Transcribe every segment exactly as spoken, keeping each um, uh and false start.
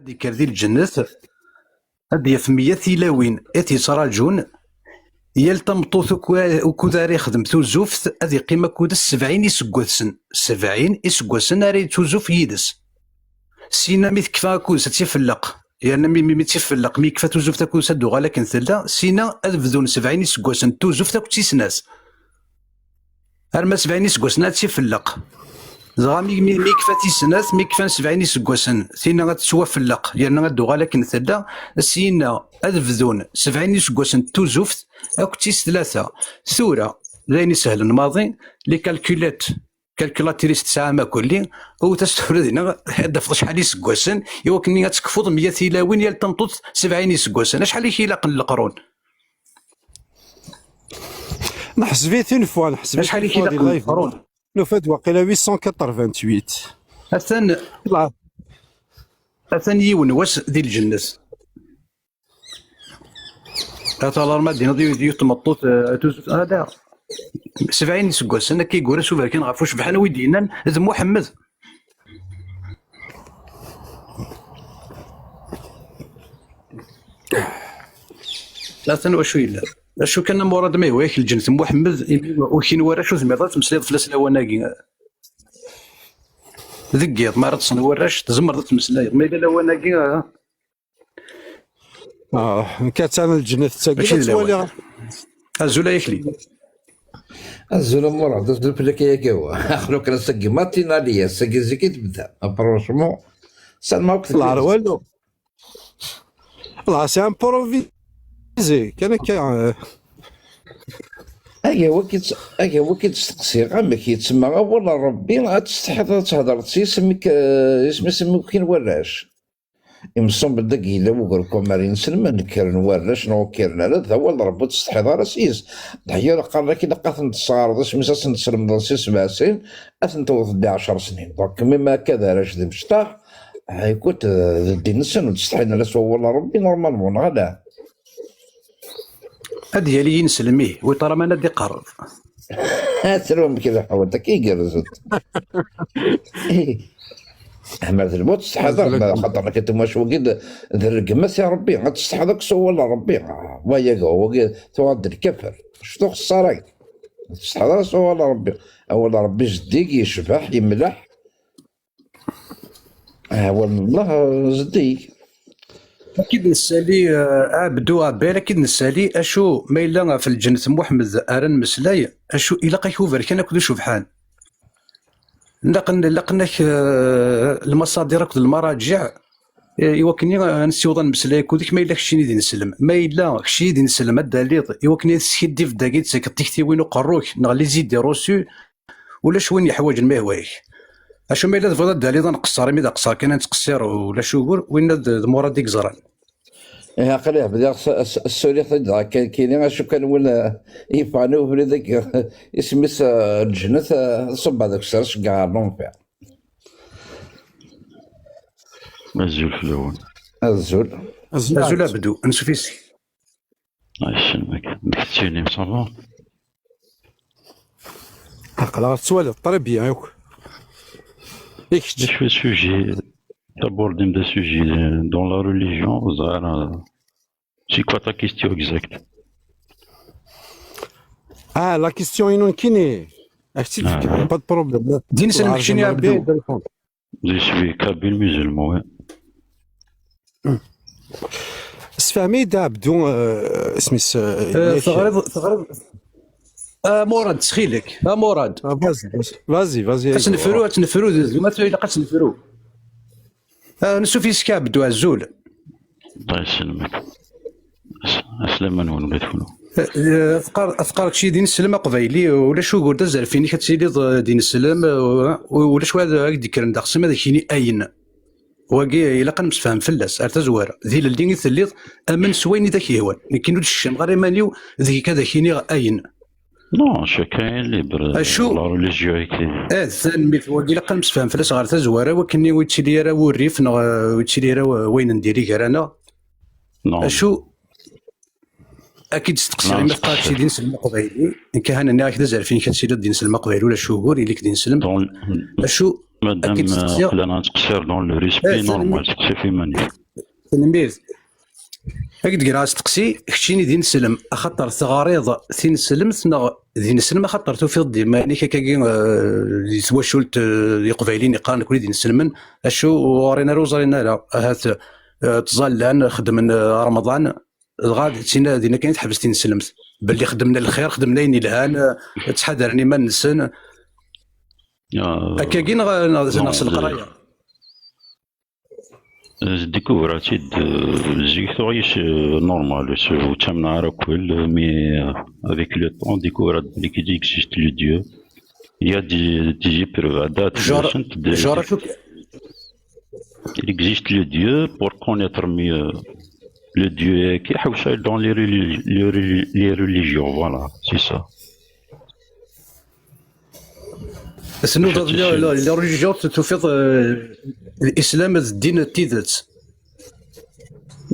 d-ikker di lǧennet, ad d-yaf meyya tilawin i t-yettraǧun. Yal tameṭṭut uku-, ukud ara ixdem tuzuft, ad iqqim akud sebɛin iseggasen. Sebɛin iseggasen ara yettuzuf yid-s. Sina mi tekfa akud-s ad tt-ifelleq, yerna mi, mi, mi tt-ifelleq, mi yekfa tuzuft akud-s ad d-tuɣal akken tella, sina ad bdun sebɛin iseggasen n tuzuft akked tis snat. Arma sebɛin iseggasen ad tt-ifelleq. Dɣa mi, mi, mi yekfa tis snat, mi kfan sebɛin iseggasen, tinna ad tettwafelleq, yerna ad d-tuɣal akken tella, syenna ad bdun sebɛin iseggasen n tuzuft akked tis tlata. Tura, d ayen isehlen maḍi, les calculettes, calculatrice tesɛam akk-, lli, wwet-as tura dinna, ad d-tafeḍ acḥal iseggasen, i wakken ad tekfuḍ meyya tilawin yal tameṭṭut sebɛin iseggasen. Acḥal i k-ilaqen leqrun? Neḥseb-it une fois, neḥseb-it Acḥal une i fois di k-ilaqen live. Leqrun? Nufa-d waqila huit cent quatre-vingt-huit. Atan, atan yiwen wass di lǧennet. Ata alarma d-tiniḍ yiwet, yiwet tmeṭṭut, eh, tuzut, ah, da. Sebɛin iseggasen, akka i yura s uberkan ɣef ucebḥan, wi d-yennan d Muḥemmed. Atan wacu yella. Acu kan, a Murad, ma yehwa-yak lǧennet n Muḥemmed, imi ur k-in warrac, ur tezmireḍ ad tmeslayeḍ fell-as lawan-agi. Deg yiḍ, mi ara ṭṭsen warrac, tzemreḍ ad tmeslayeḍ. Ma yella lawan-agi, ah. Ah, nekk attan lǧennet d tagi, mačči la d lawan. Ttwaliɣ. Azul a Yakli. Azul a Murad, azul fell-ak a Yagawa. Axlu kan ass-agi matinali, ass-agi zik i tebda. Franchement, seulement akk. Ur teɛreḍ walu. Voilà, c'est improvisé. Kan akka, euh. Agi wagi tt-, agi wagi d-steqsiɣ, amek yettma awal n Rebbi ad tsetḥiḍ ad thedreḍ s yisem-ik, eh, isem-is mi ur k-in warrac? Imṣubben dagi yella wugur n wamar inselmen, kkren warrac neɣ ur kkiren ara, d awal n Rebbi ur tsetḥiḍ ara s yis. Dɣa qqaren-ak ilaq ad ten-tesɣareḍ isem-is, ad sen-teslemdeḍ s isem-asen, ad ten-tewwḍeḍ di ɛecṛ snin. Donc, mi ma akka d arrac d imecṭaḥ, ah, écoute, d ddin-nsen, ur ttsetḥin ara s wawal n Rebbi, normalement, neɣ ala? Ad yali yineslem, ih, wi ṭaraman ad d-iqerreb. Atru mkil ḥewwet, akka igerrzen. Ahmer d lmut, tsetḥiḍ ara, ma xaṭer akka tumuc wagi d, d rregmat i Rebbi, ad tsetḥiḍ akk s wawal n Rebbi. Ah, wa yaga, wagi tuɣal d lkafer. Ctu xeṣṣara-k. Ur tsetḥiḍ ara s wawal n Rebbi. Awal n Rebbi zeddig, yecbeḥ, yemleḥ. Awal n Allah, eh, zeddig. Ad k-id-nessali, eh, Abdu Abel, ad k-id-nessali, acu ma yella ɣef lǧennet n Muḥemmed ara nmeslay, acu ilaq-ak uberkan akked ucebḥan. Laqen-, laqen-ak, eh, lmaṣadir akked lmaraǧiɛ, eh, i wakken i, eh, ad nessiweḍ ad nmeslay akked-k, ma yella keččini d ineslem. Ma yella keččini d ineslem, ad d-taliḍ, i wakken i teskiddibeḍ dagi, d-tettakeḍ tiktiwin uqerru-k, neɣ les idées reçues, ulac win yeḥwaǧen ma yehwa-yak. Acu ma yella tebɣiḍ ad d-taliḍ ad nqeṣṣer, imi d aqeṣṣer kan ad nettqeṣṣir, ulac ugur, winna d, d Murad i yeẓran. Ih, aql-i bdiɣ s-, s-, ssuliɣ-t-id dɣa kan kini, acu kan win, eh, yeffɣen i ubrid-agi, isem-is, eh, lǧennet, eh, ṣubbeɣ deg users seg ɣer l'enfer. Azul fell-awen. Azul. Azul. Azul a Abdu, ansuf yes-k. Ay, cenmek. Amek tettinim, ça va? Aql-aɣ tettwaliḍ, très bien, akk. I kečč? D acu sujet, d'abord, d sujet dans la religion, ẓer, c'est quoi ta question exacte? Ah, la question inu nekkini. Ak-tt-id-fkiɣ, ah, pas de problème. Din s lmekcini, Abdou. Je suis kabyle musulman, ouais. Sfehmi-d a Abdou, euh, isem-is, euh, euh, yak. Teɣriḍ, teɣriḍ. A Murad, ttxil-k, a Murad. Ah, vas-y, vas-y, vas-y, vas-y. Ad tt-nefru, ad tt-nefru, d, d, ma ilaq ad tt-nefru. Ah, ansuf yes-k a Abdou, azul. Allah yesselmek. As-, aslama-nwen ula d kenwi. Eh, eh, teqqar-, teqqar kečč d ineslem aqbayli, ulac ugur d azerf-inek ad tiliḍ, eh, d ineslem, eh, u-, ulac wa ad ak-d-ikkren d axṣim ad ak-yini ayen. Wagi ilaq ad nemsefham fell-as, ar tazwara. D ilelli i telliḍ, amen s wayen i d ak-yehwan. Nekkini ur d-ttcekkimeɣ ara iman-iw, deg-k ad ak-iniɣ ayen. Non, chacun est libre. Acu? La religion est libre. Eh, tanemmirt, wagi ilaq ad nemsefham fell-as ɣer tazwara, wakken ur yettili ara wurrif, neɣ, eh, ur yettili ara w-, wayen n diri gar-aneɣ. Non. Acu? Ad k-id-steqsiɣ, imi teqqareḍ d ineslem aqbayli, nekk ahan nniɣ-ak d azerf-inek ad tiliḍ d ineslem aqbayli, ulac ugur, ili-k d ineslem. Acu, Madame, Akken euh, tettqsiḍ. Aql-aneɣ nettqessir dans le respect, Eh, normal, tanemmirt. tettqessif iman-ik. Tanemmirt. Ad k-d-greɣ asteqsi, keččini d ineslem, axaṭer teɣriḍ tineslemt neɣ d ineslem, axaṭer tufiḍ-d iman-ik akkagi, eh, di twacult, eh, iqbayliyen yeqqaren nekkni d ineslmen, acu ur ɣrin ara, ur ẓrin ara, ahat, eh, ttẓallan, xeddmen, eh, Remḍan, dɣa d tin, dinna kan i teḥbes tineslemt, belli xeddmen lxir, xeddmen ayen yelhan, eh, ttḥadaren iman-nsen. Euh, Akkagi neɣ, neɣ, non, neɣ s euh, leqraya? Découvert-id, euh, zik tuɣ-iyi, euh, normal, ur ttamneɣ ara akk, mais, euh, avec le temps, découvert-id qu'il existe le Dieu. Il y a des, des épreuves, à date, Genre, récentes, des, genre, des- acu k- il existe le Dieu pour connaître mieux le Dieu qui est dans les, reli- les, reli- les religions, voilà, c'est ça. Tnudaḍ les, les, les religions, tu- tufiḍ, euh, l'islam d ddin n tidet.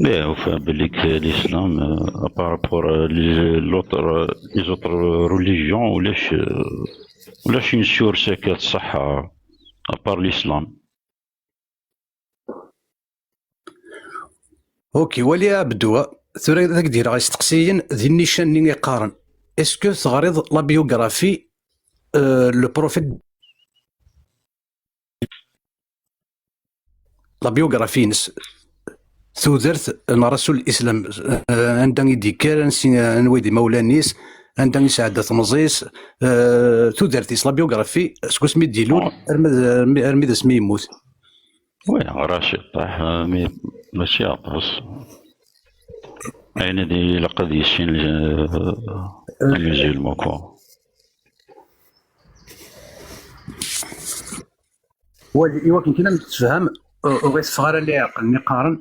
Mais enfin, belli que l'islam, euh, par rapport à les, l'autre, euh, les autres religions, ulac, euh, ulac une source qui est صح, à part l'islam. Ok, wali a Abdou, tura ad ak-d-greɣ isteqsiyen di nnican-nni iqqaren: est-ce que teɣriḍ la biographie, euh, le prophète, la biographie-ines, tudert n Rasul Islam, euh, anda i d-yekker, ansi, anwa i d imawlan-is, anda i sɛedda temẓi-s, euh, tudert-is, la biographie, seg wasmi i d-ilul armi d, armi, armi d asmi yemmut. Oui, ɣriɣ ciṭṭaḥ, euh, mais mačči aṭas. Ayen i d ilaq ad yissin, euh, un musulman, quoi. Wali, iwakken kan ad tefhem, ur, ur ɣ-iteffeɣ ara leɛqel mi qqaren.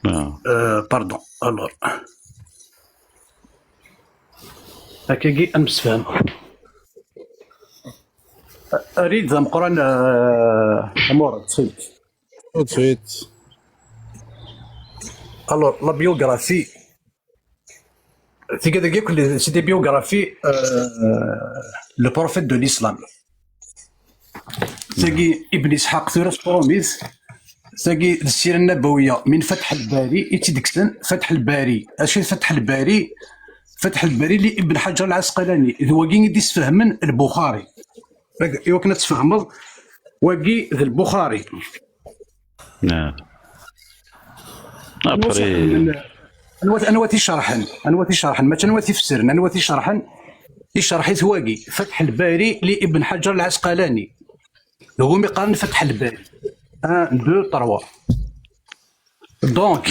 Ah. Euh, pardon, alors. Akkagi ad nemsefham. Arid d ameqqran, euh, amur, ttxil-k. Tout de suite. Alors, la biographie. Tigad-agi akk, c'est des biographies, euh, le prophète de l'islam. Tagi Ibn Ishaq, tura s tṛumit. Tagi d ssira nnabawiya, min Fath al-Bari i tt-id-kksen. Fath al-Bari. Acu d Fath al-Bari? Fath al-Bari li Ibn Hajar al-Asqalani. D wagi i d-isfehmen Lbuxari. I wakken ad tfehmeḍ, wagi d Lbuxari. Ah. Anwa Après, t-ixedmen? Anwa, anwa t-icerḥen? Anwa t-icerḥen? Mačči anwa t-ifessren, anwa t-icerḥen? Icerḥ-it wagi, Fath al-Bari li Ibn Hajar al-Asqalani. D wumi qqaren Fath al-Bari. Un, deux, trois. Donc,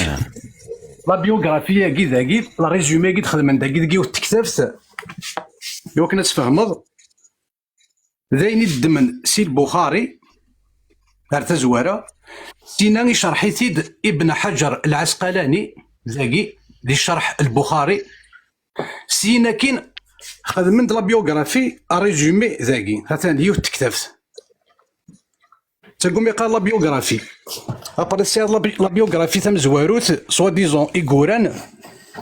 la biographie-agi dagi, la résumé-agi d-xedmen dagi deg yiwet tektabt. Iwakken ad tfehmeḍ, d ayen i d-ddmen si Lbuxari ar tazwara, sina icerḥ-it-id Ibn Hajar al-Asqalani, dagi, di ccerḥ Lbuxari, syin akkin xedmen-d la biographie, résumé dagi, atan d yiwet tektabt. Tagumi qqar la biographie. Après tesɛiḍ la bi-, la biographie tamezwarut, soi-disant, i yuran,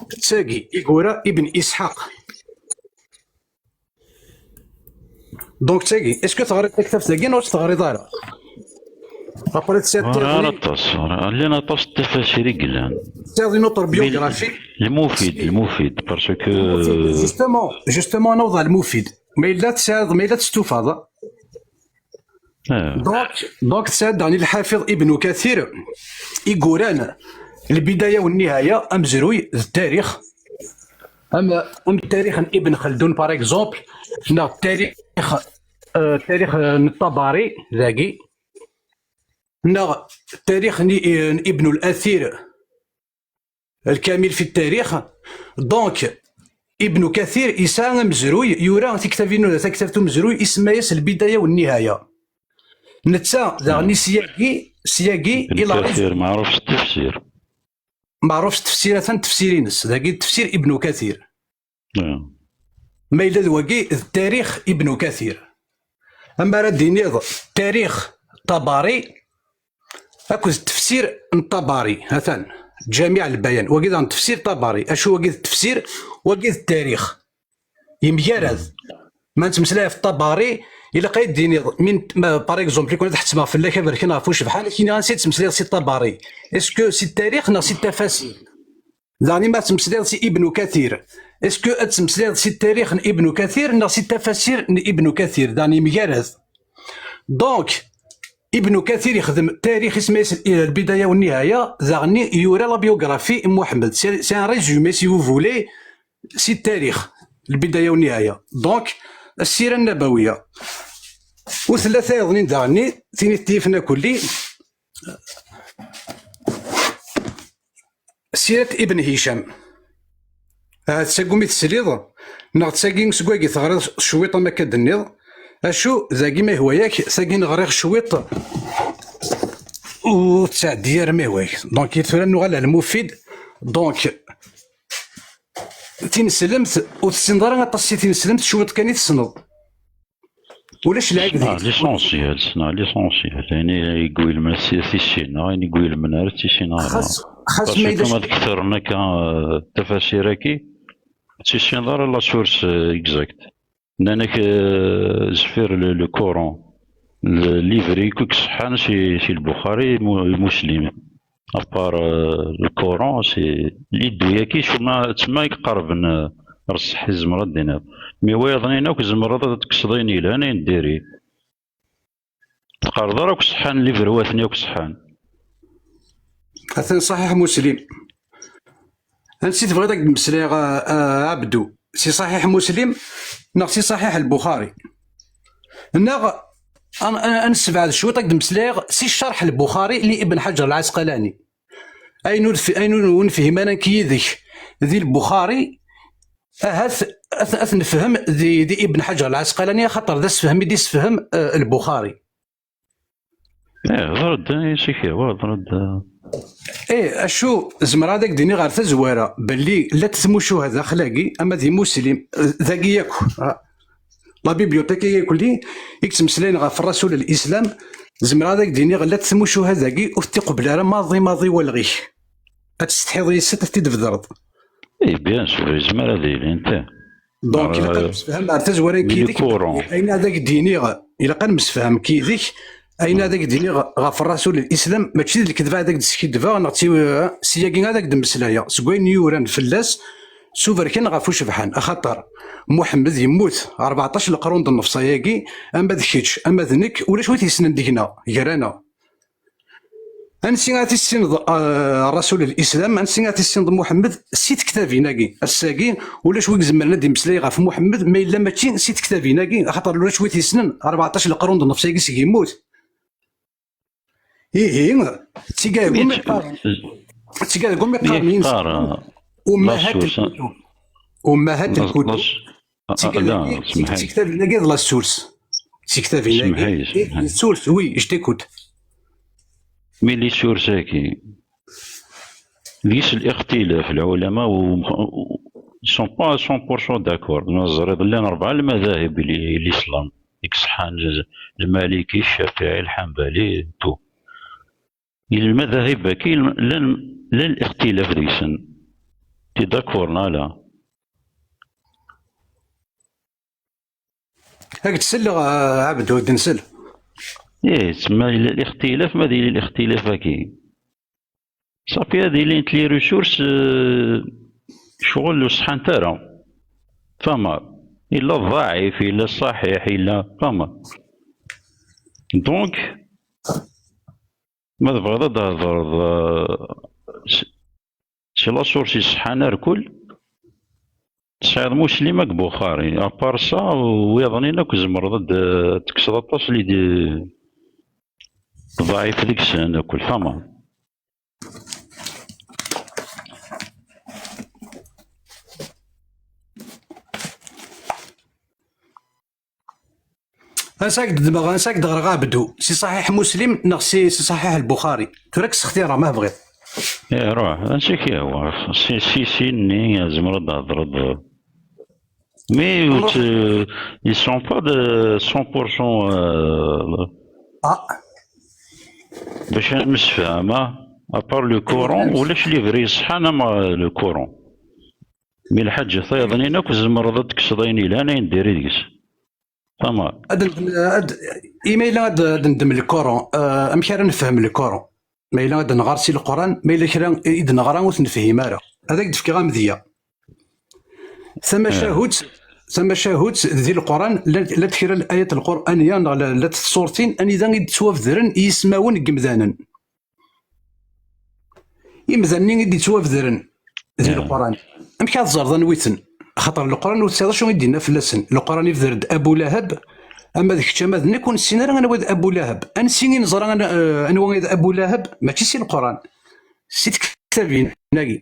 d tagi, i yura Ibn Ishaq. Donc, tagi, est-ce que teɣriḍ taktabt-agi neɣ ur tt-teɣriḍ ara? Après tesɛiḍ ɣriɣ tiɣmi. Aṭas, ɣriɣ, llan aṭas n tafasir i yellan. Tesɛiḍ une autre biographie. Lmufid, Lmufid, parce que Justement, justement, نوض المفيد. ما إلا تسعد، ما إلا تستفاد. Ah. Donc, donc تسعد عن الحافظ ابن كثير يقولان البداية والنهاية أمزروي التاريخ. أما، أم التاريخ ابن خلدون، par exemple، نغ التاريخ، آه، التاريخ، آه، الطبري ذاكي، نغ التاريخ ابن الأثير، الكامل في التاريخ. Donc, ابن كثير يسعى مزروي، يورا تكتب، تكتب مزروي، اسمها البداية والنهاية. نتا داغني سياقي، سياقي Ibn إلى Kathir, معروف التفسير. معروف التفسير، ثان تفسيرينس، ذاكي تفسير ابن كثير. آه. ما إلا ذواقي التاريخ ابن كثير. أما راه دينيض تاريخ طبري، أكو التفسير الطبري، هثان جامع البيان، وقيد عن تفسير طبري، أشو وقيد التفسير، وقيد التاريخ. يمجرد. ما نتمسلاي في الطبري، Ilaq ad d-tiniḍ, min, ma, par exemple, i kun ad ḥettmeɣ fell-ak aberkan ɣef ucebḥan, ad k-iniɣ ansi ad tmeslayeḍ si Ṭabari. Est-ce que si ttarix neɣ si tafasir? Daɣen ma ad tmeslayeḍ si Ibnu Kathir. Est-ce que ad tmeslayeḍ si ttarix n Ibnu Kathir neɣ si tafasir n Ibnu Kathir? Daɣen yemgarad. Donc, Ibnu Kathir yexdem tarix, isem-is Lbidaya wa Nihaya, daɣen yura la biographie n Muḥemmed. C'est, c'est un résumé, si vous voulez, si ttarix, Lbidaya wa Nihaya. Donc, Assira Nnabawiya. U tella tayeḍnin daɣen, tin i t-yifen akulli, Sirat Ibn Hicam. Ahat tagi umi tesliḍ, neɣ d tagi seg wagi teɣriḍ cwiṭ am akka d-tenniḍ, acu dagi ma ihwa-yak, tagi neɣriɣ cwiṭ u tettɛeddi ara ma ihwa-yak. Donc, tura nuɣal ar Lmufid. Donc, tineslemt, ur tessineḍ ara aṭas si tineslemt, cwiṭ kan i tessneḍ. Ulac lɛib deg-s. L'essentiel, ssneɣ l'essentiel. Ayen i yegwilmen ad t-issineɣ, ayen i yegwilmen ara t-issineɣ ara. Xas, xas ma yella surtout ma d-ketren akka, eh, tafasir-agi, ur tt-issineḍ ara la source, eh, exacte. Nnan-ak, eh, zfir le, le Coran, le livre i k-iṣeḥḥan si, si Lbuxari, Mu-, Muslim. À part, euh, le Coran, c'est l'idée-agi, cuma, tma i iqerben, euh, ar ṣṣeḥ i tzemreḍ ad d-tiniḍ. Mi wayeḍ-nni akk tzemreḍ ad tekkseḍ ayen yelhan, ayen diri. Teqqareḍ ara akk ṣeḥḥan, liberwaten akk ṣeḥḥan. Atan Ṣaḥiḥ Muslim. Ansi tebɣiḍ ad k-d-mmeslayeɣ, a, a Ɛebdu? Si Ṣaḥiḥ Muslim neɣ si Ṣaḥiḥ Lbuxari? Neɣ a, a, a nessebɛed cwiṭ ad k-d-mmeslayeɣ si ccerḥ Lbuxari li Ibn Ḥaǧer Lɛesqalani? Ayen ur, ayen ur nefhim ara nekk yid-k di Lbuxari, ahat ad, ad t-nefhem di, di Ibn Ḥaǧer Lɛesqalani, axaṭer d asefhem i d-isefhem, eh, Lbuxari. Eh, hḍer-d, eh, isik ihwa, hḍer-d, eh. Eh, acu, zemreɣ ad ak-d-iniɣ ɣer tazwara belli llant tmucuha daxel-agi, ama d imuslim, eh, dagi yakk, ah, la bibliothèque-agi yakk-lli i yettmeslayen ɣef Rasul Lislam, zemreɣ ad ak-d-iniɣ llant tmucuha dagi ur t-iqebbel ara maḍi, maḍi walɣ-ik. Ad tsetḥiḍ yis-s, ad t-id-tbedreḍ. Eh, bien sûr, yezmer ad ilint, eh. Donc, ilaq ad, euh, nemsefham ar tazwara n yid-k. Ayen ad ak-d-iniɣ, ilaq ad nemsefham yid-k. Ayen ad ak-d-iniɣ ɣef Rasul Lislam, mačči d lekdeb ad ak-d-skidbeɣ, neɣ d ti-, siyagi ad ak-d-mmeslayeɣ. Seg wayen yuran fell-as, s uberkan ɣef ucebḥan, axaṭer Muḥemmed yemmut rbeɛṭac leqrun d nnefṣa-yagi, ama d kečč, ama d nekk, ulac wi t-yessnen deg-neɣ, gar-aneɣ. Ansi ara tissineḍ, eh, Rasul Lislam, ansi ara tissineḍ Muḥemmed si tektabin-agi? Ass-agi, ulac wi izemren ad d-imeslay ɣef Muḥemmed, ma yella mačči si tektabin-agi, axaṭer ulac wi t-yessnen, rbeɛṭac leqrun d nnefṣ-agi seg yemmut. Ihi, d tigad gumi qqaren, d tigad gumi qqaren yinselmen, ummahat lkutub. Ummahat lkutub. Ah, ah, la, semmeḥ-iyi. Tiktabin-agi d la source. Tiktabin-agi d source, oui, je t'écoute. Mais les sources-agi, deg-s lixtilaf, lɛulama, u, u, sont pas cent pour cent d'accord. Ma teẓriḍ, llan rebɛa lmadahib i l'islam, i iṣeḥḥan, lmaliki, lcafiɛi, lḥanbali, tout. Lmadahib-agi, llan, llan lixtilaf deg-sen. T'es d'accord, neɣ ala? Ad k-d-selleɣ, a Ɛebdu, ad k-d-nsel. Ih, tsemma lixtilaf, ma d yili lixtilaf-agi. Safi ad ilint les ressources, euh, ccɣel ur ṣeḥḥant ara. Fahmeḍ? Yella ḍɛif, yella ṣaḥiḥ, yella, fahmeḍ? Donc, ma tebɣiḍ ad d-thedreḍ, euh, s-, si la source iṣeḥḥan ar kul, tesɛiḍ Muslim akked Buxari. À part ça, wiyaḍ-nni akk tzemreḍ ad d-, ad tekkseḍ aṭas li d-, ḍɛif deg-sen akk, fahmeḍ? Ansa i k-d-, ansa i k-d-ɣreɣ a Ɛebdu? Si Ṣaḥiḥ Muslim neɣ si, si Ṣaḥiḥ Lbuxari? Tura ad k-ssextireɣ ma tebɣiḍ. Eh, ruḥ, ansi i k-yehwa. Si, si, si-nni, tzemreḍ ad d-thedreḍ. Mais, euh, ils sont pas de cent pour cent, euh, ah, bac ad nemsefham, ah, à part le Coran, ulac livre iṣeḥḥan am, euh, le Coran. Mais lḥaǧa tayeḍnin akk tzemreḍ ad tekkseḍ ayen yelhan, ayen diri deg-s. Tamar. Ad, ad, imi yella ad, ad neddem le Coran, eh, amek ara nefhem le Coran? Ma yella ad nɣer si Leqran, ma yella kra i d-neɣra ur t-nefhim ara. Ad ak-d-fkeɣ amedya. Tamacahut, tamacahut di Leqran, llant, llant kra n ayat Lquraniya neɣ la-, llant tsurtin anida i d-ttwabedren yismawen n yimdanen. Imdanen-nni i d-ittwabedren di Leqran. Amek ad teẓreḍ anwi-ten? Axaṭer Leqran ur tesɛiḍ acu i d-yenna fell-asen. Leqran ibder-d Abu Lahab, ama d kečč ama d nekk ur nessin ara anwa d Abu Lahab. Ansi i neẓra an-, eh, anwa i d Abu Lahab? Mačči si Leqran. Si tektabin-agi.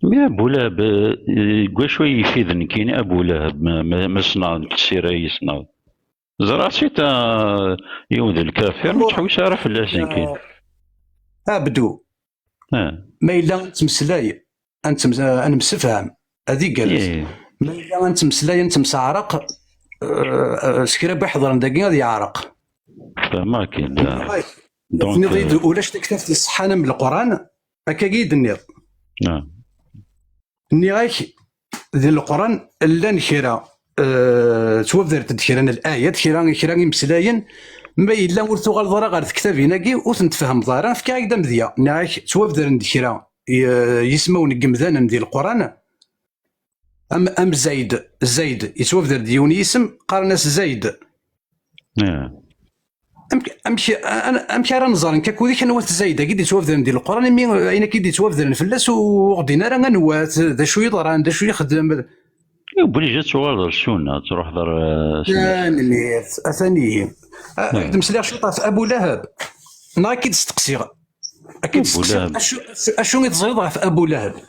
Mi Abu Lahab, eh, deg wacu ay yefid nekkini Abu Lahab, ma, ma, ma ssneɣ nekk ssira i yessneɣ? Ẓriɣ si ta yiwen d lkafir, ur ttḥewwis ara fell-as nekkini. Abdu, ah, ma yella ad nettmeslay, ad nettem-, ad nemsefham, ad igerrez. Ih. Ma yella ad nettmeslay, ad nettemseɛraq, eh, eh, s kra n iḥeḍren dagi ad yeɛreq. Fehmeɣ-k-id. Donc, tenniḍ-iyi-d, eh, ulac taktabt iṣeḥḥan am Leqran, akkagi i d-tenniḍ. Ah. Nniɣ-ak, di Leqran llan kra, eh, ttwabdrent-d kra n layat, kra, kra imeslayen, ma yella ur tuɣaleḍ ara ɣer tektabin-agi, ur tent-tfehmeḍ ara, fkiɣ-ak-d amedya. Nniɣ-ak, ttwabdren-d kra, eh, yismawen n yimdanen di Leqran, am, am Zayd, Zayd, yettwabder-d yiwen yisem, qqaren-as Zayd. Ah. Amek, amek, an-, amek ara nẓer nekk akked-ik anwa-t Zayd-agi d-ittwabedren di Leqran, imi ayen akka i d-ittwabedren fell-as u-, ur ɣ-din ara anwa-t, d acu yeḍran, d acu yexdem? Obligé ad tuɣaleḍ ar ssunna, ad truḥeḍ ar, eh, ssunna. Tanemmirt, atan ihi. A-, ad k-d-mmeslayeɣ cwiṭ ɣef Abu Lahab. Neɣ ad k-id-steqsiɣ. Ad k-id-steqsiɣ, acu, acu, acu i teẓriḍ ɣef Abu Lahab?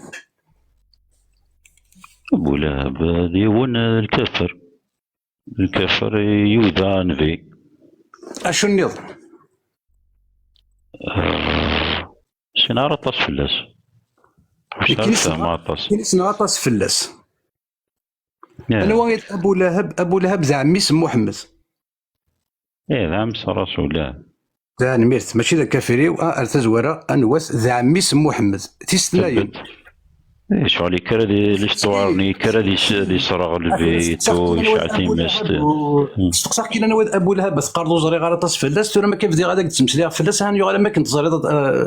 Abu Lahab, eh, d yiwen, eh, lkafir. Lkafir i Yuda nnbi. Acu nniḍen? Ah, ur ssineɣ ara aṭas fell-as. Ur ssineɣ aṭas fell-as. Anwa i d Abu Lahab? Abu Lahab d ɛemmi-s n Muḥemmed. Ih, d ɛemmi-s n Rasul, ah. Tanemmirt, mačči d akafir-iw, ah, ar tazwara, anwa-t d ɛemmi-s n Muḥemmed. Tis tnayen. Ih, ccɣel yekker ad i-, l'histoire-nni yekker ad is-, ad iserɣ lbi, yecɛel timest. Steqsaɣ-k-in anwa d Abu Lahab, teqqareḍ ur ẓriɣ ara aṭas fell-as, tura ma akka bdiɣ ad ak-d-ttmeslayeɣ fell-as, ha yuɣal am akken teẓriḍ, eh,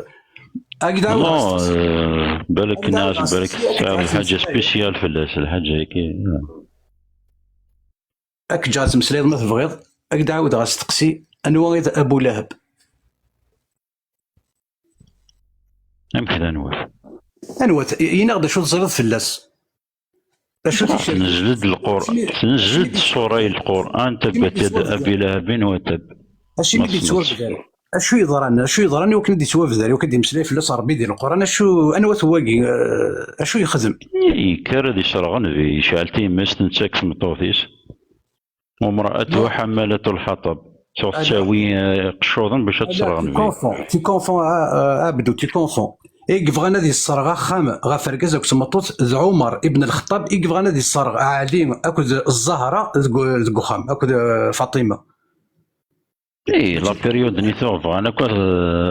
ad ak-d-ɛawdeɣ. Non, eh, balak nniɣ-as, balak tesɛiḍ lḥaǧa spéciale fell-as, lḥaǧa-agi. Ad k-ǧǧeɣ ad tmeslayeḍ ma tebɣiḍ, ad k-d-ɛawdeɣ asteqsi, anwa i d Abu Lahab? Amek d anwa-t? Anwa-t? Ini-aɣ-d acu teẓriḍ fell-as. D acu i t-icerken? Tnezl-d Lqur-, tnezl-d ṣṣura i Lqur'an, tabbat yada Abi Lahabin wa tabb. Acimi i d-yettwabder? Acu yeḍran? Acu yeḍran i wakken i d-yettwabder, i wakken i d-yemmeslay fell-as Ṛebbi di Lqur'an? Acu, anwa-t wagi? Eh, acu yexdem? Yekker ad iserɣ nnbi, yecɛel timest, netta akked tmeṭṭut-is. وامرأته حمالة الحطب. Tuɣ tettawi, eh, iqeccuḍen bac ad tesserɣ nnbi. Tu confonds, tu confonds, ah, ah, Abdou, tu confonds. I yebɣan ad yesserɣ axxam ɣef argaz akked tmeṭṭut d Ɛumer ibn Lxeṭṭab, i yebɣan ad yesserɣ Ɛli akked Zzahra deg, deg uxxam, akked, eh, Faṭima. Ih, la période-nni tuɣ bɣan akk ad,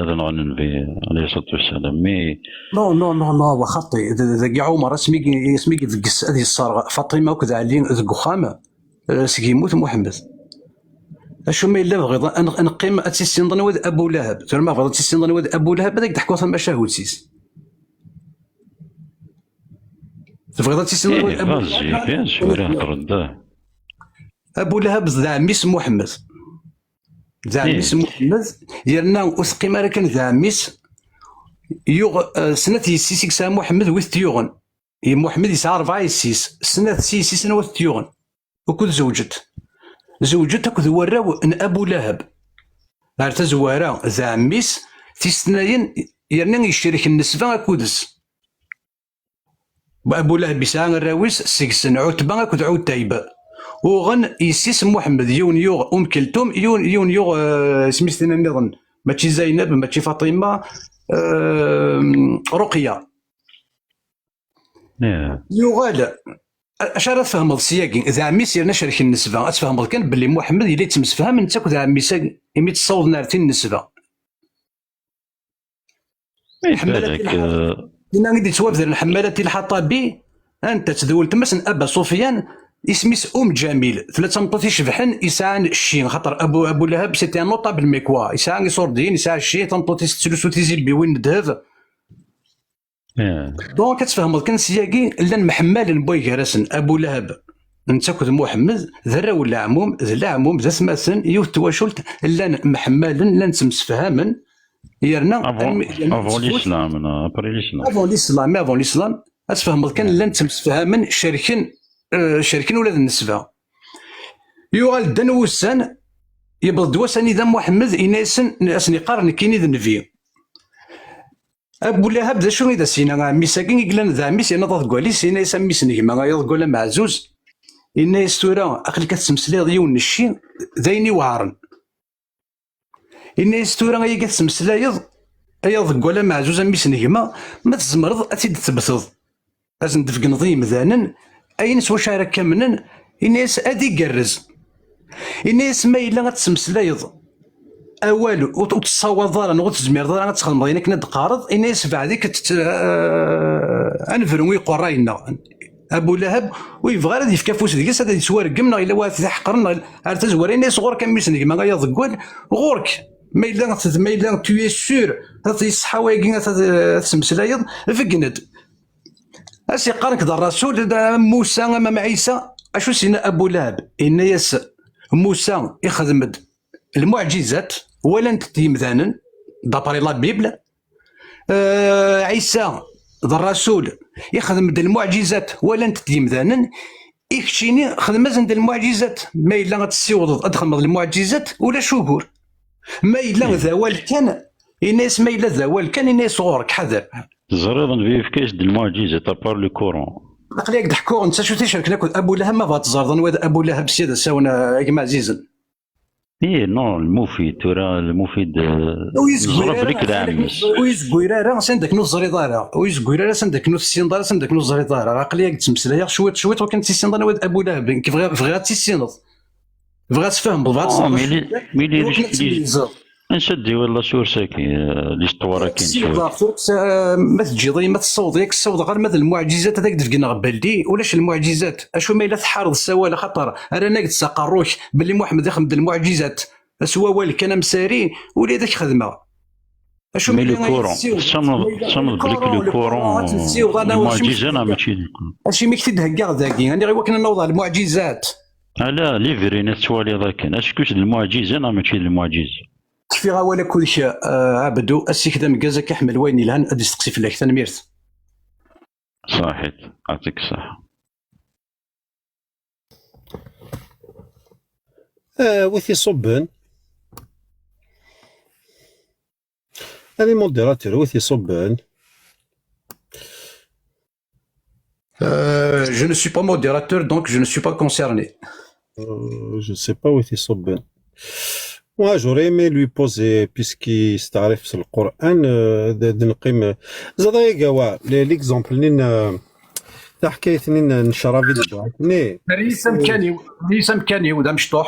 ad nɣen nnbi, alayhi ṣṣalatu wassalam, mi... Non, non, non, non, wa xaṭi. D-, dagi Ɛumer, asmi i, asmi i ibegges ad yesserɣ Faṭima akked Ɛli deg uxxam, eh, seg yemmut Muḥemmed. Acu ma yella bɣiḍ ad n-, ad neqqim ad tissineḍ anwa d Abu Lahab. Tura ma bɣiḍ ad tissineḍ anwa d Abu Lahab, ad ak-d-ḥkuɣ tamacahut-is. Tebɣiḍ ad tissineḍ anwa d Abu Lahab? Ih, vas-y, bien sûr, heḍṛ-d. Abu Lahab d ɛemmi-s n Muḥemmed. D ɛemmi-s n Muḥemmed, yerna ur teqqim ara kan d ɛemmi-s. Yuɣ, eh, snat yessi-s i yesɛa Muḥemmed, wi t-yuɣen. I Muḥemmed yesɛa rebɛa yessi-s, snat si yessi-s anwa t-yuɣen. Ukud zewǧet. Zewǧet akked warraw n Abu Lahab. Ar tazwara, d ɛemmi-s, tis tnayen, yerna yecrek nnesba akked-s. Abu Lahab yesɛa arraw-is, seg-sen Ɛutba akked Ɛutayb. Uɣen yessi-s n Muḥemmed, yiwen yuɣ Umm Keltum, yiwen, yiwen yuɣ, eh, isem-is tinna nniḍen, mačči Zaynab, mačči Faṭima, eh, Ruqya. Yuɣal, a-, acu ara tfehmeḍ syagi? D ɛemmi-s yerna cerken nnesba. Ad tfehmeḍ kan belli Muḥemmed yella yettemsefham netta akked ɛemmi-s, imi tt-ssawḍen ar tin nnesba. Ḥemmalat Lḥaṭabi. Dinna i d-yettwabder Ḥemmalat Lḥaṭabi, anta-tt? D weltma-s n Aba Sufyan, isem-is Um Ǧamil, tella d tameṭṭut icebḥen, isɛan cci, xaṭer Abu, Abu Lahab, c'était un notable, mais quoi, isɛa iṣurdiyen, isɛa cci, tameṭṭut-is tettlusu tizilbiwin n ddheb. Eh, Donc, ad tfehmeḍ kan syagi, llan mḥemmalen n way gar-asen, Abu Lahab, netta akked Muḥemmed, d arraw n leɛmum, d leɛmum, d atmaten, yiwet n twacult, llan mḥemmalen, llan ttemsefhamen, yerna avant, almi- yerna avant tfut- l'islam, non, après l'islam. Avant l'islam, mais avant l'islam, ad tfehmeḍ kan llan ttemsefhamen, cerken, eh, cerken ula d nnesba. Yuɣal ddan wussan, yewweḍ-d wass anida Muḥemmed, yenna-yasen, asen-yeqqar nekkini d nnbi. Abu Lahab d acu i d as-yenna ɛemmi-s-agi i yellan d ɛemmi-s yerna d aḍeggal-is, yenna-yas a mmi-s n gma ay aḍeggal ameɛzuz, yenna-yas tura aql-ik ad tettmeslayeḍ yiwen n cci d ayen iweɛren. Yenna-yas tura ayagi ad tettmeslayeḍ ay aḍeggal ameɛzuz a mmi-s n gma, ma tzemreḍ ad t-id-tebteḍ, ad sen-d-tbeggneḍ i yimdanen ayen s wacu ara k-amnen, yenna-yas ad igerrez. Yenna-yas ma yella ad tettmeslayeḍ awal ur ur tessawaḍeḍ ara neɣ ur tezmireḍ ara ad txedmeḍ ayen akken ad d-teqqareḍ, yenna-yas beɛd-ik ad tett- eh, ad nebru i iqerray-nneɣ. Abu Lahab ur yebɣi ara ad yefk afus deg-s, ad yettwareggem neɣ yella wahat d aḥeqren neɣ ar tazwara, yenna-yas ɣur-k a mmi-s n gma ay aḍeggal, ɣur-k. Ma yella, ma yella tu es sûr ad t-yesseḥḥa wayagi ad t- ad tettmeslayeḍ, beggen-d. As-yeqqar nekk d Rasul, d Musa, ama Ɛisa. Acu s-yenna Abu Lahab? Yenna-yas Musa ixdem-d lmuɛǧizat, walan-t yimdanen, d'après la Bible. Euh, Ɛisa d Rasul, ixdem-d lmuɛǧizat, walan-t yimdanen. I keččini, xdem-asen-d lmuɛǧizat. Ma yella ad tessiwḍeḍ ad txedmeḍ lmuɛǧizat, ulac ugur. Ma yella d awal kan, yenna-yas ma yella d awal kan, yenna-yas ɣur-k, ḥader. Teẓriḍ nnbi yefka-yas-d lmuɛǧizat, à part le Coran. Aql-ak d-ḥkuɣ, netta acu t-icerken akked Abu Lahab, ma bɣa teẓreḍ anwa d Abu Lahab, sya d asawen, a gma ɛzizen. Ih, non, lmufid, tura lmufid, eh, Ur yezgir neẓra ara, belli d sanda akken ɛemmi-s. ur yezgir ara, sanda akken ur teẓriḍ ara, ur yezgir ara, sanda akken ur tessineḍ ara, sanda akken ur teẓriḍ ara. Aql-ak d-ttmeslayeɣ cwiṭ, cwiṭ, wakken ad tissineḍ anwa d Abu Lahab. Nekk bɣiɣ, bɣiɣ ad tissineḍ. Bɣiɣ ad tfehmeḍ, bɣiɣ ad Oh, tẓreḍ mais cwiṭ, les, mais les, iwakken ad les, tmeyyzeḍ. Ansa d-tewwiḍ la source-agi, eh, l'histoire-agi n cwiṭ? Ssiwḍeɣ tura, eh, ma teǧǧiḍ-iyi, ma tessawḍeḍ-iyi, ad k-ssawḍeɣ arma d lmuɛǧizat ad ak-d-beggneɣ belli ulac lmuɛǧizat. Acu ma yella tḥareḍ s awal, axaṭer rran-ak-d s aqerru-k belli Muḥemmed ixdem-d lmuɛǧizat s wawal kan amsari, ula d ak-xedmeɣ. Acu ma Mais le yella ay Coran, tessiwḍeḍ? tessawḍeḍ, Ma yella tessawḍeḍ belli Coran, le le Coran, Coran, ad t-nessiwḍ, ad naweḍ lmuɛǧiza cemma. Neɣ mačči le Coran? Acimi k-t-id-heggaɣ dagi? Aniɣ i wakken ad naweḍ ɣer lmuɛǧizat? Ala, les vrais-nni tettwaliḍ akken. Est-ce que d lmuɛǧiza neɣ mačči d lmuɛǧiza? Kfiɣ awal akked-k, eh, Abdu, ass-ik d ameggaz, ad k-iḥemmel wayen yelhan, ad isteqsi fell-ak. Tanemmirt. Ṣaḥit, aɛṭik ṣṣeḥḥa. Ah, wi t-iṣubben? Ani modérateur, wi t-iṣubben? Euh, je ne suis pas modérateur, donc je ne suis pas concerné. Euh, je ne sais pas wi t-iṣubben. Moi, j'aurais aimé lui poser, puisqu'il s'arrête sur le Coran, euh, de, de نقيم. زاد يا جوا، l'exemple نين، euh, تحكاية نين نشرب البواكني. Rris amkan-iw, rris amkan-iw, d amecṭuḥ.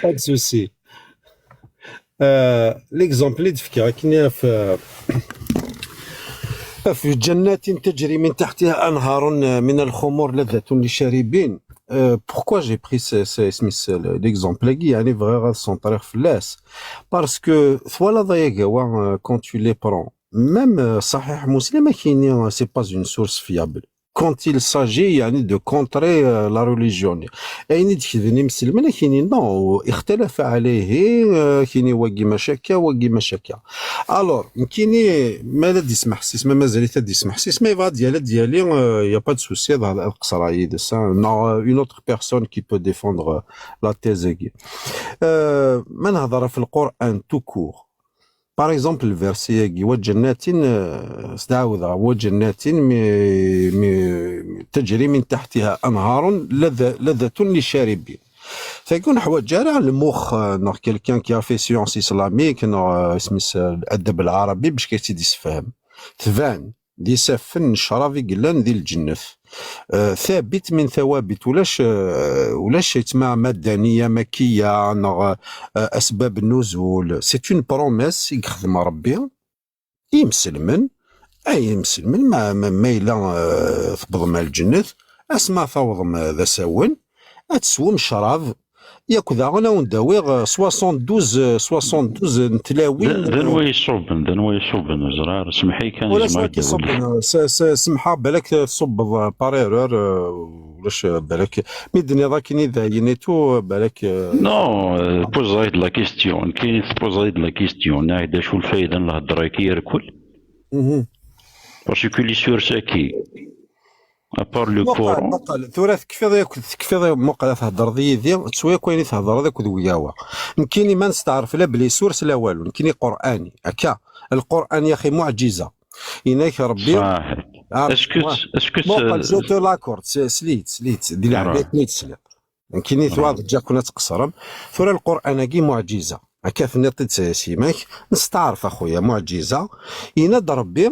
Pas de souci. Euh, l'exemple اللي تفكر كنا في في جنات تجري من تحتها أنهار من الخمر لذة للشاربين. Euh, pourquoi j'ai pris ce, ce, ce, l'exemple يعني بغيغ نسونطري في الناس. Parce que voilà, euh, quand tu les prends, même, euh, صحيح مسلم كاين، c'est pas une source fiable. Quand il s'agit يعني de contrer, euh, la religion. أين دخلني مسلمين كاين non, اختلف عليه, euh, كاين واقي مشاكا، واقي مشاكا. Alors كاين ما لا ديسمح سيس، ما مازال تا ديسمح سيس، ما يبغى ديالها ديالي, euh, y a pas de souci, هذا القصر عيد ça, non, euh, une autre personne qui peut défendre, euh, la thèse. Euh, ما نهضر في القرآن tout court. Par exemple, le verset ياقي وجنات, euh, ستعاودها, وجنات من, من, تجري من تحتها أنهار لذ-, لذة للشاربين. تكون حوايج على المخ, euh, نوع quelqu'un qui a fait science islamique, نوع, euh, اسمه الأدب العربي باش كيتي يسفهم. تبان دي سفن شراب يقلان دي الجنة. آه، ثابت من ثوابت ولاش, آه, ولاش يتمع مدنية مكية نغ, آه, أسباب النزول. C'est une promesse يخدم ربي. يمسلمن, أي يمسلمن ما, ما, ما إلا, آه, تبض مع الجنة. Asma tawḍem d asawen, ad teswem ccrab, yak daɣen ad wen-d-awiɣ, eh, soixante-douze, eh, soixante-douze n tlawin. D, d anwa yeṣubben, d anwa yeṣubben, ur ẓriɣ ara, semmeḥ-iyi kan, ur yezmer ad d-iwelleh. S-, s-, semḥeɣ, balak tṣubbeḍ, eh, par erreur, eh, ulac, eh, balak. Mi d-tenniḍ akken i d ayen et tout, balak, eh, non, eh, poser-iyi-d la question. Nekkini tposer-iyi-d la question. Neɣ d acu lfayda n lhedra-agi irkel? Mhm. Parce que les sources-agi, à part le Coran. Muqel, tura tekfiḍ yakk, tekfiḍ, muqel, ad thedreḍ yid-i, ttwa yakk ayen i thedreḍ akked wiyawa. Nekkini ma nesteɛref la bli source la walu, nekkini qur'ani, akka. Lqur'an yaxi muɛǧiza. Inak Rebbi. Saḥit. Est-ce que, est-ce que muqel, je te l'accorde, s-, slit, slit, di leɛnaya-k mi tesliḍ. Nekkini tura ǧǧaken ad tqeṣrem. Tura Lqur'an-agi muɛǧiza. Akka tenniḍ-t-id s, s yimak, nesteɛref a xuya, muɛǧiza. Yenna-d Rebbi,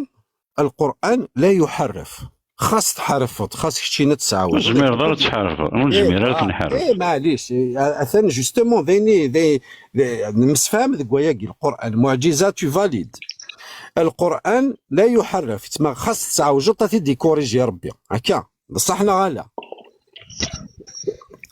Lqur'an la yuḥerref. Xas tḥerrfeḍ, xas keččini ad tesɛawdeḍ. Ur tezmireḍ ara ad tḥerrfeḍ, ur nezmir ara ad t-nḥerref. Eh, maɛlic, eh, atan justement, d ayen i, d ayen, d, nemsefham deg wayagi, Lqur'an, muɛǧiza, tu valides. Lqur'an la yuḥerref, yettma xas tesɛewjeḍ ad t-id-ikuriji Rebbi. Akka. D ṣṣeḥ neɣ ala?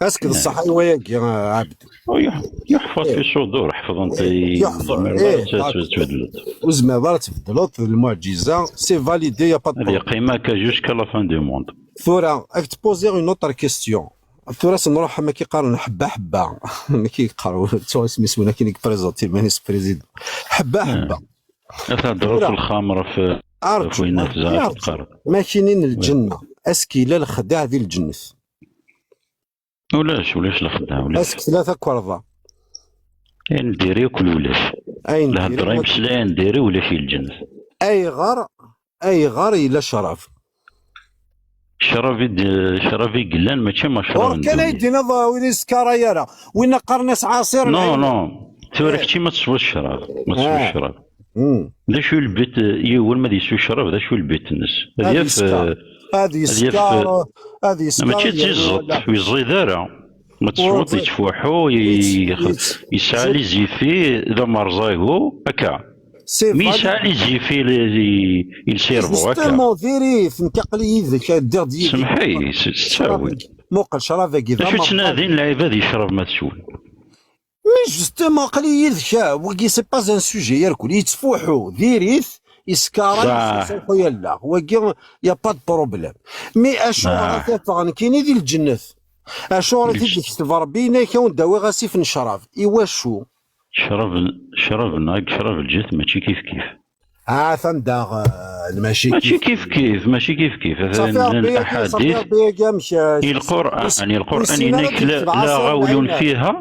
Ask d ṣṣeḥ i wayagi, a Ɛebdu. Oh, yuḥ-, yuḥfaḍ fi sudur, ḥefḍent-t-id, yuḥfaḍ, ur tezmireḍ ara ad tbeddleḍ. Ur tezmireḍ ara ad tbeddleḍ, d lmuɛǧiza, c'est validé, y a pas de problème. Ad yeqqim akka jusqu'à la fin du monde. Tura, ad k-poser une autre question. Tura s nruḥ, am akken qqaren, ḥebba ḥebba. Am akken yeqqar, ttuɣ isem-is win akken i yeprezenti iman-is président. Ḥebba ḥebba. Ad thedreḍ f lxamra f, f winna tezɛa teqqar. Ma kinin lǧenna, aski yella lexdeɛ di lǧennet? Ulac, ulac lexdeɛ, ulac. Aski tella takerḍa? Ayen diri akk ulac. Ayen diri lhedra, imeslay, ayen diri ulac i lǧennet. Ayɣer, ayɣer yella ccrab? Ccrab i d-, ccrab i yellan, mačči ma ccrab n ddunit. Ur kan ay d-tiniḍ, ah, win iskar ay ara. Win qqaren-as ɛasir. Non, non. Tura kečči ma teswiḍ ccrab, ma teswiḍ ccrab. D acu i lbit, eh, yiwen ma d-yeswi ccrab, d acu i lbit-nnes? Ad yaf, eh, ad yaf, eh, ad yeskeṛ, ad yeskeṛ, mačči d tiẓeṭ, ur yeẓẓid ara. Ma teswiḍ, yettfuḥu, yesɛa les effets d amerẓagu, akka. Mi yesɛa les effets, il s'énerve, akka. Justement, diri-t, nekk aql-i yid-k, ddiɣ-d yid-k. Semmeḥ-iyi, s ttawil. Muqel, ccrab-agi d amerẓagu. D acu ttnadin lɛibad i ccrab ma teswen? Mais justement, aql-i yid-k, ah, wagi, c'est pas un sujet, irkul, yettfuḥu, diri-t, yeskeṛ, yesfuḥu allaɣ. Wagi, y a pas de problème. Mais acuɣer ara t-afeɣ nekkini di lǧennet? Acuɣer i t-id-yekteb Rebbi, yenna-k, ad wen-d-awiɣ asif n ccrab? Iwacu? Ccrab n, ccrab n, ccrab n lǧennet mačči kif kif. Ah, atan daɣ, eh, mačči kif kif, mačči kif kif. Atan llan laḥadit. I Lqur'an, i Lqur'an yenna-k, la, la ɣawlun fiha,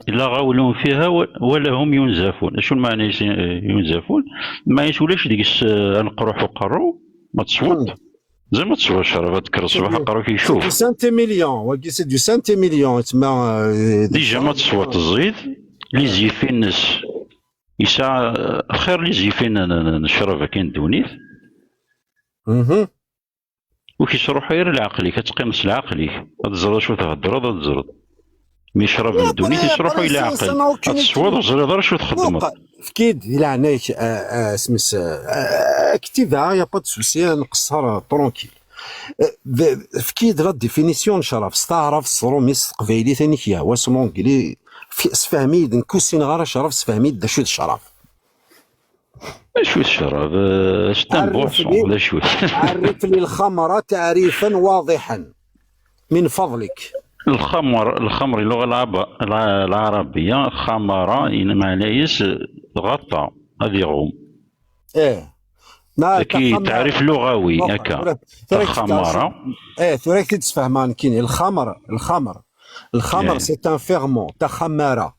la ɣawlun fiha wa, wala hum yunzafun. Acu lmeɛna yunzafun? Lmeɛna-s ulac deg-s, eh, aneqruḥ uqerru, ma tesweḍ. Zeɛma ad tesweḍ ccrab, ad tekkreḍ ṣṣbeḥ aqerru-k yecuf. C'est du saint-émilion, wagi c'est du saint-émilion, yettma, eh, déjà ma tesweḍ ẓid, les effets-nnes. Yesɛa, eh, xir les effets n, n, n, n ccrab akin ddunit. Ur k-yesruḥay ara leɛqel-ik, ad teqqimeḍ s leɛqel-ik. Ad teẓreḍ acu theddreḍ, ad teẓreḍ. Mi ccrab n ddunit yesruḥuy leɛqel. Ad tesweḍ, ur teẓriḍ ara acu txeddmeḍ. Efk-iyi-d di leɛnaya-k, eh, eh, isem-is, eh, eh, ktiba, y a pas de souci, ad nqeṣṣer, eh, tranquille. Eh, d-, efk-iyi-d la définition n ccrab, s taɛrabt, s tṛumit, s teqbaylit, ayen i k-yehwa, s l'anglais, f-, sefhem-iyi-d, nekk ur ssineɣ ara ccrab, sefhem-iyi-d d acu d ccrab. D acu d ccrab? Eh, c'est un boisson, d acu-t? عرف لي الخمر تعريفا واضحا من فضلك. الخمر، الخمر اللغة العب-، الع-، العربية، خمر، يعني معناه غطى، هذه يغوم. ايه. كي تعريف لغوي، هكا. الخمارة. ايه، ثورة كي تسفهم كيني. الخمر، الخمر. الخمر، c'est un ferment، تخمارة.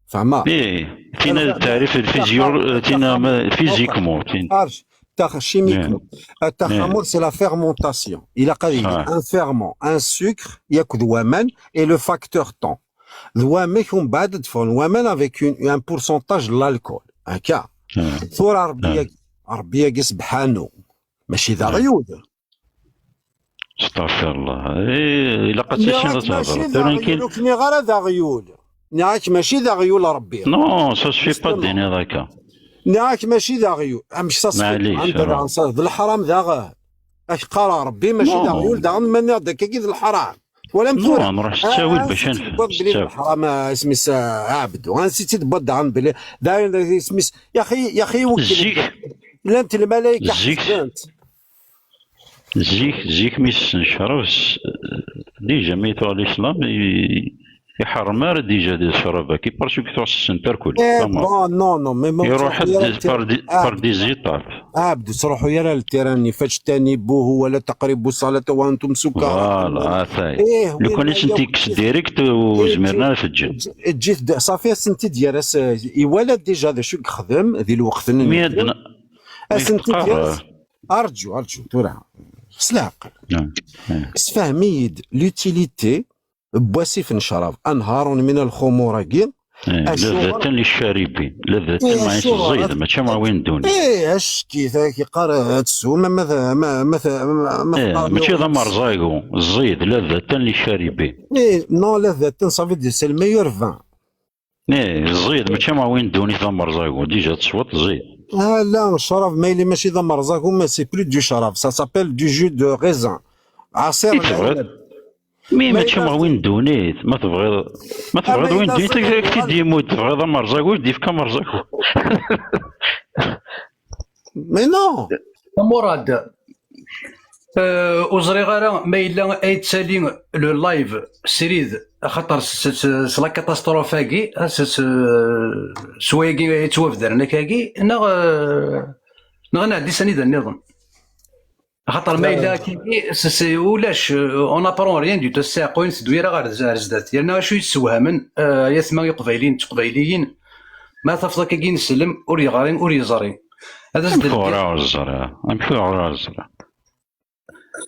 فهمت؟ ايه، تينا التعريف الفيزيو-، تينا ما-، physiquement، تينا. عرش، تخ-، chimiquement. التخمر، c'est la fermentation. إلا قال لي un ferment، un sucre، ياكل ومن، et le facteur temps. ذوامك ومن بعد تدفع الومن avec une, un pourcentage de l'alcool. هكا. ثورة ربي، ربي سبحانه. ماشي ذا غيول. استغفر الله. إيه، إلا قد تشين ماشي ذا غيول، كني غير ذا غيول. نعاك ماشي ذا غيول ربي. Non, ça se fait pas de dire هكا. نعاك ماشي ذا غيول. مش ça se fait. معليش، عندنا الحرام ذا غ-، Ak-qqareɣ Rebbi, mačči d aɣyul daɣen, ma nniɣ-d akkagi d lḥaram. Twalam tura? Non, nruḥ s ttawil bac ad nefhem. Belli d lḥaram, ah, isem-is, ah, Ɛebdu. Ansi tt-id-wwiḍ daɣen belli, daɣen isem-is, yaxi, yaxi, iwekkil. Zik. Llant lmalayek zik. Ḥesbent. Zik, zik mi ssnen ccrab, s-, déjà mi tuɣal l'islam, i-, iḥrem ara déjà di ccrab-agi, parce que tuɣ ssent arkul. Eh, bon, non, non, mais ma iruḥ-d par des, par des étapes. Ah, Ɛebdu, ttruḥu ara l terrain-nni, فاجتنبوه ولا تقربوا الصلاة وأنتم سكارى. Voilà, atay. Lukan i sent-ikkes direct, ur zmiren ara ad t-ǧǧen. Eǧǧ-it, d-, ṣafi, ad sent-id-yerr, as-, iwala déjà d acu i yexdem di lweqt-nni. Mi ad n-, ad sent-id-yerr. Arǧu, arǧu, tura. S leɛqel. Sfehmi-yi-d l'utilité n wasif n ccrab, أنهار من الخمور-agi. Ladhatan liccaribin. Ladhatan, maɛna ẓid, mačči am win n ddunit. Eh, acki, tak, yeqqar, ad teswem, ama t-, ama, ama t-, ama, ama teqqarem mačči d amerẓagu, ẓid, ladhatan liccaribin. Eh, non, ladhatan, ça veut dire, c'est le meilleur vin. Eh, ẓid, mačči am win n ddunit d amerẓagu. Déjà tesweḍ ẓid. Ah, la, ccrab, ma yili mačči d amerẓagu, mais c'est plus du ccrab. Ça s'appelle du jus de raisin. Ɛṣir n lɛinab. Mi mačči am win n ddunit, ma tebɣiḍ, ma tebɣiḍ win n ddunit, ad k-t-id-yemmud, tebɣiḍ amerẓagu, ad k-d-yefk amerẓagu. Mais non. A Murad, euh, ur ẓriɣ ara ma yella ay ttali le live srid, axaṭer s, s, s, s la catastrophe-agi, s, s, s wayagi ay ttwabedren akkagi, neɣ, euh, neɣ ad nɛeddi s anida nniḍen. Axaṭer ma yella akkagi, s-, s-, ulac, euh, on apprend rien du tout, s-, ur netteddu ara ɣer, ɣer zdat. Yerna acu yessewhamen, euh, ay atma Iqbayliyen d Teqbayliyin, ma tafeḍ akkagi ineslem, ur yeɣri, ur yeẓri. Ad as-d-, amek ur yeẓri? Amek ur yeẓri?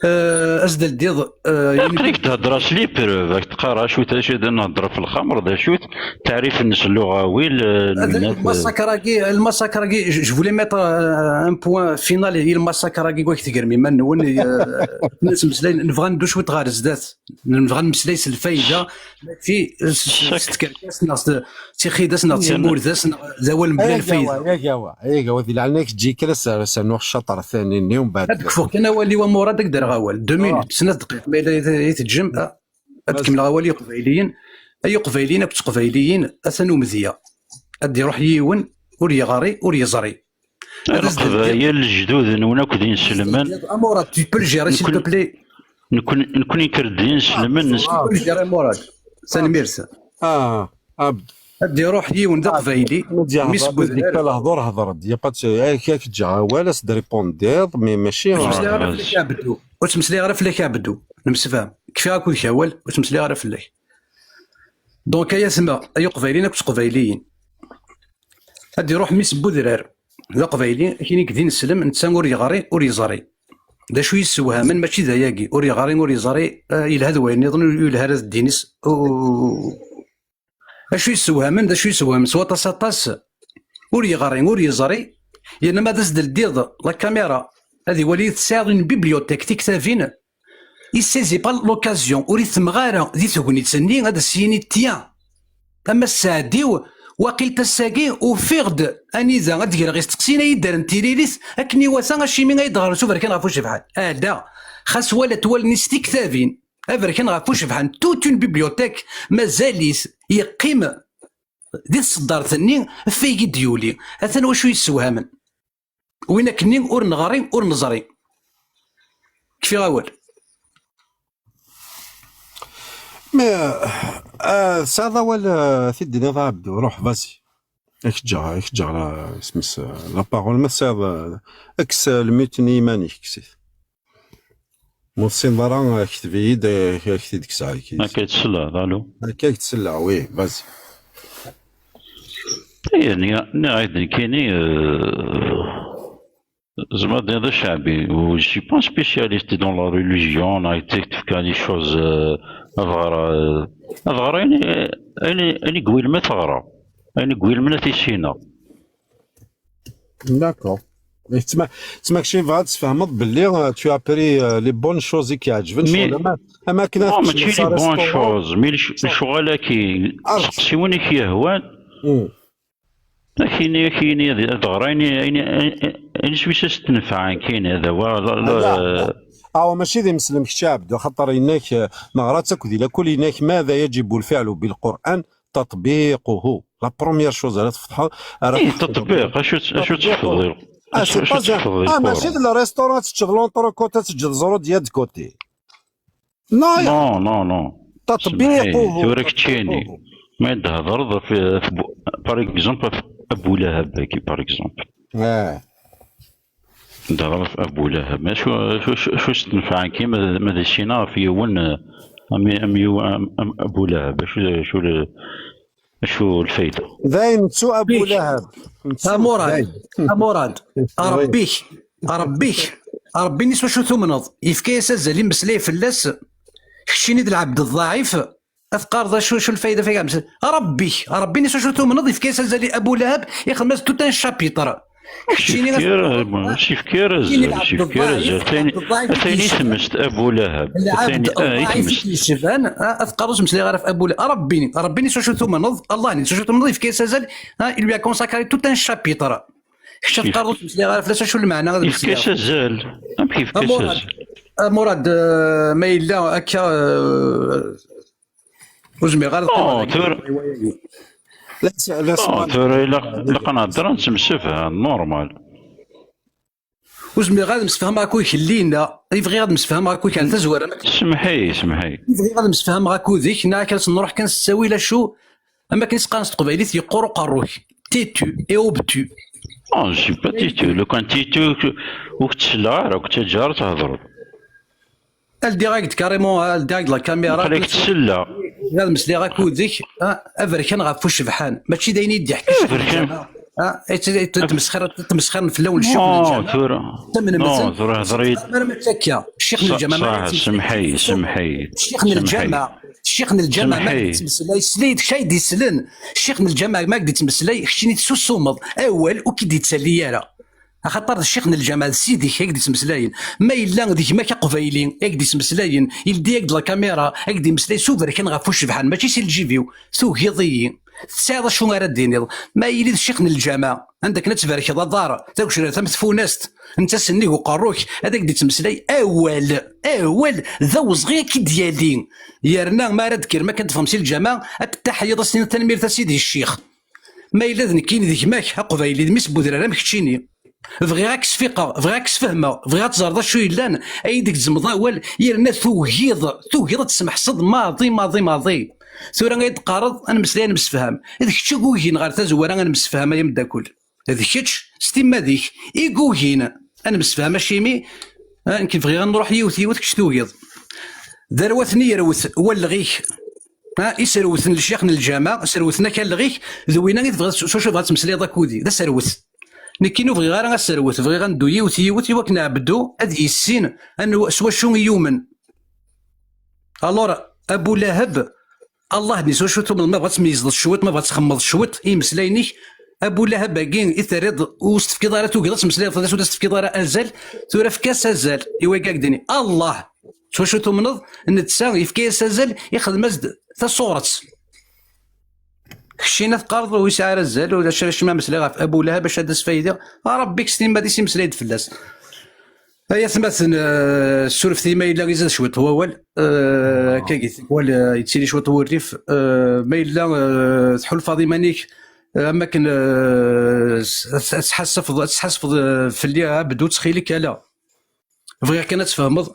Euh, ad as-d-ldiḍ, euh, aql-ik thedder-as les preuves, ad teqqar acu-t, acu d nehder ɣef lxamer, d acu-t, tarif-nnes luɣawi, l-, ad lnat-, lmasakr-agi, lmasakr-agi, je, je voulais mettre, euh, un point final i lmasakr-agi, deg wak tegrem iman-nwen, euh, nettmeslay, nebɣa neddu cwiṭ ɣer zdat, nebɣa nemmeslay s lfayda, mačči s, s, s tkerkas neɣ s, s tixidas neɣ d timurdas neɣ d awal mebla lfayda. Ayaw, ayaw, ayaw, di leɛnaya-k, eǧǧ-iyi kan ad s-, ad s-rnuɣ ccaṭer thani-nni, umbeɛd ad d-kfuɣ kan awal-iw a Murad, ad k-d-rreɣ awal. Deux minutes, snat dqayeq, ma yella i t-, i teǧǧem, ah, ad d-kemmleɣ awal i Iqbayliyen. Ay Iqbayliyen akked Teqbayliyin, atan umedya. Ad d-iruḥ yiwen, ur yeɣri, ur yeẓri. Ad as-d-, Leqbayel, lejdud-nwen akk d inselmen. A Murad, tu peux le gérer, s'il te plaît? Nekkni, nekkni nekk d inselmen. Ah, tu peux le gérer, Murad. Tanemmirt. Ah, Abd. Ad d-iruḥ yiwen d aqbayli, mi s-, lehdur, hder-d. Y a pas de, ak, ak ǧǧeɣ awal, as-d-ripondiḍ, mais mačči. Ur ttmeslay ara fell-ak a Ɛebdu. Ur ttmeslay ara fell-ak a Ɛebdu. Nemsefham. Kfiɣ akk deg awal, ur ttmeslay ara fell-ak. Donc, ay atma, ay uqbayliyen akked teqbayliyin. Ad d-iruḥ mmi-s n udrar d aqbayli, akin i d ineslem, netta ur yeɣri, ur yeẓri. D acu yessewhamen, mačči d ayagi, ur yeɣri, ur yeẓri, eh, yelha d wayen nniḍen, ur yelha ara d ddin-is, u-, acu yessewhamen, d acu yessewhamen s waṭas aṭas, ur yeɣri, ur yeẓri, yerna ma ad as-d-ldiḍ la caméra, ad iwali tesɛiḍ une bibliothèque, tiktabin, il saisit pas l'occasion, ur ittemmeɣ ara di tegnit-nni ad as-yini tiens, a Mass Saɛdiw, waqil tassa-agi ufiɣ-d anida ad d-greɣ isteqsiyen ay d-rren tiririt akken iwata, acimi ay d-ɣren s uberkan ɣef ucebḥan. Ala, xas walat wallen-is tiktabin, aberkan ɣef ucebḥan, toute une bibliothèque, mazal-it yeqqim di tseddart-nni ɣef ay i d-yuli. Atan wacu yessewhamen. Win akkenni ur neɣri, ur neẓri. Kfiɣ awal. Mais, euh, tesɛiḍ awal, euh, t-id-tiniḍ a Ɛebdu, ruḥ, vas-y. Ad k-ǧǧeɣ, ad k-ǧǧeɣ la, isem-is, euh, la parole. Ma tesɛiḍ, euh, kkes, euh, lmut-nni iman-ik, kkes-it. Ma ur tessineḍ ara, euh, kteb-iyi-d, euh, ad k-t-id-kkseɣ. Akka i d-tselleḍ, allô? Akka i d-tselleɣ, oui, vas-y. Ihi, nniɣ-ak-d nekkini, euh, zemreɣ ad d-iniɣ d aceɛbi. Je suis pas un spécialiste dans la religion, neɣ ad k-d-fkeɣ des choses, euh, ad ɣreɣ, euh, ad ɣreɣ ayen, ayen, ayen i iwulmen ad t-ɣreɣ, ayen i iwulmen ad t-issineɣ. D'accord. Yettma-, yettma kečč yebɣa ad tesfehmeḍ belli, euh, tu as pris, euh, les bonnes choses i k-iɛeǧben, mais ccɣel ama, ama akken ad non, mačči les bonnes choses, mais lecɣal-agi, seqsi win i k-yehwan. Hmm. Akini, akini, ad, ad ɣreɣ ayen, ayen, ayen, Ayen s wis as-tnefɛen kan, ad awa-, la, la, Ala. Awa, mačči d imeslem kečč a Ɛebdu, axaṭer yenna-k, eh, neɣra-tt akk di lakul, yenna-k: ماذا يجب الفعل بالقرآن تطبيقه. La première chose ara tfetḥeḍ, ara Ih, tfetḥeḍ. Teṭbiq, acu tt-, acu teṭbiqu. Tfeḍ di, ah, acu, c'est acu pas un, tfeḍ di ah, mačči d le restaurant, ad teǧǧeḍ l'entrée côté, ad teǧǧeḍ ẓru d yad côté. Non, non, non, non. Teṭbiqu. Semḥi, tura keččini. Ma d-thedreḍ ɣef, ɣef bu-, par exemple, ɣef Abu Lahab-agi, par exemple. Ah. Dɣa ɣef Abu Lahab. Acu, acu, acu, acu s-tenfeɛ-agi ma d, ma d ssina ɣef yiwen, eh, am, am, yiw-, am, am Abu Lahab? Acu, acu, acu lfayda? Dayen, nettu Abu Lahab. Nettu, a Murad, dayen. A Murad, Rebbi-k, Rebbi-k, Rebbi-nni s wacu tumneḍ, yefka-yas azal, imeslay fell-as, keččini d lɛebd ḍɛif, ad teqqareḍ acu, acu lfayda fik-, Rebbi-k, Rebbi-nni s wacu tumneḍ, yefka-yas azal i Abu Lahab, ixdem-as tout un chapitre. Keččini ad teqqareḍ, ah, ur s-yefki ara azal, ur s-yefki ara azal. Atan, atan i tmest Abu Lahab. Atan, ah, i tmest. Yecban, ah, ad teqqareḍ ur s-meslayeɣ ara ɣef Abu Lahab. Rebbi-nni, Rebbi-nni s wacu tumneḍ, Allah-nni s wacu tumneḍ, yefka-yas azal, ah, il lui a consacré tout un chapitre. Kečč ad teqqareḍ ur s-meslayeɣ ara fell-as, acu lmeɛna ad meslayeɣ? Yefka-as azal. Amek yefka-as azal? A Murad, eh, ma yella akka, eh, ur zmireɣ ara ad qqimeɣ dagi. Tura, la, la, oh, tura ilaq, ilaq ad nehder, ad nettemsefham, normal. Ur zmireɣ ad msefhameɣ akked-k, Lina. I bɣiɣ ad msefhameɣ akked-k ar tazwara. Semḥ-iyi, semḥ-iyi. I bɣiɣ ad msefhameɣ akked-k, neɣ akka ad nruḥ kan s ttawil, acu, am akken i s-qqaren s teqbaylit, yeqqur uqerru-k. Têtu et obtus. Oh, je suis pas têtu. Lukan têtu, ur k-ttselleɣ ara, ur k-ttaǧǧa ara ad thedreḍ. Ldiɣ-ak-d carrément, ah, ldiɣ-ak-d la caméra. Aql-ak tsella. Ad mesliɣ akked-k, ah, aberkan ɣef ucebḥan. Mačči d ayen i d-iḥka Ccix n lǧameɛ. Ah, i t-, i t-, tmesxir-, tmesxirem fell-awen Ccix n lǧameɛ. Tura. Tamnemten. Tura hder-iyi-d. Arma d akka. Ccix n lǧameɛ, ma semḥ-iyi, semḥ-iyi. Ccix n lǧameɛ, Ccix n lǧameɛ, ma yettmeslay, sli-d kečč ay d-islen. Ccix n lǧameɛ, ma ak-d-ittmeslay, keččini tessusumeḍ. Awal ur k-id-ittali ara. Axaṭer d ccix n lǧameɛ, d sidi-k i ak-d-ittmeslayen. Ma yella d gma-k aqbayli i ak-d-ittmeslayen, ildi-ak-d la caméra, ak-d-imeslay s uberkan ɣef ucebḥan, mačči si lǧib-iw, tugiḍ-iyi. Tesɛiḍ acu ara d-tiniḍ. Ma yili d ccix n lǧameɛ, anda akken ad tberkeḍ aḍar, tagecrart, am tfunast, netta sennig uqerru-k, ad ak-d-ittmeslay awal, awal, d awezɣi ad k-id-yali. Yerna ma ara d-kkrem akken teffɣem si lǧameɛ, ad k-taḥyiḍ, ad s-tiniḍ tanemmirt a sidi ccix. Ma yella d nekkini d gma-k aqbayli, d mmi-s n wedrar am keččini, bɣiɣ ad k-sfiqeɣ, bɣiɣ ad k-sfehmeɣ, bɣiɣ ad teẓreḍ acu yellan, ad iyi-d-tgezmeḍ awal, yerna tugiḍ, tugiḍ ad tesmeḥseḍ maḍi, maḍi, maḍi. Tura ay d-teqqareḍ ad nemmeslay, ad nemsefham. D kečč i yugin ɣer tazwara ad nemsefham, ay ameddakel. D kečč s timmad-ik i yugin ad nemsefham, acimi, ah, nekk bɣiɣ ad nruḥ yiwet yiwet, kečč tugiḍ. D arwat-nni yerwet walleɣ-ik. Ha, iserwten lecyax n lǧameɛ, serwten-ak alleɣ-ik, d winna i tebɣiḍ s, s wacu tebɣiḍ ad tmeslayeḍ akked-i, d aserwet. Nekkini ur bɣiɣ ara aserwet, bɣiɣ ad neddu yiwet yiwet i wakken Ɛebdu ad yissin anwa, s wacu i yumen. Alors, Abu Lahab, Allah-nni s wacu tumneḍ, ma bɣa ad tmeyyzeḍ cwiṭ, ma bɣa ad txemmeḍ cwiṭ i yimeslayen-ik, Abu Lahab-agi i terriḍ ur s-tefkiḍ ara, tugiḍ ad tmeslayeḍ fell-as, ur s-tefkiḍ ara azal, tura efk-as azal i wagi ak-d-ini. Allah! S wacu tumneḍ? Netta yefka-yas azal, ixdem-as-d tasuret. Keččini teqqareḍ ur yesɛi ara azal, ulac acimi ad mesliɣ ɣef Abu Lahab, acu ad d-asfaydiɣ? A Rebbi-k s timmad-is imeslay-d fell-as. Ay atmaten, eh, ssurfet-iyi ma yella izad cwiṭ wawal, eh, akka gi tikwal, eh, yettili cwiṭ wurrif, eh, ma yella, eh, tḥulfaḍ iman-ik, eh, am akken, eh, s-, ad, ad tḥasfeḍ, ad tḥasfeḍ, eh, fell-i, Ɛebdu, ttxil-k, ala. Bɣiɣ kan ad tfehmeḍ,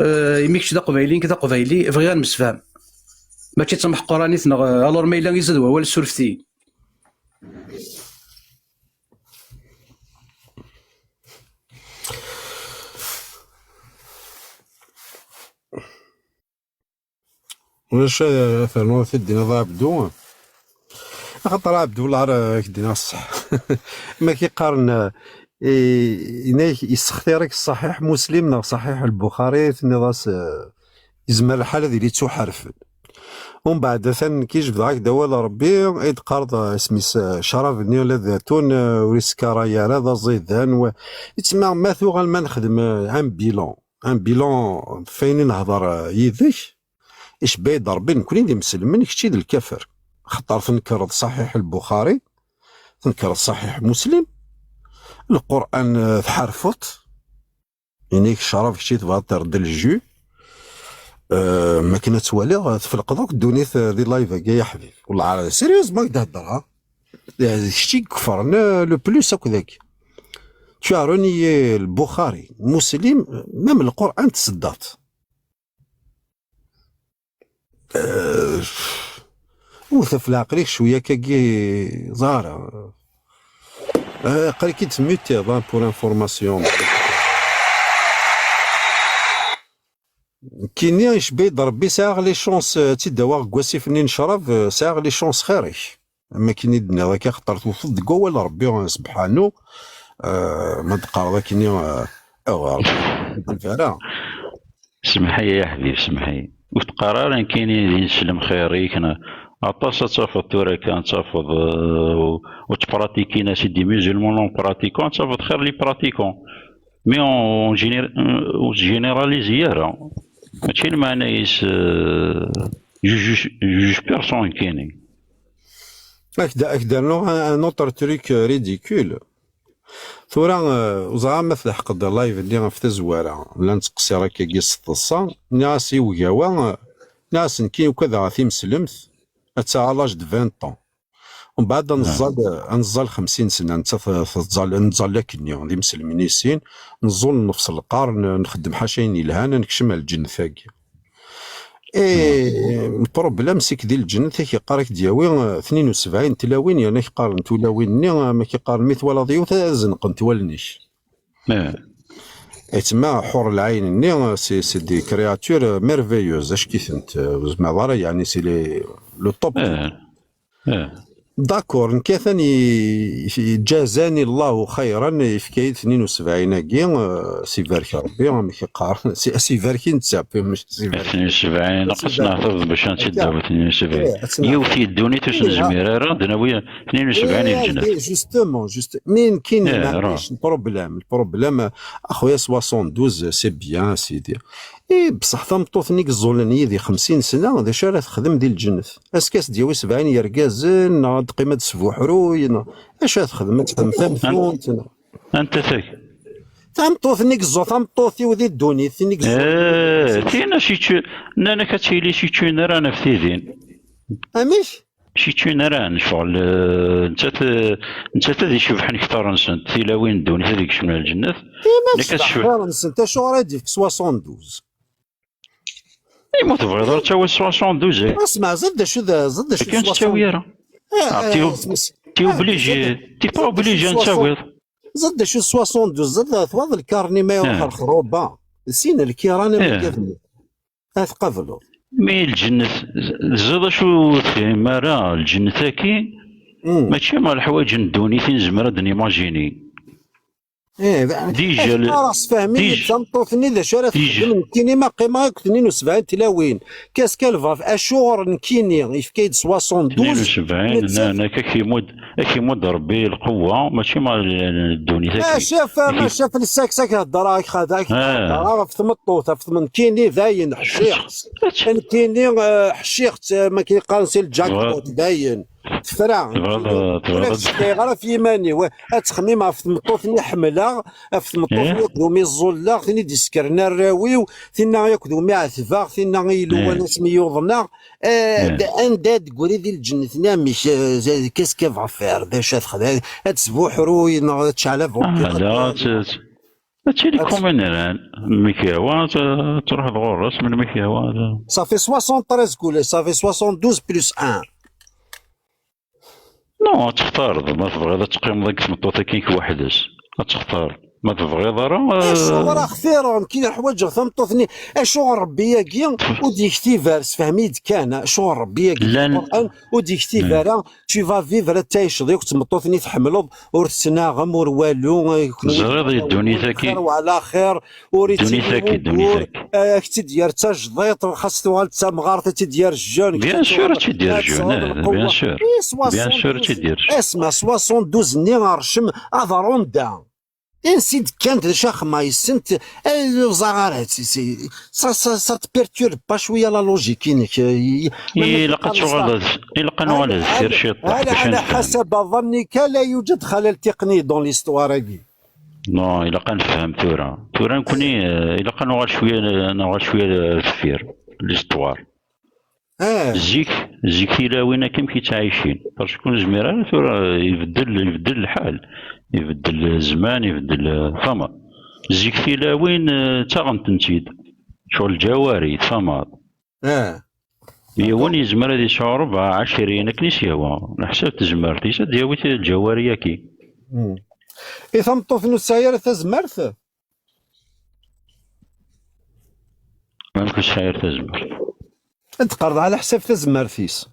eh, imi kečč d aqbayli, nekk d aqbayli, bɣiɣ ad nemsefham. Mačči d tameḥquranit neɣ, eh, alors ma yella izad wawal, ssurfet-iyi. Ulac, eh, ternuḍ ad t-id-tiniḍ a Ɛebdu. Axaṭer a Ɛebdu, wellah ara k-d-iniɣ ṣṣeḥ. Ma k-iqqaren, eh, i-, yenna-k, yessextir-ak Ṣaḥiḥ Muslim neɣ Ṣaḥiḥ Lbuxari, tenniḍ-as, eh, yezmer lḥal ad yili ttuḥerfen. Umbeɛd, atan nekk i jebdeɣ-ak-d awal n Ṛebbi, ay d-qqareḍ, eh, isem-is, eh, ccrab-nni ula d atun, eh, ur iskaray ara, d aẓidan, wa-, yettma ma tuɣal ma nexdem, eh, un bilan. Un bilan f wayen i nehḍer, eh, yid-k, icebba-yi-d Ṛebbi, nekkni d imselmen, kečči d lkafer. Axaṭer tnekreḍ Ṣaḥiḥ Lbuxari, tnekreḍ Ṣaḥiḥ Muslim, Lqur'an, eh, tḥarfeḍ, ini-k ccrab, kečči tebɣiḍ terreḍ le jus. Eh, ma akken ad twaliḍ, eh, tfelqeḍ akk ddunit, eh, di live-agi, ay aḥbib. Wellah, sérieusement i d-heddreɣ, ha? Eh, d kečč i yekefren, eh, le plus akk dagi. Tu as renié Lbuxari, Muslim, même Lqur'an tseddaḍ. Eh, wwet ɣef leɛqel-ik cwiya akkagi, ẓara. Eh, aql-ik-id temmutiḍ, hein, pour information. Nekkini icebbi-d Rebbi, sɛiɣ les chances, eh, ad tt-id-awaɣ deg wasif-nni n ccrab, eh, sɛiɣ les chances xir-ik. Am akken i d-tenniḍ akka, axaṭer tewteḍ deg wawal n Rebbi, eh, sebḥanu, eh, ma d-qqareḍ akkenni, eh, awer ara. Semmeḥ-iyi, ay aḥbib, semmeḥ-iyi. Ur teqqar ara nekkini d ineslem xir-ik, neɣ aṭas ad tafeḍ tura kan, ad tafeḍ, eh, ur, ur ttpratikin, c'est des musulmans non pratiquants, ad tafeḍ xir les pratiquants. Mais on, on génér-, on généralise ara. Mačči lmeɛna-is, euh, juge, juge personne nekkini. Ak-d-, ak-d-rnuɣ un, un autre truc, euh, ridicule. Tura, euh, ur ẓriɣ ma tleḥqeḍ live-nni ɣef tazwara. La nettqeṣṣir akkagi s teḍsa. Nniɣ-as i ugawa, euh, nniɣ-as nekki ukadeɣ ɣer timeslemt, atta à l'âge de vingt ans. Umbeɛd ad neẓẓal, ad neẓẓal xemsin sna, nettat teẓẓal, neẓẓal akkenni, d imselmen i sin, neẓẓul nnefs lqern, nxeddem ḥaca ayen yelhan, ad nekcem ar lǧennet-agi. Eh, lproblem, c'est que di lǧennet, ak yeqqar, ak-d-yawi, eh, tnin u sebɛin n tlawin, yerna ak-qqaren tulawin-nni, am ak-yeqqaren, mi twalaḍ yiwet, ad zenqent wallen-ik. Eh. Et tma, ḥur lɛayen-nni, c'est, c'est des créatures merveilleuses, acki-tent, eh, ur zmireḍ ara, yeɛni, c'est les, le top. Eh. Eh. D'accord, nekk atan i, i, ǧazani Allahu xayran, yefka-yi-d tnin u sebɛin-agi, eh, s ibarek Rebbi, amek yeqqar, s, s ibarek i netta, mačči s ibarek. Tnin u sebɛin, aqas neɛteḍ bac ad tt-id-tawi tnin u sebɛin. Eh, ad tt-neɛteḍ. Yiwet i ddunit ur s-nezmir ara, ad d-nawi tnin u sebɛin i lǧennet. Eh, justement, juste. Mi nekkini, eh, maɛlic, lproblem, lproblem, a xuya, soixante-douze, c'est bien, a sidi. Eh, bṣeḥ tameṭṭut-nni i yeẓẓulen yid-i xemsin sna, d acu ara texdem di lǧennet? Ass-a ad s-d-yawi sebɛin yergazen, neɣ ad teqqim ad tesbuḥruy, neɣ acu ara texdem? Ad texdem tamtunt, neɣ? Anta tak? Tameṭṭut-nni i yeẓẓu-, tameṭṭut-iw di ddunit, tin i yeẓẓulen. Eh, tin a si-, nnan-ak ad tili si-, ur ttcin ara ɣef tidin. Amek? Ur ttcin ara, necɣel, eh, nettat, eh, nettat ad icebḥen kter-nsent, tilawin n ddunit ad ikecmen ar lǧennet. Nekk ad cebḥ- xir-nsent, acuɣer i d-yefk soixante-douze? Eh, ma tebɣiḍ ara tawiḍ soixante-douze, eh. Asma, ẓid d acu d, ẓid d acu d soixante-douze. Akken ur tettawi ara. Eh, ah, eh, t'es, t'es obligé, t'es pas obligé ad tawiḍ. Ẓid d acu d soixante-douze, ẓid d twad lkarni ma iruḥ ar xruba. Sin lkiran am lkiran. Ad tqableḍ. Mi lǧennet, ẓid acu ur tefhim ara, lǧennet-agi, mačči am leḥwayeǧ n ddunit i nezmer ad d-nimajini. Eh, d-, déjà le-, qqareɣ, sfehmi-yi-d déjà tameṭṭut-nni d acu ara texdem, nekkini ma qqimeɣ akk tnin u sebɛin tlawin. Qu'est-ce qu'elle va, acuɣer nekkini yefka-yi-d soixante-douze? Tnin u sebɛin, nettat, na-, na-, ak-imudd, ak-imudd Rebbi lqewwa, mačči ma l-, l-, ddunit-agi. Ma caf, ma caf, lsak-sak heddreɣ, ak-, ak-, heddreɣ ɣef tmeṭṭut, ɣef tmeṭṭut, nekkini dayen ḥciɣ. Nekkini, eh, ḥciɣ-tt, eh, ma k-, yeqqaren si lǧakpot, dayen. Tefra. Tebɣiḍ, tebɣiḍ ad ttxemmimeɣ ara ɣef yiman-iw. Ad ttxemmimeɣ ɣef tmeṭṭut-nni ḥemmleɣ, ɣef tmeṭṭut-nni akked umi ẓẓulleɣ, tin i d-isekren arraw-iw, tinna akked umi ɛetbeɣ, tinna i iluwan asmi yuḍneɣ. Eh, d-, anda ad d-tegri di lǧennet-nni, amek, eh, qu'est-ce qu'elle va faire? D acu ad texdem? Ad tesbuḥruy neɣ ad tecɛel la, ad t-, ad tili comme une reine, melmi k-yehwa, ad, ad truḥeḍ ɣur-s, melmi k-yehwa, ad... Ça fait soixante-treize, ça fait soixante-douze plus un. Non, ad textareḍ, ma tebɣiḍ ad teqqimeḍ deg tmeṭṭut-agi weḥd-s, ad textareḍ. Ma tebɣiḍ ara, eh, acuɣer a xtireɣ, nekk i ḥwaǧeɣ tameṭṭut-nni, acuɣer Rebbi-agi ur d-yektib ara, sefhem-iyi-d kan, acuɣer Rebbi-agi llan, Lqur'an ur d-yektib ara, tu vas vivre, ad tɛiceḍ yakk d tmeṭṭut-nni tḥemmleḍ, ur tettnaɣem, ur walu, eh, ẓriɣ di ddunit-agi, xir wa ɛla xir, ur ittili wugur, eh, ad k-tt-id-yerr d tajdiṭ, xas tuɣal d tamɣart, ad tt-id-yerr jeune, bien sûr, ad tt-id-yerr jeune, eh, bien sûr. Bien sûr, ad tt-id-yerr jeune. Asma, soixante-douze-nni rcem ad ronda. Ansi d-kkant, d acu axemma yessent, eh, ur ẓriɣ ara, si, si, ça, ça, ça te perturbe pas cwiya la logique-inek, eh, i-, ilaq ad tuɣaleḍ, ilaq ad nuɣal ar deffir ciṭ, ala, ala ḥasaba ظنك لا يوجد خلل تقني dans l'histoire-agi. Non, ilaq ad nefhem tura. Tura nekni, eh, ilaq ad nuɣal cwiya, nuɣal cwiya deffir, l'histoire. Ah. Zik, zik tilawin akka amek i ttɛicin. Parce que ur nezmir ara tura, ibeddel, ibeddel lḥal. Ibeddel zzman, ibeddel, eh, fama. Zik tilawin, eh, ttaɣent-tent-id. Ccɣel lǧawari, tfamaḍ. Ah. Yiwen yezmer ad yesɛu rebɛa, ɛecrin, akken i s-yehwa. Leḥsab tezmert-is ad d-yawi ti-, lǧawari-agi. Hmm. I tameṭṭut n ur tesɛi ara tazmert? Amek ur tesɛi ara tazmert? Ad d-teqqareḍ ɛla ḥsab tazmert-is.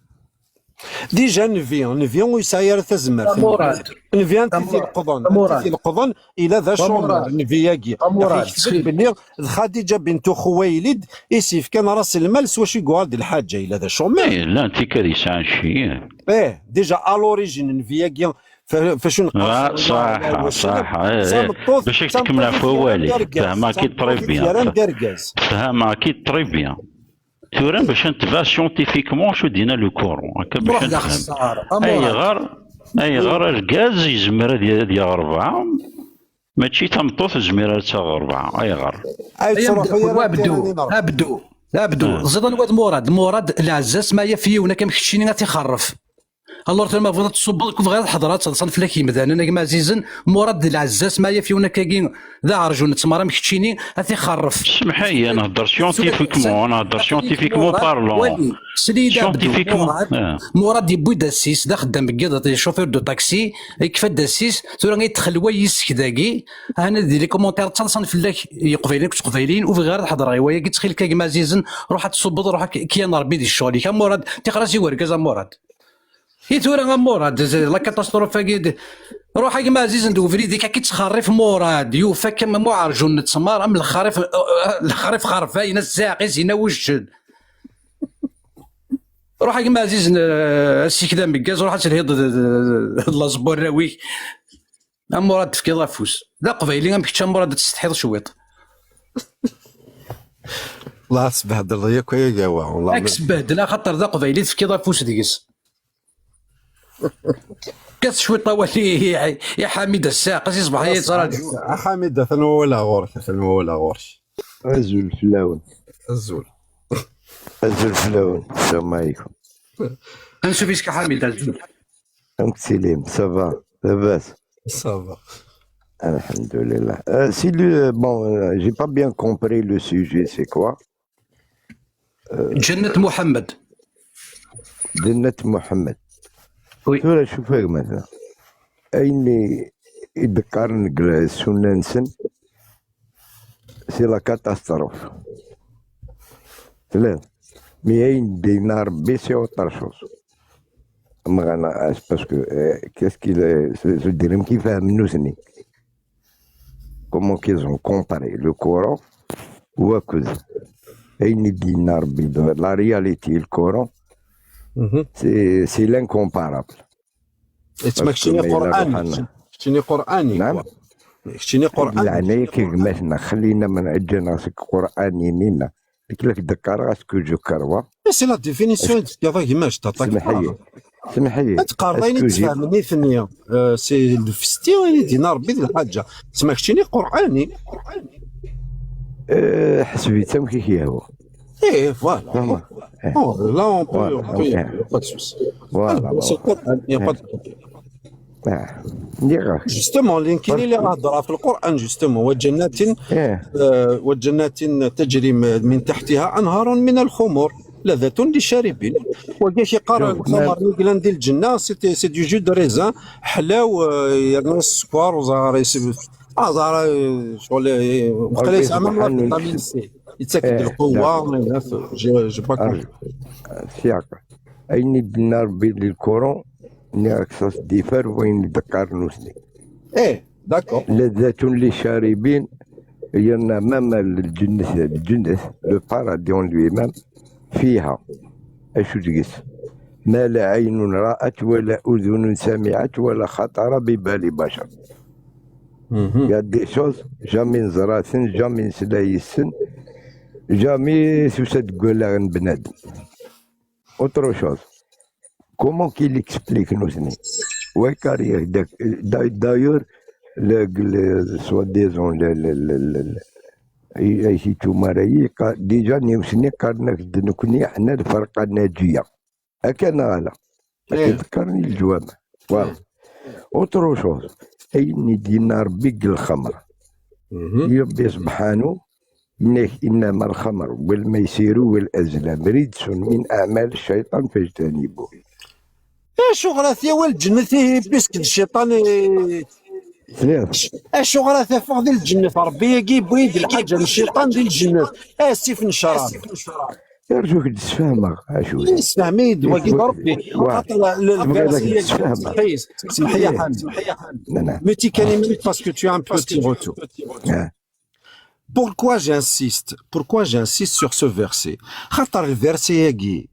Déjà, Nnbi, Nnbi ur yesɛi ara tazmert. Amurad. Nnbi anta i t-ileqḍen? Amurad. Anta i t-ileqḍen? Ila d acu Nnbi-agi. Amurad, ixeddem belli d Xadiǧa bintu Xuwaylid i s-yefkan ras lmal s wacu i yuɣal d lḥaǧa, ila d acu. Eh, llan tikkal yesɛan cci. Eh, déjà, à l'origine, Nnbi-agi, fa-, facu neqqar, ah, ṣaḥa, ṣaḥa, eh, d tameṭṭut, bac ad k-tkemmel ɣef wawal-ik, fehmeɣ-k-id très bien. Fehmeɣ-k-id très bien. Tura, bac ad netbeɛ scientifiquement acu d-yenna le Coran, akka bac ad nefhem. Ayɣer, ayɣer argaz yezmer ad y-, ad yaɣ rebɛa, mačči tameṭṭut ur tezmir ara ad taɣ rebɛa? Ayɣer? Ay, ay, ttruḥu ameddakel, ara abdu, abdu, abdu, ah, teẓriḍ anwa d Murad? Murad, lɛezza-s ma yaf yiwen akka am keččini ad t-ixerref. Alors, tura ma tebɣiḍ ad tṣubbeḍ, ku bɣiɣ ad ḥeḍreɣ, ad ttaḍsan fell-ak yimdanen, a gma ɛzizen, Murad d lɛezza-s, ma yaf yiwen akkagi d aɛerjun n ttmer am keččini, ad t-ixerref. Semḥ-iyi, ad nehder scientifiquement, ad nehder scientifiquement parlant. Wali, sli-d abdu, scientifiquement, Murad, ah. Murad yewwi-d assis, d axeddam n yiḍ, d chauffeur de taxi, yekfa-d assis, tura yettxelwa yis-k dagi, hana di les commentaires ttaḍsan fell-ak Yeqbayliyen akked Teqbayliyin, ur bɣiɣ ara ad ḥeḍreɣ i wayagi, ttxil-k a gma ɛzizen, ruḥ ad tṣubbeḍ, ruḥ ad k-, k-yan Rebbi di ccɣel-ik. A Murad, tixer-as i wergaz a Murad. I tura a Murad, la catastrophe-agi d-, ruḥ a gma ɛzizen d ubrid-ik, ad k-ittxerrif Murad, yufa-k am uɛerjun n ttmer, am lexrif, lexrif xerfayen, a ssiɛqis, yina wuccen. Ruḥ a gma ɛzizen, eh, asik d ameggaz, ruḥ ad telhiḍ d, d, d, d laẓ n warraw-ik. A Murad, tefkiḍ afus. D aqbayli am kečč a Murad, ad tsetḥiḍ cwiṭ. Wallah, tesbehdleḍ yakk ay agawa, wallah. Ad k-sbehdel, axaṭer d aqbayli, tefkiḍ afus deg-s. Kkat cwiṭ awal i, i, i Ḥamid Assaɣ, qas iṣbeḥ-agi yettraǧu. A Ḥamid, atan wawal ɣur-k, atan wawal ɣur-k. Azul fell-awen. Azul. Azul fell-awen. Salam alaikum. Ansuf yes-k a Ḥamid, azul. Amek tellam? Ça va? Labas? Ça va. Alhamdulillah. Euh, si le, bon, euh, j'ai pas bien compris le sujet, c'est quoi? Ǧennet Muḥemmed. Ǧennet Muḥemmed. Oui. Tura, cuf a gma-tneɣ. Ayen i, i d-qqaren deg ssunna-nsen, c'est la catastrophe. Tella. Mais ayen d-yenna Rebbi, c'est autre chose. Meɣana, c'est parce que, euh, qu'est-ce qu'il est, c'est, c'est dire, amek i fehmen nutni. Comment qu'ils ont comparé le Coran ou akked ayen i d-yenna Rebbi, la réalité, le Coran, c'est, c'est l'incomparable. Yettma keččini Qur'ani, keččini Qur'ani, quoi. Keččini Qur'ani. Leɛnaya-k a gma-tneɣ, xlina ma nɛeǧǧa-neɣ seg Qur'ani-nni. Nekk la k-d-qqareɣ ce que je crois. C'est la définition i d-tefkiḍ a gma, je t'attaque pas. Semḥ-iyi. Semḥ-iyi. Ad teqqareḍ ayen i d-tfehmen nitni, euh, c'est lfesti, ayen i d-yenna Rebbi d lḥaǧa. Yettma keččini Qur'ani. Euh, ḥseb-itt amek i k-yehwa. Eh, voilà. Vraiment. Oh, là, on peut, on peut, y a pas de souci. Voilà, c'est le Coran, y a pas de problème. Justement, nekkini la heddreɣ ɣef Lqur'an, justement, وجنات, euh, وجنات تجري من تحتها أنهار من الخمر لذة للشاربين. Wagi i k-yeqqar lxemr-nni yellan di lǧenna, c'est, c'est du jus de raisin, ḥlaw, euh, yerna sskeṛ, ur ẓriɣ ara, ah, ẓriɣ ara, euh, ccɣel, euh, waqila yesɛa même la vitamine C. Yettak-d lqewwa, je, je pas compris. Ayen i d-yenna Rebbi di Lkuran, nniɣ-ak ça se diffère wayen i d-qqaren nutni. Eh, d'accord. لذة للشاربين, yerna même lǧennet, lǧennet, le paradis en lui-même, فيها, acu deg-s? ما لا عين رأت ولا أذن سمعت ولا خطر ببال بشر. Il y a des choses, jamais neẓra-ten, jamais nesla yes-sen, jamais tusa deg wallaɣ n bnadem. Autre chose, comment qu'il explique nutni? Way carrière, d'ailleurs, le, le, soi-disant, le, le, le, le, le, ay, ay, si tumara-yi, qa-, déjà, nutni qqaren-ak-d nekkni, ḥna lferqa naǧiya. Akka neɣ ala? Akken ḍekkren i leǧwamaɛ. Voilà. Autre chose, ayen i d-yenna Rebbi deg lxemr. Rebbi subḥanu, yenna-k, إنما الخمر والميسر والأزلام رجس من أعمال الشيطان فاجتنبوه. Acuɣer a t-yawi lǧennet ihi, puisque d cciṭan i... Tenniḍ. Acuɣer a t-afeɣ di lǧennet? Rebbi-agi yewwi-d lḥaǧa n cciṭan di lǧennet. Asif n ccrab. Arju k-d-sfehmeɣ acu. Yessefhem-iyi-d wagi d Rebbi. Wa. Xaṭer le, le verset-agi, semmeḥ-iyi, semmeḥ-iyi a Ḥamid. Muti kan une minute parce que tu as un petit retour. Pourquoi j'insiste, pourquoi j'insiste sur ce verset? Xaṭer le verset-agi,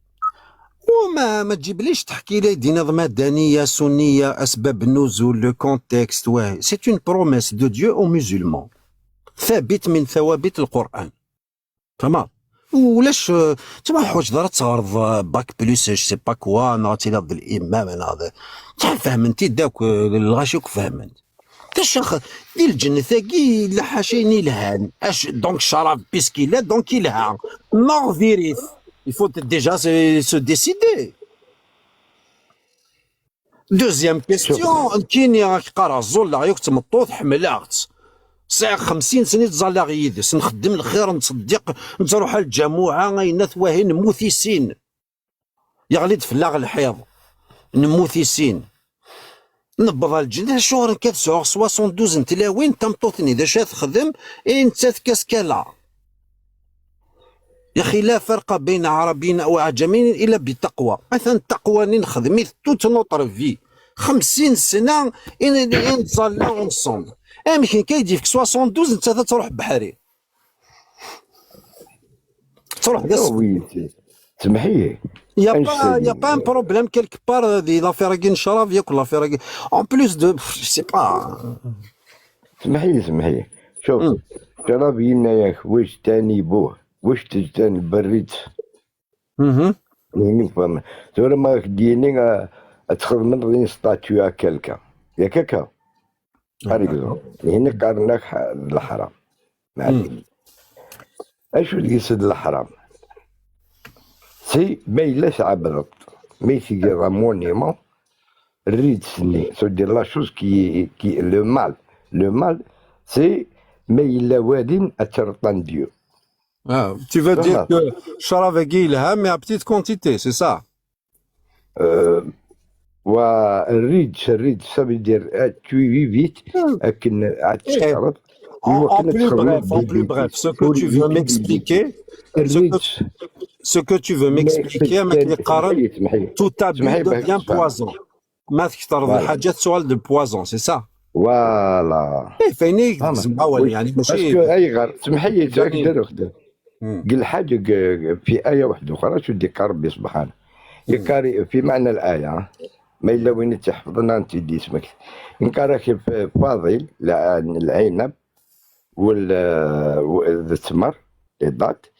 وما، ما تجيبليش تحكي لي ديناض مدنية، سنية، أسباب النزول، le contexte، واه. C'est une promesse de Dieu aux musulmans. ثابت من ثوابت القرآن. تمام. ولاش، آه، انت ما حوج دار تغرض، آه، باك بليس، je sais pas quoi، نغتي لفظ الإمام، أنا هذا. انت فهمنتي داك، آه، الغاشي كفهمنت. تشخ، دي الجنة ثاقي لحاشين الهان. اش، donc شراب بيسكي لا، donc يلها. نوغ فيريف. Il faut déjà se, se décider. Deuxième question, nekkini راك قارع الزول، لا ياك تمطوط حملات. ساعة خمسين سنة تزالغ يدس، نخدم الخير، نتصدق، نتروح الجماعة، أين ثواهي نموت يسين. يغلي فلاغ الحيض، نموت يسين. نبض الجنة، شغل كتسعوغ سواصون دوز نتلاوين، تمطوطني، ذا شا تخدم، إيه نتا تكاسكالا. يا أخي، لا فرق بين عربي أو أعجمي إلا بالتقوى. مثلًا التقوى اللي نخدمي toute notre vie. خمسين سنة إن، إن صلى ensemble. أمكن كي يجيك سواصون دوز أنت تروح بحري. تروح قص. Oui, c'est- سمحي لي. Il y a pas, il y a pas un problème quelque part, euh, des affaires qui ne شراب, ياك l'affaire qui- En plus de, je sais pas. سمحي لي، سمحي لي. شوف، شراب يناياك واش تاني بوه. واش تجتنب الريت؟ مهم. يعني فهم. ثورة ما راك ديني، آه، تخدم من غير ستاتيو هكا لكا. ياك هكا؟ هذيك زون. هنا قارناك ح-، الحرام. ما عليك. اشو اللي يسد الحرام؟ سي ما يلاش عبرت. ما يسيقي رامونيمون. الريد سني. سو دير لا شوز كي، كي، لو مال. لو مال، سي ما يلا والين اترطان ديو. Ah, tu veux dire que شراب يلها, mais à petite quantité, c'est ça? Euh, والريد، الريد، ça veut dire, euh, tu évites أكن عاد تشرب. En, en plus bref, en plus bref, ce que tu veux m'expliquer, ce que, ce que tu veux m'expliquer, ما كيقارن, tout abus devient poison. ما تكثر الحاجات سوال de poison, c'est ça? Voilà. إيه، فين يك تسمع ولا يعني ماشي. Parce que أيغر، سمحي لي، تاك دير وحدة. قال حاجة ق-، في آية واحدة أخرى، شو ديك ربي سبحانه. يقاري في معنى الآية، ما إلا وين تحفظنا أنت دي اسمك. إن كان راك ف-، فاضل، لع-، العنب وال-، و-، التمر، les dattes،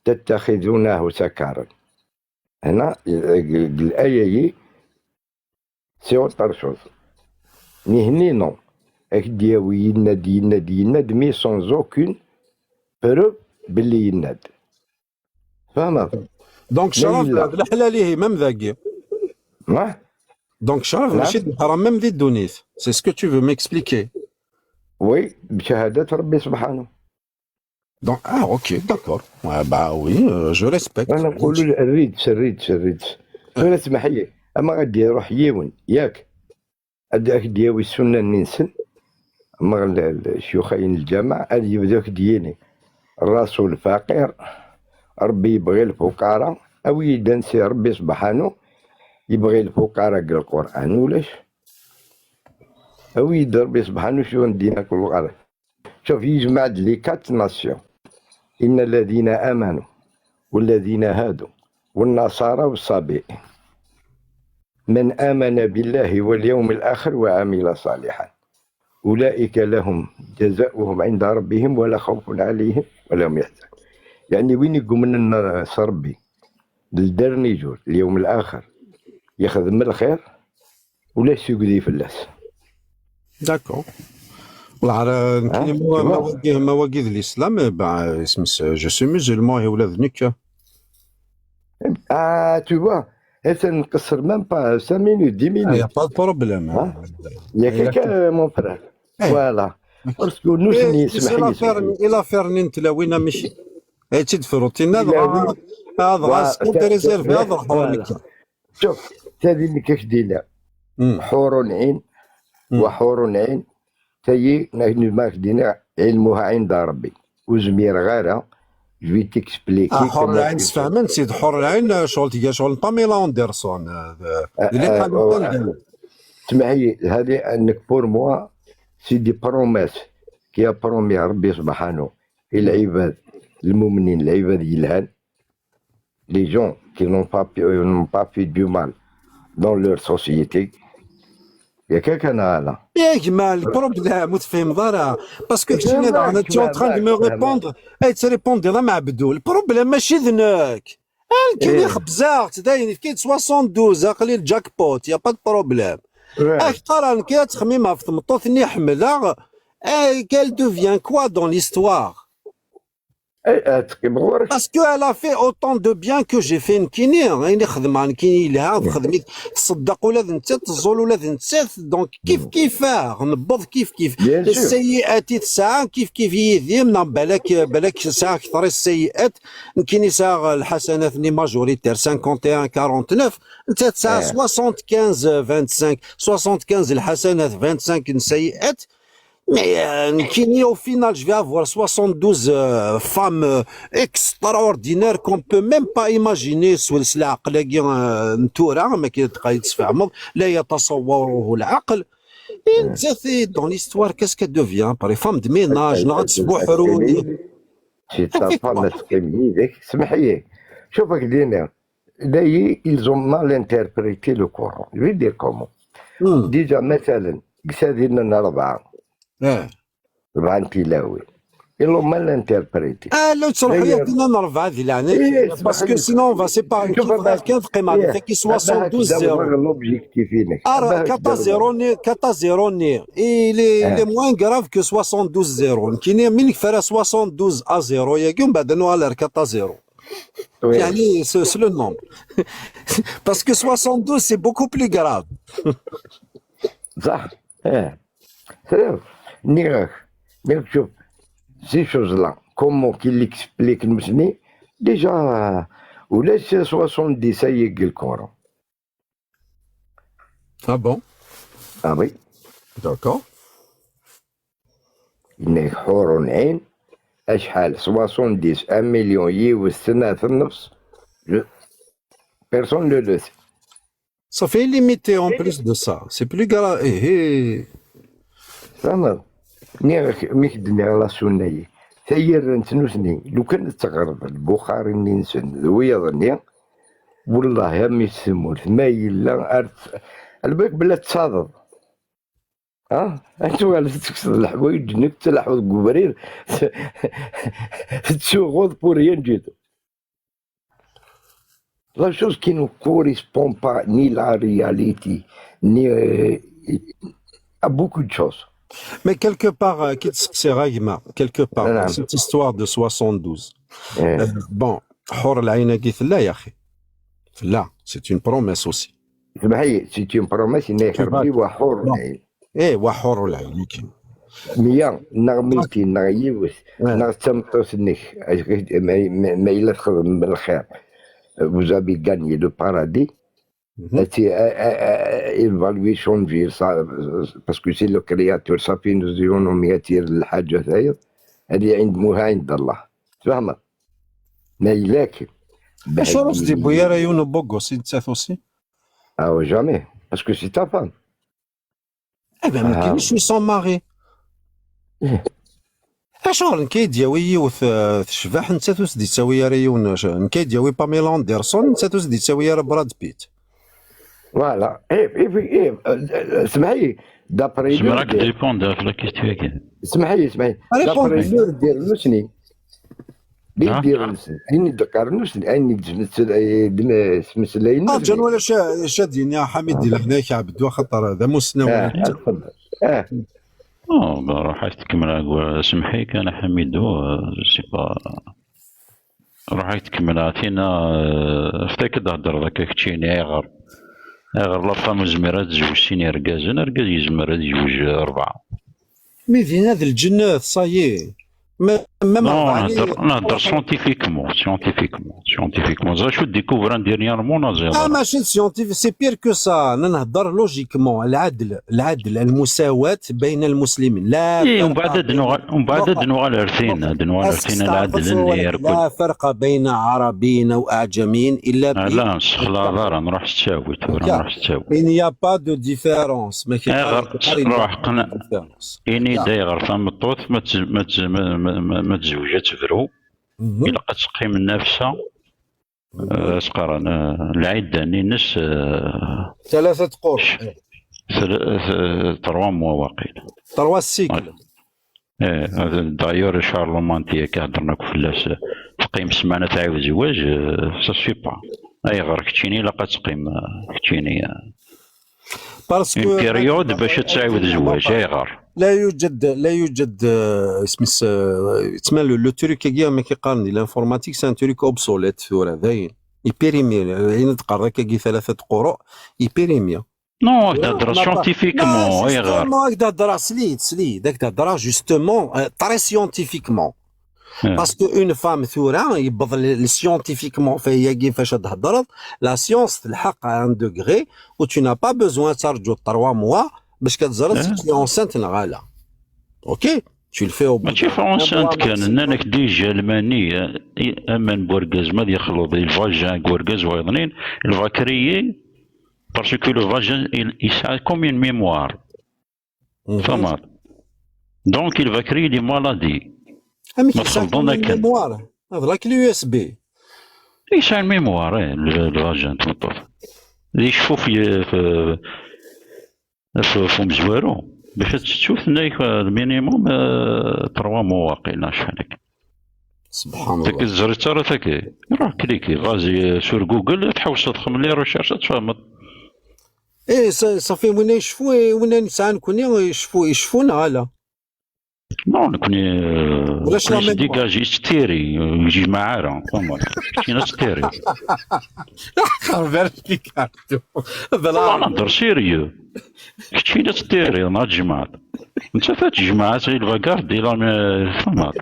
تتخذونه سكارا. هنا ال-، ال-، الآية هي c'est autre chose. نهني نو. اك دياوي يناد، يناد، يناد، mais sans aucune preuve باللي يناد. فهمت؟ Donc شراب لا، لا. الحلال هي même ذاكي. ما؟ Donc شراب نعم. ماشي الحرام même ذي الدونيث. C'est ce que tu veux m'expliquer. Oui, بشهادة ربي سبحانه. Donc, ah, ok, d'accord. Ouais, bah oui, euh, je respecte. أنا نقول له الريدس، الريدس، الريدس. أنا اسمح لي، أما غادي يروح يون، ياك؟ أداك دياوي السنة ننسن. أما ال-، ال-، الشيوخين الجامع، أدي يبداك ديني. الرسول فقير، ربي يبغي الفقراء، أو يدنسي ربي سبحانه يبغي الفقراء قال القرآن ولاش؟ أو يد ربي سبحانه شو ندينا كل غرض. شوف، يجمع les quatre nations. إن الذين آمنوا والذين هادوا والنصارى والصابئين. من آمن بالله واليوم الآخر وعمل صالحا أولئك لهم جزاؤهم عند ربهم ولا خوف عليهم ولا هم يحزنون. يعني وين يقوم لنا ربي للدرني جور اليوم الآخر يخدم الخير ولا يسوق ذي فلاس. D'accord. Nekkini ma wagi d l'islam, eh ben, isem-is, je suis musulman, et ula d nekk. Ah, tu vois, atan nqeṣṣer même pas cinq minutes, dix minutes. Il n'y a pas de problème. Hein? Il y a quelqu'un, mon frère. Voilà. Parce que nous, c'est l'affaire n tlawin amek ay tt-id-fruḍ tinna, dɣa ad ɣas réservé ad ṛuḥeɣ nekk. Šuf, tagi nekk ak-d-iniɣ. Ḥurun ɛin, wa ḥurun ɛin, tayi, ma ak-d-iniɣ, ɛilmuha ɛinda Ṛebbi. Ur zmireɣ ara, je vais t'expliquer. Ah, ḥurun ɛin, sfehmen-tt-id, ḥurun ɛin, eh, ccɣel tga ccɣel n Pamela Anderson. D les canons. Smeḥ-iyi, hadi, nekk, pour moi, c'est des promesses qui a promis Ṛebbi subḥanu i lɛibad, lmumnin, lɛibad yelhan, les gens qui n'ont pas, euh, n'ont pas fait du mal dans leur société. Yak akka neɣ ala? Ya gma, le problème ur tefhimeḍ ara. Parce que keččini daɣen, tu es en train de me répondre, ay tettrépondiḍ am Ɛebdu. Le problème mačči d nekk. Nekkini xebzeɣ-tt, dayen, efk-iyi-d soixante-douze, aql-i le jackpot, y a pas de problème. Ak qqareɣ nekk ad ttxemmimeɣ ɣef tmeṭṭut-nni ḥemmleɣ, eh, qu'elle devient quoi dans l'histoire? Parce que elle a fait autant de bien que j'ai fait nekkini. Ayen i xedmeɣ nekkini yelha, texdem-it, tṣeddeq ula d nettat, teẓẓul ula d nettat. Donc kif kif, ah, newweḍ kif kif. Ssayiat i tesɛa kif kif yid-i, neɣ balak, balak tesɛa kter i ssayiat. Nekkini sɛiɣ lḥasanat-nni majoritaire, cinquante et un quarante-neuf. Nettat tesɛa soixante-quinze vingt-cinq. Soixante-quinze lḥasanat, vingt-cinq n ssayiat. Mais, euh, nekkini, au final, je vais avoir soixante-douze, euh, femmes, euh, extraordinaires qu'on peut même pas imaginer s, s leɛqel-agi, euh, n tura, ma akka tqay tfehmeḍ, la yatasawwaruhu lɛaqel. Et nettat, dans l'histoire, qu'est-ce qu'elle devient? Par les femmes de ménage, neɣ ad tesbuḥru. C'est ta femme ad teqqim yid-k. Smeḥ-iyi. Šuf, ak-d-iniɣ. Dayi, ils ont mal interprété le Coran. Je vais dire comment. Déjà, masalan, deg Sɛid-nni n Ṛebɛa. Rebɛa n tilawin. Ils l'ont mal interprété. Ah, la ttruḥu yakk n Ṛebɛa di leɛnaya-k. Parce que sinon, on va séparer. Kif bɣiɣ kan teqqimeḍ deg soixante-douze zéro. L'objectif-inek. Quatre à zéro-nni, quatre à zéro-nni, il est, il est moins grave que soixante-douze zéro. Nekkini, mi nekfa ara soixante-douze à zéro, yagi, mbeɛd ad nuɣal ar quatre à zéro. Oui. Yani, c'est, c'est le nombre. Parce que soixante-douze, c'est beaucoup plus grave. صح. ايه. Nniɣ-ak, nniɣ-ak, šuf, ces choses-là, comment qu'il explique nutni, déjà, ulac soixante-dix ay deg le Coran. Ah bon? Ah oui. D'accord. Yenna-k ḥurun ɛin, acḥal? Soixante-dix, un million, yiwet, snat, nnefs. Personne ne le sait. Ça fait limité en plus de ça. C'est plus grave. Eh, eh. Tfehmeḍ? Nniɣ-ak, mi k-d-nniɣ la sunna-yi, tayi rran-tt nutni, lukan ad teɣreḍ Lbuxari-nni-nsen d wiyaḍ-nni, wellah, a mmi-s tmurt, ma yella ar t-, lbak bla tettaḍeḍ. Ah, ad tuɣaleḍ tekkseḍ leḥwayeǧ-nni, tettlaḥuḍ deg ubrid, tettsuɣuḍ pour rien du tout. La chose qui ne correspond pas ni la réalité, ni, euh, à beaucoup de choses. Mais quelque part, euh, qui te sera, quelque part, dans cette histoire de soixante-douze. Euh, bon, حور العين-agi tella, يا أخي. Tella, c'est une promesse aussi. C'est une promesse, il n'est pas wa حور العين. Eh, wa حور العين, ok. Meyya, neɣ mitin, neɣ yiwet, neɣ d tameṭṭut-nnek, ma, ma, ma yella txedmem lxir, vous avez gagné le paradis. Évaluer, changer, ça, parce que c'est le créateur, ça fait nous, on a mis à tirer le hajj, هذه عند موها عند الله. تفهمت؟ ما يلاك. Acu ur s-d-yewwi ara yiwen n ubuggus i nettat aussi? Ah, jamais, parce que c'est ta femme. Eh ben, mais je suis son mari. Acuɣer nekk ay d-yawi yiwet, eh, tecbeḥ, nettat ur s-d-yettawi ara yiwen, eh, nekk ay d-yawi Pamela Anderson, nettat ur s-d-yettawi ara Brad Pitt. Voilà. Eh, eh, eh, eh, smeḥ-iyi, d'après lui. Zemreɣ ad k-d-répondeɣ ɣef la question-agi? Smeḥ-iyi, smeḥ-iyi. D'après lui, d irnusni. D irnusni. Ayen i d-qqaren nutni, ayen i d-smeslayen nutni. Ǧan wala acu ad d-yini Ḥamid di leɛnaya-k, Ɛebdu, axaṭer d amussnaw. Ah, tfeddel. Ah. Oh, ben, ruḥ ad tkemmel, semḥ-iyi kan a Ḥamidu, euh, c'est pas, ruḥ ad tkemmel, a Tina, euh, ftak-d ad d-hedreḍ akka keččini, ayɣer? Ayɣer la femme ur tezmir ad tezweǧ sin yergazen, argaz yezmer ad yezweǧ rebɛa. Mi dinna d lǧennet, ça y est. Ma, ma Non, rebɛa nehder, nehder scientifiquement, scientifiquement, scientifiquement. Ẓer acu découvran dernièrement, naziḍ. Ah, mačči d scientifique, c'est pire que ça. Nehder logiquement, العدل, العدل, المساواة بين المسلمين. لا إيه، ومن بعد فرق ad nuɣal, ومن بعد ad nuɣal ar tin, ad nuɣal ar tin, العدل n l'irkul. لا فرق بين عربيين وأعجميين إلا ب- Ah, la, nsexlaḍ ara, nruḥ s ttawil, tura nruḥ s ttawil. Il n'y a pas de différence. Ma كي Ayɣer, ruḥ, qen-, Ini-d ayɣer tameṭṭut ma tz-, ma tz-, ma, ma, ma, ma tzewǧ ad tebru, ilaq ad teqqim nnefsa, eh, as-qqaren, eh, lɛidda-nni-ines, eh, ثلاثة قروء. Tel-, eh, trois mois waqil. Trois cycles. Eh, d'ailleurs, Charlemagne akka heddren akk fell-as, eh, teqqim ssmana tɛiwed zzwaǧ, eh, ça suffit pas. Ayɣer keččini ilaq ad teqqim, eh, keččini, eh, Parce que une période باش تعاود زواج، ayɣer؟ لا يوجد، لا يوجد، آه، اسم الس-، آه، تسمى le, le truc كي ما كيقارن l'informatique, c'est un truc obsolète ثورة، داين. يبيريمي، يعني تقرا كي ثلاثة قروء، يبيريمي. Non، راك تهضر scientifiquement، ayɣer؟ Justement، راك تهضر، سليت، سليت، راك تهضر justement، آه، très scientifiquement. Parce que une femme ثورة يبض ل-، scientifiquement فهي كيفاش تهضر، la science تلحق à un degré où tu n'as pas besoin ترجو trois mois باش كتزرد si tu es enceinte ولا لا. OK؟ Tu le fais au bout ماشي d'un في enceinte كان، ناك déjà الماني، اما بورغاز ما يخلط الفاجان بورغاز ويضنين، il va crier parce que le vagin il, il a comme une mémoire. فهمت؟ Donc il va créer des maladies. Amek ما يسعى تخلطون كان هذا؟ Mémoire. هذا la clé U S B. يسعى الميموار، إيه، ال-، الفاجن تمطوط. يشوفوا في، في، في، في مزوارو. باش تشوف هناك المينيموم، آه، trois mois واقيلا شحال هكا. سبحان الله. تاك الزريت راه تاكي. روح كليكي، vas-y، sur Google، تحوس تخمم les recherches، تفهمت. ايه، ص-، صافي، وين يشفو، وين نسعى نكون يشفو، يشفونا على. Non، نكون، آه، ولاش la mémoire. Dégagé ستيري، يجي مع عارة، فهمت؟ كاين ستيري. خربان فيك عبدو. بلا والله نهضر sérieux. كاين ستيري، ما تجمع. انت فات جماعة سي الفاكار دي لا مي-، فهمت؟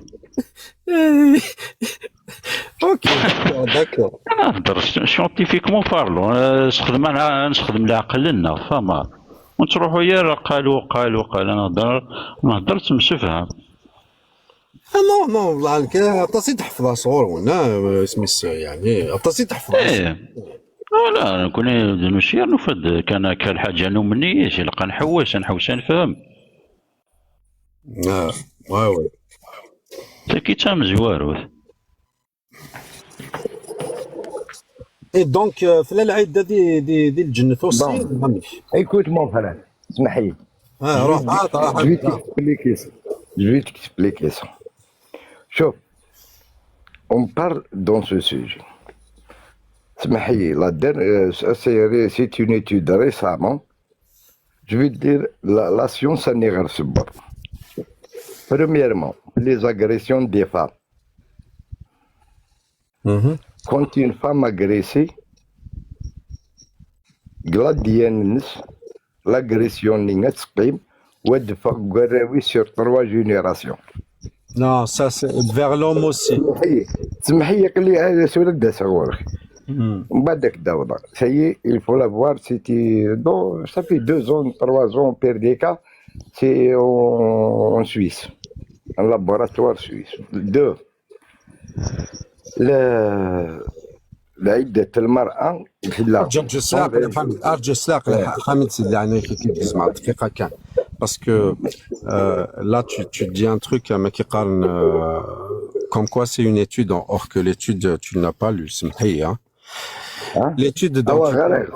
OK، d'accord. انا نهضر scientifiquement parlant، آه، نستخدم، انا نستخدم العقل لنا، فما ونتروحوا يا راه قالوا، قالوا، قال، انا نهضر، نهضر تمسفهم. Ah non, non، والله كان عطاسي تحفظها صغور هنا، اسمي السي، يعني، عطاسي تحفظها. ايه. آه، لا، نكون دنوسير نفد، كان، كان حاجة نومني، شي لقى نحوس، نحوس نفهم. اه، ouais, ouais. تاكي تام زواروت. Et donc, euh, في العيد دي، دي، دي الجنة aussi، bon. Écoute, mon frère, اسمح لي. اه، روح، تعال، تعال، Je vais t'expliquer ça. Je vais t'expliquer ça. شوف، on parle dans ce sujet. اسمح لي، la dernière, euh, c'est, c'est une étude récemment. Je vais dire, la, la science, ça n'est rien. Premièrement, les agressions des femmes. Quand une femme agressée, gladienne, l'agression n'est pas, ou de faire sur trois générations. Non, ça c'est vers l'homme aussi. تسمحي، تسمحي، قال لي هذا سؤال داس غورك. ومن بعد داك داوضة. Ça y est, il faut l'avoir, c'était, bon, ça fait deux ans, trois ans, pire des cas, c'est en, en Suisse. Un laboratoire suisse. Deux. Le, العدة المرأة في لا. أرجو السلاق يا حميد، أرجو السلاق يا حميد سيدي، يعني كي تجوز مع دقيقة كان. Parce que, euh, là, tu, tu dis un truc, euh, mais qui parle, euh, comme quoi c'est une étude, or que l'étude, tu ne l'as pas lue, سمحي, hein. L'étude dont tu parles,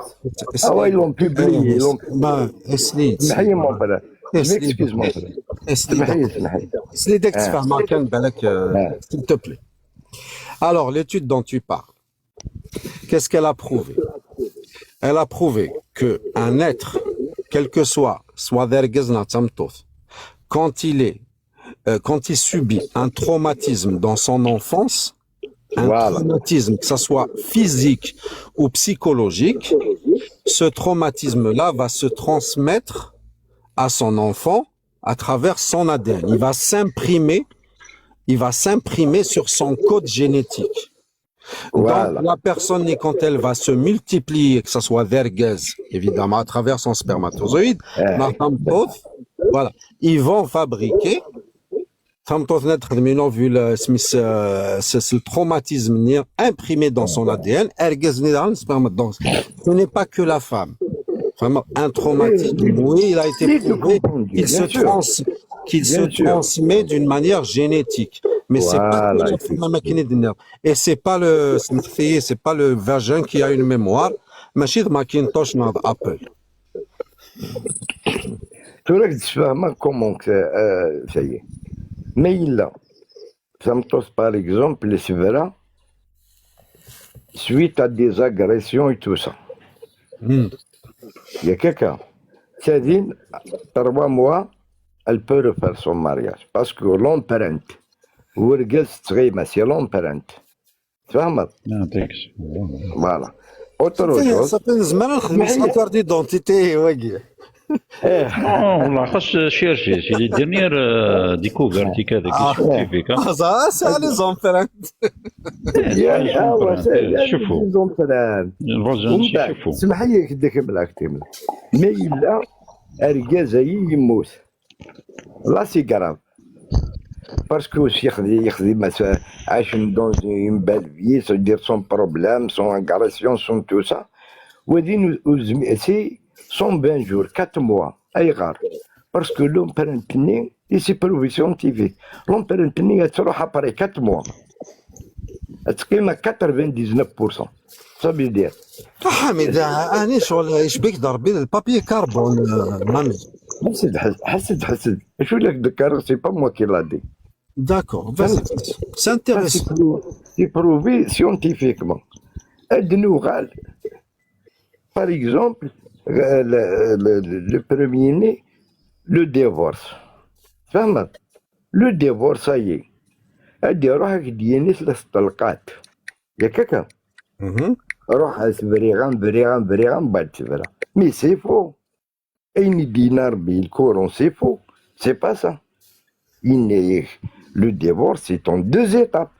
c'est, c'est, ils l'ont publié, ils l'ont publié. اسلي، اسلي. اسمح لي، mon frère. اسلي، اسلي. اسلي داك تفهمها كان بالك, euh, s'il te plaît. Alors, l'étude dont tu parles, qu'est-ce qu'elle a prouvé ? Elle a prouvé que un être, quel que soit, soit d argaz neɣ d tameṭṭut, quand il est, euh, quand il subit un traumatisme dans son enfance, un traumatisme, que ce soit physique ou psychologique, ce traumatisme-là va se transmettre à son enfant à travers son A D N. Il va s'imprimer, il va s'imprimer sur son code génétique. Donc, la personne, quand elle va se multiplier, que ce soit d argaz, évidemment, à travers son spermatozoïde, ma tameṭṭut, voilà, ils vont fabriquer, tameṭṭut-nni ad texdem une ovule, euh, smis, euh, c'est c'est le traumatisme imprimé dans son A D N, argaz-nni daɣen, spermatozoïde. Donc, ce n'est pas que la femme. Vraiment, un traumatisme, oui, il a été prouvé qu'il se trans-, qu'il se transmet d'une manière génétique. Mais c'est pas que la femme, ma akken i d-nniɣ. Et c'est pas le, c'est pas le vagin qui a une mémoire, mačči d Macintosh neɣ d Apple. Tura ad d-sfehmeɣ comment que, euh, ça y est. Ma yella, tameṭṭut, par exemple, tebra suite à des agressions et tout ça. Yak akka. Tadin, trois mois, elle peut refaire son mariage. Parce que l'empreinte, urgaz tettɣima, c'est l'empreinte. Tfehmeḍ? Voilà. Autre chose. Ça fait une semaine, on a une carte d'identité, ouais. Oh, والله خاص chercher, c'est les dernières, euh, découvertes هذيك scientifiques, hein. Ah, ça, c'est les empreintes. Ah ouais, c'est les empreintes. Bon, اسمح لي نكمل، نكمل. Mais il a, argaz-ayi yemmut. Là, c'est grave. Parce que aussi, يخدم, يخدم, عايش dans une belle vie, c'est-à-dire sans problème, sans agression, sans tout ça. Wadin, c'est cent vingt jours, quatre mois. Ayɣer? Parce que l'empreinte-nni, et c'est prouvé scientifique. L'empreinte-nni, elle sera après quatre mois. Ad teqqim à quatre-vingt-dix-neuf pour cent. Ça veut dire. Ah, mais أنا شغل يشبك ضربي le papier carbone, euh, Mami. حسد، حسد، حسد. شو لك ذكر؟ C'est pas moi qui l'a dit. D'accord, vas-y. C'est intéressant. C'est prouvé scientifiquement. Ad nuɣal, par exemple, euh, le, le, le premier-nni, le divorce. Tfehmeḍ? Le divorce, ça y est. Ad iruḥ ad k-d-yini tlata ṭṭelqat. Yak akka? Ruḥ, as briɣ-am, briɣ-am, briɣ-am, mbeɛd tebra. Mais c'est faux. Ayen i d-yenna Rebbi, le Coran, c'est faux. C'est pas ça. Yenna-yak, le divorce, c'est en deux étapes.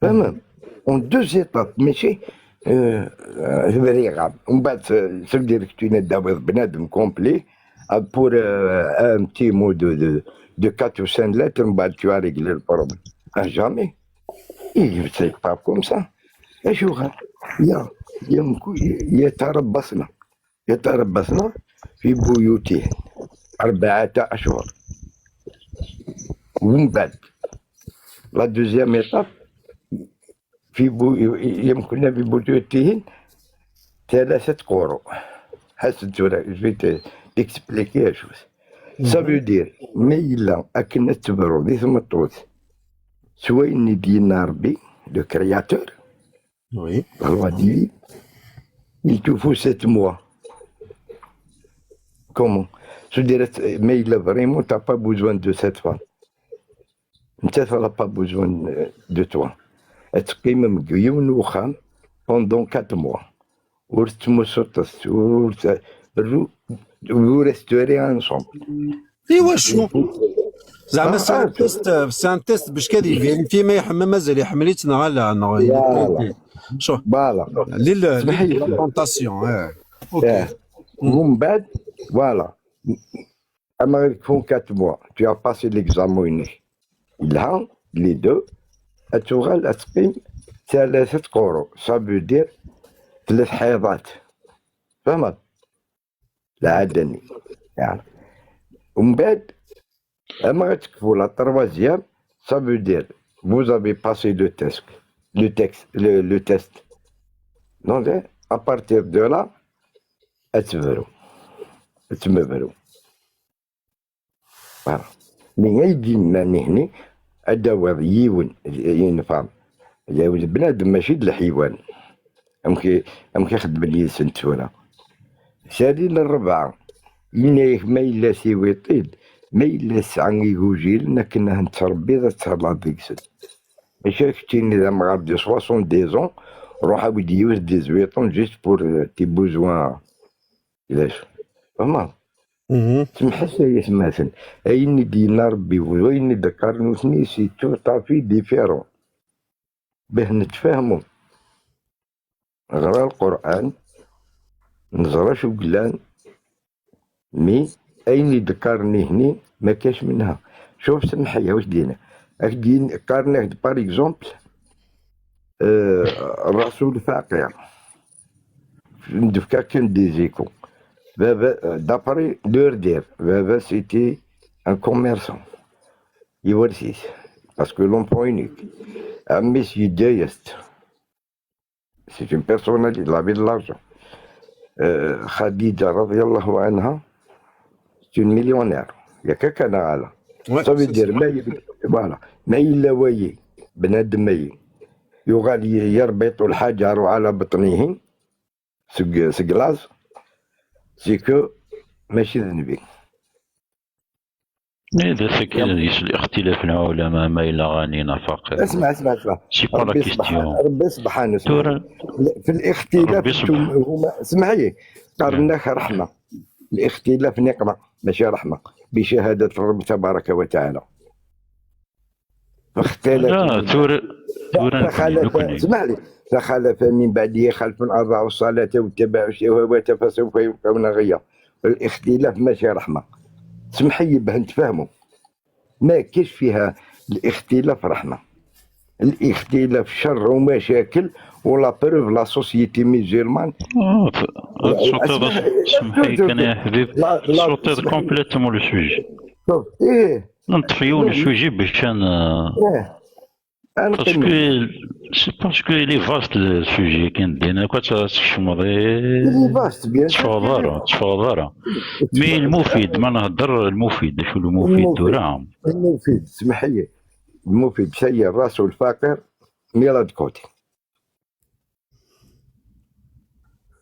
Tfehmem? En deux étapes, mačči, euh, euh, briɣ-am. Mbeɛd, ça, ça veut dire que tu n'as pas bnadem complet, euh, pour, euh, un petit mot de, de, de quatre ou cinq lettres, mbeɛd tu as réglé le problème. Ah, jamais. Il, c'est pas comme ça. Acuɣer? Ya, ya, ya, يتربصن. يتربصن في بيوتهن أربعة أشهر. ومن بعد، la deuxième étape, في بو-، يمكن في بيوتهن ثلاثة قروء. حسب، je vais te-, t'expliquer la chose. Ça veut dire, ma yella akken ad tebru di tmeṭṭut s wayen i d-yenna Rebbi, le créateur, Oui. La loi divine, il te faut sept mois. Comment? C'est-à-dire, mais il a vraiment, t'as pas besoin de cette femme. Cette femme n'a pas besoin, euh, de toi. Ad teqqimem deg yiwen uxxam pendant quatre mois. Ur tettmusuṭṭet, ur te-, ru-, vous resterez ensemble. Iwacu? زعما c'est un test, c'est un test باش كان يفيريفي ما يحمل، مازال يحمل-itt neɣ لا، neɣ il est tenté. شوف. Voilà. لل-، اسمح لي. La tentation, eh. Ok. ومن بعد، voilà. اما غير تكون quatre mois، tu as passé l'examen هناك. لها، les deux، تغال تقيم ثلاثة قروء، ça veut dire ثلاث حيضات. فهمت؟ العدني. يعني. ومن بعد، اما غتكفو la troisième, ça veut dire vous avez passé le test, le texte, le, le test. Donc, à partir de là, ad tebru. Ad tebru. Voilà. Mais ay d-yennan ihni, ad d-awiḍ yiwen, une femme. Yiwen bnadem, mačči d lḥiwan. Amek i, amek i xeddmen yid-sen tura. Sali n rebɛa. Yenna-yak ma yella tiwiṭ-id, ma yella tesɛa igujilen akken ad tent-tṛebbiḍ ad thelḍeḍ deg-sen. Maca keččini d amɣar de soixante-dix ans, ruḥ awi-d yiwet dix-huit ans juste pour, euh, tes besoins. D acu? Fehmeḍ? Semḥet ay atmaten. Ayen i d-yenna Rebbi, d wayen i d-qqaren nutni, c'est tout à fait différent. Bih nettfahmu. Ɣra Lqur'an, neẓra acu yellan, mi ayen i d-qqaren ihni ma kac menha. Cuf, semḥ-iyi, ur s-d-yenna. Ak-d-qqaren-ak-d, par exemple, euh, Rasoul Faqir. N-, d-fka kan des échos. Baba, euh, d'après leur dire, baba, c'était un commerçant. Yiwers-it. Parce que l'enfant unique. Ɛemmi-s yeǧǧa-yas-t. C'est une personnalité, il avait de l'argent. Euh, Khadija, radiyallahu anha, c'est une millionnaire. Il y a quelqu'un là. Ouais, ça veut dire, mais, voilà. Mais il a voyé, بنادم, yuɣal y-, يربط الحجر على بطنه, seg, seg laẓ, c'est que mačči d nnbi. Eh, d asakal, yis lixtilaf n lɛulama, ma yella ɣani neɣ faqir. Asma, asma, asma. C'est pas la question. Rebbi subḥan-, Rebbi subḥanu, tura, fi lixtilaf, Rebbi subḥan-, huma, semḥ-iyi, qqaren-ak ṛeḥma. Lixtilaf niqma, mačči ṛeḥma. Bi cahadat Rebbi tabaraka wa taɛala. Fextilat. لا، tura, tura nekkni, فخلف, nekkni. اسمح لي, فخلف من بعده خلف أضاعوا الصلاة واتبعوا الشهوات فسوف يلقون غيا. الاختلاف ماشي رحمة. اسمح لي باه نتفاهموا. ما كاش فيها الاختلاف رحمة. الاختلاف شر ومشاكل، ولا بروف لا سوسيتي ميزولمان. آه، ف-، هاد الشوط هذا اسمح، سمح لي كان يا حبيب. لا، لا، الشوط هذا اسمح لي. كومبليتومون لو سوجي. شوف، ايه. نطفيو لو سوجي باش انا. ايه. انا parce que c'est parce que il est vaste le sujet كاين دينا كنت تكشمض. Il est vaste, bien sûr. تفضل، تفضل. Mais المفيد، ما نهضر المفيد، شو المفيد المفيد. دورة؟ المفيد، اسمح لي. المفيد، سير راسه الفاقر، ميلاد كوتي.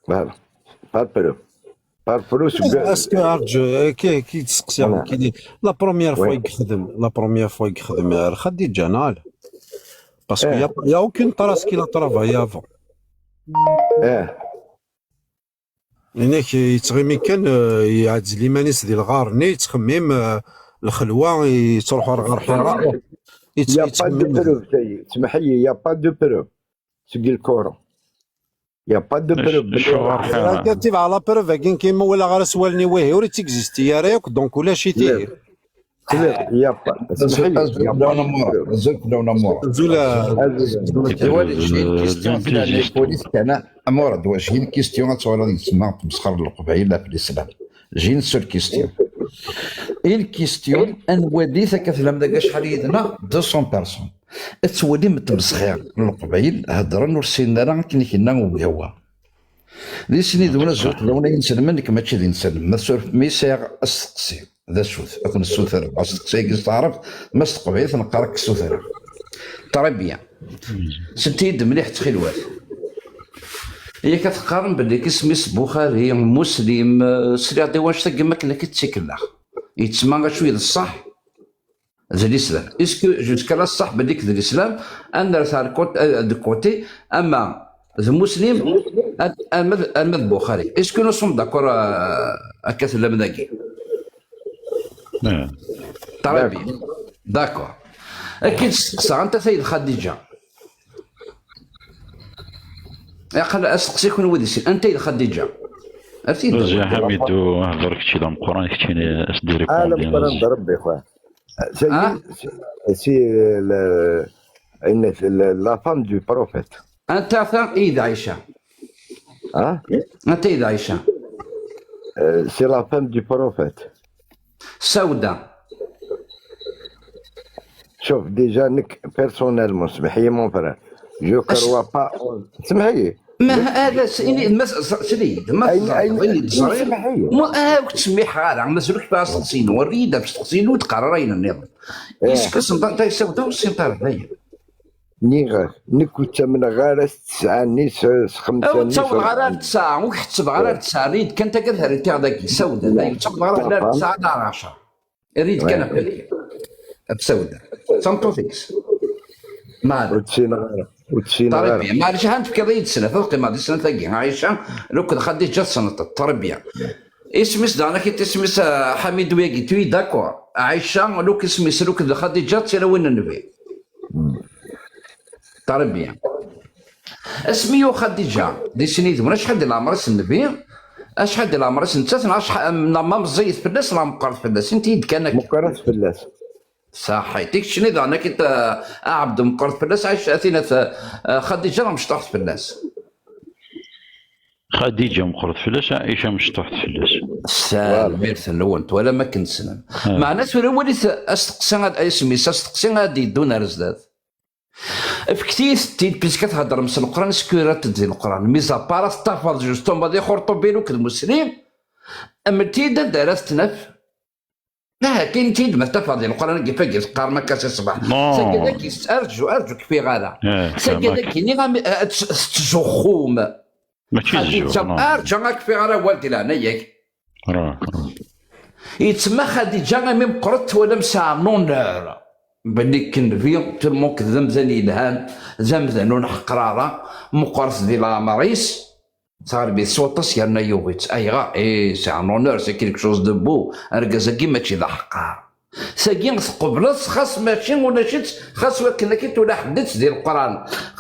Voilà. Par preuve. Par preuve, c'est que اسكو ارجو كي كي تسقسي كي دي لا بروميير فوا يخدم لا بروميير فوا يخدم الخديجه نال. Parce qu'il y a, il y a aucune trace qu'il a travaillé avant. اه. هناك يتغمي كان، آه، يعزل ايمانيس ديال الغار ني يتخمم، آه، الخلوه يتروح غير حيره. Il y a pas de preuve, ça y est. اسمح لي, il y a pas de preuve. سجل الكورة. Il y a pas de preuve. شو غير حيرة؟ كاتب على بروف كاين كيما ولا غير سوالني وهي وري تيكزيستي يا ريك دونك ولا شي تيه. كلير. Il y a pas. اسمح لي, il y a pas de preuve. زول كلاونا مورا. زول. زول. الوالد جاي الكيستيون في البوليس كان امورا دوا جاي الكيستيون تولى يسمى تمسخر القبعيل لا في الاسلام. جاي سور كيستيون. اي الكيستيون ان وديت كثلم داك شحال يدنا deux cents personnes. Ad twalim tmesxir n Leqbayel, heddren ur ssinen ara akken i k-yenna ugawa. Di snin d wna zut d wna inselmen, nekk mačči d inselmen. Ma surf mi sɛiɣ asteqsi, d acu-t? Ad ken-ssutreɣ asteqsi-agi s taɛrabt, ma s teqbaylit neqqar ad k-ssutreɣ. Très bien. Senti-yi-d mliḥ ttxilwat. Yak ad teqqarem belli k isem-is Buxari, Muslim, eh, sliɣ-d i wannect-agi makken akka d tikellax. Yettma acu i d ṣṣeḥ? D l'islam. Est-ce que jusqu'à là ṣṣeḥ belli d l'islam, ad nerr ar côté, euh, de côté, ama d Muslim, ad, ama d, ama d Buxari. Est-ce que nous sommes d'accord, euh, akka tellam dagi? Très bien. D'accord. Akken testeqsa, anta tayd Xadija? Aql asteqsi kunwi di sin. Anta i d Xadiǧa? Ar t-id-awi. Ḥamidu, hder kečči d ameqqran, keččini as-d-iripondin. Ah, d ameqqran d Rebbi, xwa. C'est, c'est, c'est, euh, le, une, le, la femme du prophète. Anta ta i d Aïcha? Hein? Anta i d Aïcha? Euh, c'est la femme du prophète. Sawda. شوف, déjà, nekk, personnellement, اسمح لي, mon frère, je crois pas en, اسمح لي. ما هذا س-، إني، ما س-، س-، سليد، ما أين، أين، تزرد، أين تزرد. اسمح لي. ما، آه، كنت سميح غير، ما سلكت بها سقسين، وريد باش تقسين وتقرر أين النظام. إيه. Est-ce que سلطان تاي سودا والسلطان هذايا؟ Nniɣ-ak, nekk ur ttamneɣ ara s tesɛa-nni, s, s xemsa-nni, s ttawḍeɣ ara ar rebɛa-nni. Tesɛa, ur k-ḥettbeɣ ara ar tesɛa, rrid kan taggad rrid-ttawḍeɣ ara ar tesɛa, ur ttawḍeɣ ara ar ɛecṛa. Rrid kan aql-ik. Ad tsawdeḍ. D tameṭṭut-ik. Maɛna. Ur tt-ssineɣ ara. Ur tt-ssineɣ ara. Maɛlic, ha tefkiḍ-iyi-d snat, ad qqimeɣ di snat-agi. Ɛica, lukk d Xadiǧa tessneḍ-t. Très bien. Isem-is daɣen, akit isem-is, ah, Ḥamidu-agi, tu es d'accord. Ɛica, lukk isem-is, lukk d Xadiǧa, d tilawin n Nnbi. Très bien. Asmi yuɣ Xadiǧa di sin yid-wen, acḥal di leɛmer-is Nnbi, acḥal di leɛmer-is nettat, neɣ acḥal, neɣ ma meẓẓiyet fell-as, neɣ meqqret fell-as, init-iyi-d kan akka. Meqqret fell-as. Saḥit. I keččini daɣen, akit, a, a Ɛebdu, meqqret fell-as, Ɛica, a tinat, a, Xadiǧa, neɣ mecṭuḥet fell-as? Xadiǧa meqqret fell-as, Ɛica mecṭuḥet fell-as. Tanemmirt-nwen, twalam akken tessnem. Ah. Meɛna tura walit asteqsi ad, isem-is, asteqsi ad d-yeddun ar zdat. Fket-iyi-tent-id, puisque theddrem s Leqran, est-ce que rrant-d di Leqran? Mis à part ad tettafeḍ justement di Xurṭubi akked Muslim, mlet-iyi-d anda ara t-naf. Ahakin-t-id ma tettafeḍ di Leqran, agi fagi teqqarem akka si ṣṣbeḥ. Non. Tagi dagi, arǧu, arǧu, kfiɣ ara. Eh, tagi dagi, nniɣ-am, eh, tt-, tettzuxxum. Mačči d zzux, non. Arǧa, ad kfiɣ ara awal di leɛnaya-k. Ruḥ, ruḥ. Yettma Xadiǧa, imi meqqret, twalam sɛan honneur. Belli ken Nnbi, tellement d amdan yelhan, d amdan ur nḥeqqer ara, meqqret di leɛmer-is, tɣelbit s waṭas yerna yuɣ-itt. Ayɣer? Eh, c'est un honneur, c'est quelque chose de beau. Argaz-agi mačči d aḥeqqar. Tagi tqebleḍ-tt, xas mačči ulac-itt, xas wakken akka tula ḥedd-itt di Leqran,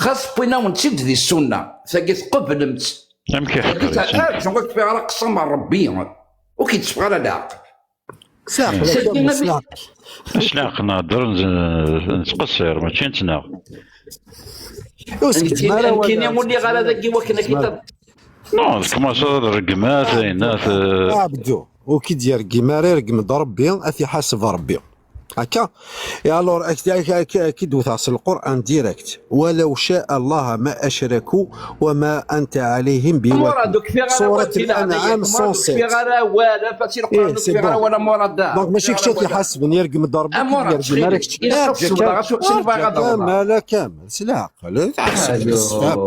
xas wwin-awen-tt-id di Ssunna, tagi tqeblem-tt. Amek iḥeqqer tagi, isem-ik? Arǧu, ur k-ffiɣ ara aqsam n Rebbi, ur k-yetteffeɣ ara leɛqel. S leɛqel, s leɛqel. S leɛqel nehder, n-, nettqeṣṣir, mačči nettnaɣ. Ur s-gezzem ara awal. Nekkini ur lliɣ ara dagi wakken akka. Non, tkumaṣaḍ ad reggmat, ayen, at, a Ɛebdu, ur k-id-yergim ara, ireggem-d Rebbi, ad t-iḥaseb Rebbi. Akka? Et alors, ak-, ak-, ak-, ak-, ak-id-wteɣ s Lqur'an direct. ولو شاء الله ما أشركوا وما أنت عليهم بوكيل. Surat Al-An'am cent sept. Donc, mačči kečč ad t-iḥasben, yergem-d Rebbi, yergem ara kečč. Arǧa Kamal, Kamal, s leɛqel, tḥaseb, tessefhem.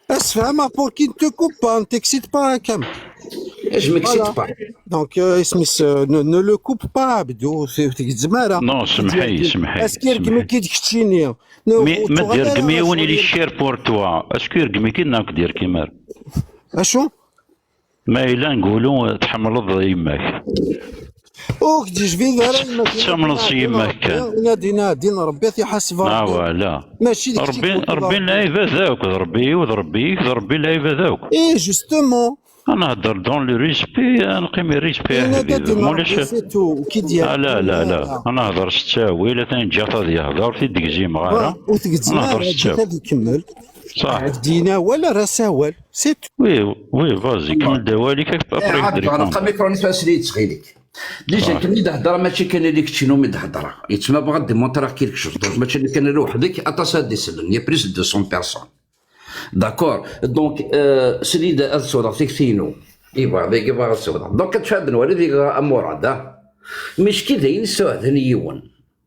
Asfaham, pour qu'il ne te coupe pas, ne t'excite pas, Kamal. Je m'excite pas. Donc, euh, isem-is, euh, ne, ne le coupe pas, Abdou, ur t-gezzem ara. Non, semmeḥ-iyi, semmeḥ-iyi. Est-ce que yergem-ik-id keččini? Mais ma d-yergem yiwen, il est cher pour toi. Est-ce que yergem-ik-id neɣ ur k-d-yergim ara? Acu? Ma yella ngulu, tḥemmleḍ yemma-k. Ur k-d-yejbid ara yemma-k. Tettamneḍ s yemma-k kan. Nadi, nadi, Rebbi ad t-iḥaseb Rebbi. Ah, voilà. Mačči d kečč i Rebbi, Rebbi n lɛibad akk, d Rebbi-iw, d Rebbi-ik, d Rebbi n lɛibad akk. Eh, justement. Ad nehder dans le respect, ad neqqim i respect, a ḥbib. Ma ulac, c'est tout. Ah, la, la, la. Ad nehder s ttawil, atan ǧǧiɣ-t ad yehder, ur t-id-gzimeɣ ara. Ur t-gezzem ara, ǧǧiɣ-t ad ikemmel. Saḥ. Ad d-yini awal, err-as awal. C'est tout. Oui, oui, vas-y, kemmel-d awal-ik, après ad d-répondre. Amicro-nni tura s-, ttxil-k. Déjà, ah, kan i d-heddreɣ, mačči kan ala keččini umi d-heddreɣ. Yettma bɣiɣ ad d-démontrer quelque chose. Donc, mačči ala kan ala weḥd-k, aṭas ad d-isellen. Il y a plus de deux cents personnes. D'accord. Donc, euh, srid ad sawḍeɣ tikti-inu. Iba, dagi bɣiɣ ad sawḍeɣ. Donc, ad tfad nwali di amurad, ah. Micki d ayen yessewɛden yiwen.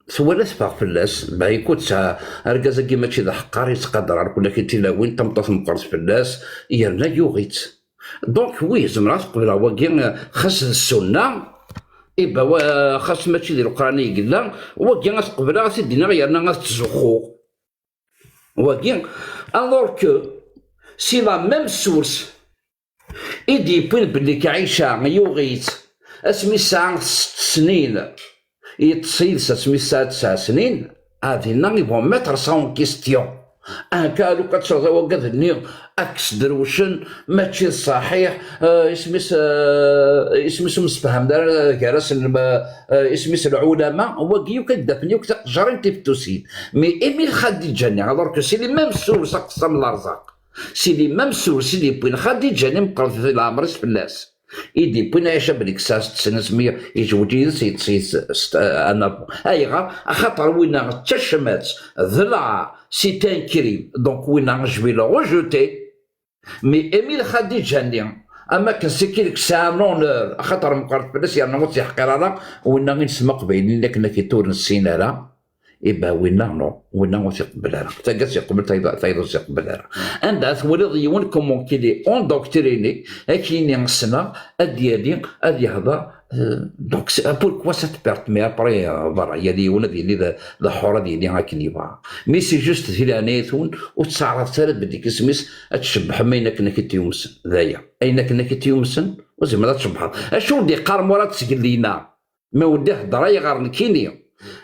Twala teffeɣ fell-as, bah, écoute, ça, argaz-agi mačči d aḥeqqar, yettqadar ar kulak i tilawin, tameṭṭut meqqret fell-as, yerna yuɣ-itt. Donc, oui, zemreɣ ad t-qebleɣ wagi, xas d ssunna, iba, wa-, xas mačči di Leqran i yella, wagi ad t-qebleɣ, ad t-id-iniɣ, yerna ad t-ttzuxxuɣ. Wagi, alors que, si la même source, i d-yewwin belli Ɛica yuɣ-itt asmi tesɛa sett snin, yeṭṭes yid-s asmi tesɛa tesɛa snin, a dinna ils vont mettre ça en question. Anka lukan ad tesɛuḍ awagad-nni ad k-sderwcen, mačči d ṣṣaḥiḥ, eh, isem-is, eh, isem-is ur msefhamen ara gar-asen, eh, isem-is lɛulama, wagi yakk ad d-afen yakk tiqejrin tifettusin. Mais imi Lxadiǧa-nni, alors que c'est les mêmes sources, aqessam n lerzaq. Si les mêmes sources i d-yewwin Xadiǧa-nni meqqret di leɛmer-is fell-as. I d-yewwin Ɛica belli tesɛa sett snin asmi yezweǧ yid-s, yeṭṭes yid-s, euh, un enfant. Ayɣer? Axaṭer winna d tacmat, d lɛar, c'est un crime. Donc winna, je vais le rejeter. Mais imi Lxadiǧa-nni, am akken c'est quelqu'un qui a un honneur, axaṭer meqqret fell-as, yerna ur tt-yeḥqir ara, winna i nesma Aqbayli akken akka ur nessin ara. Iba winna, non, winna ur t-iqebbel ara. Tagi ur tt-iqebbel, tayeḍ-, tayeḍ ur tt-iqebbel ara. Anda ad twaliḍ yiwen comment qu'il est endoctriné, ad k-yini ssneɣ, ad d-yali, ad yehder, euh, donc c'est, pourquoi cette perte? Mais après, euh, voilà, yal yiwen ad yili d, d aḥur, ad yili akken yebɣa. Mais c'est juste, di leɛnaya-twen, ur ttɛaraḍet ara belli isem-is ad tcebbḥem ayen akken ad k-id-yumsen. D aya. Ayen akken ad k-id-yumsen, ur tezmireḍ ad tcebbḥeḍ. Acu ur d-iqqar Murad seg Lina? Ma ur d-ihedder ayɣer nekkini?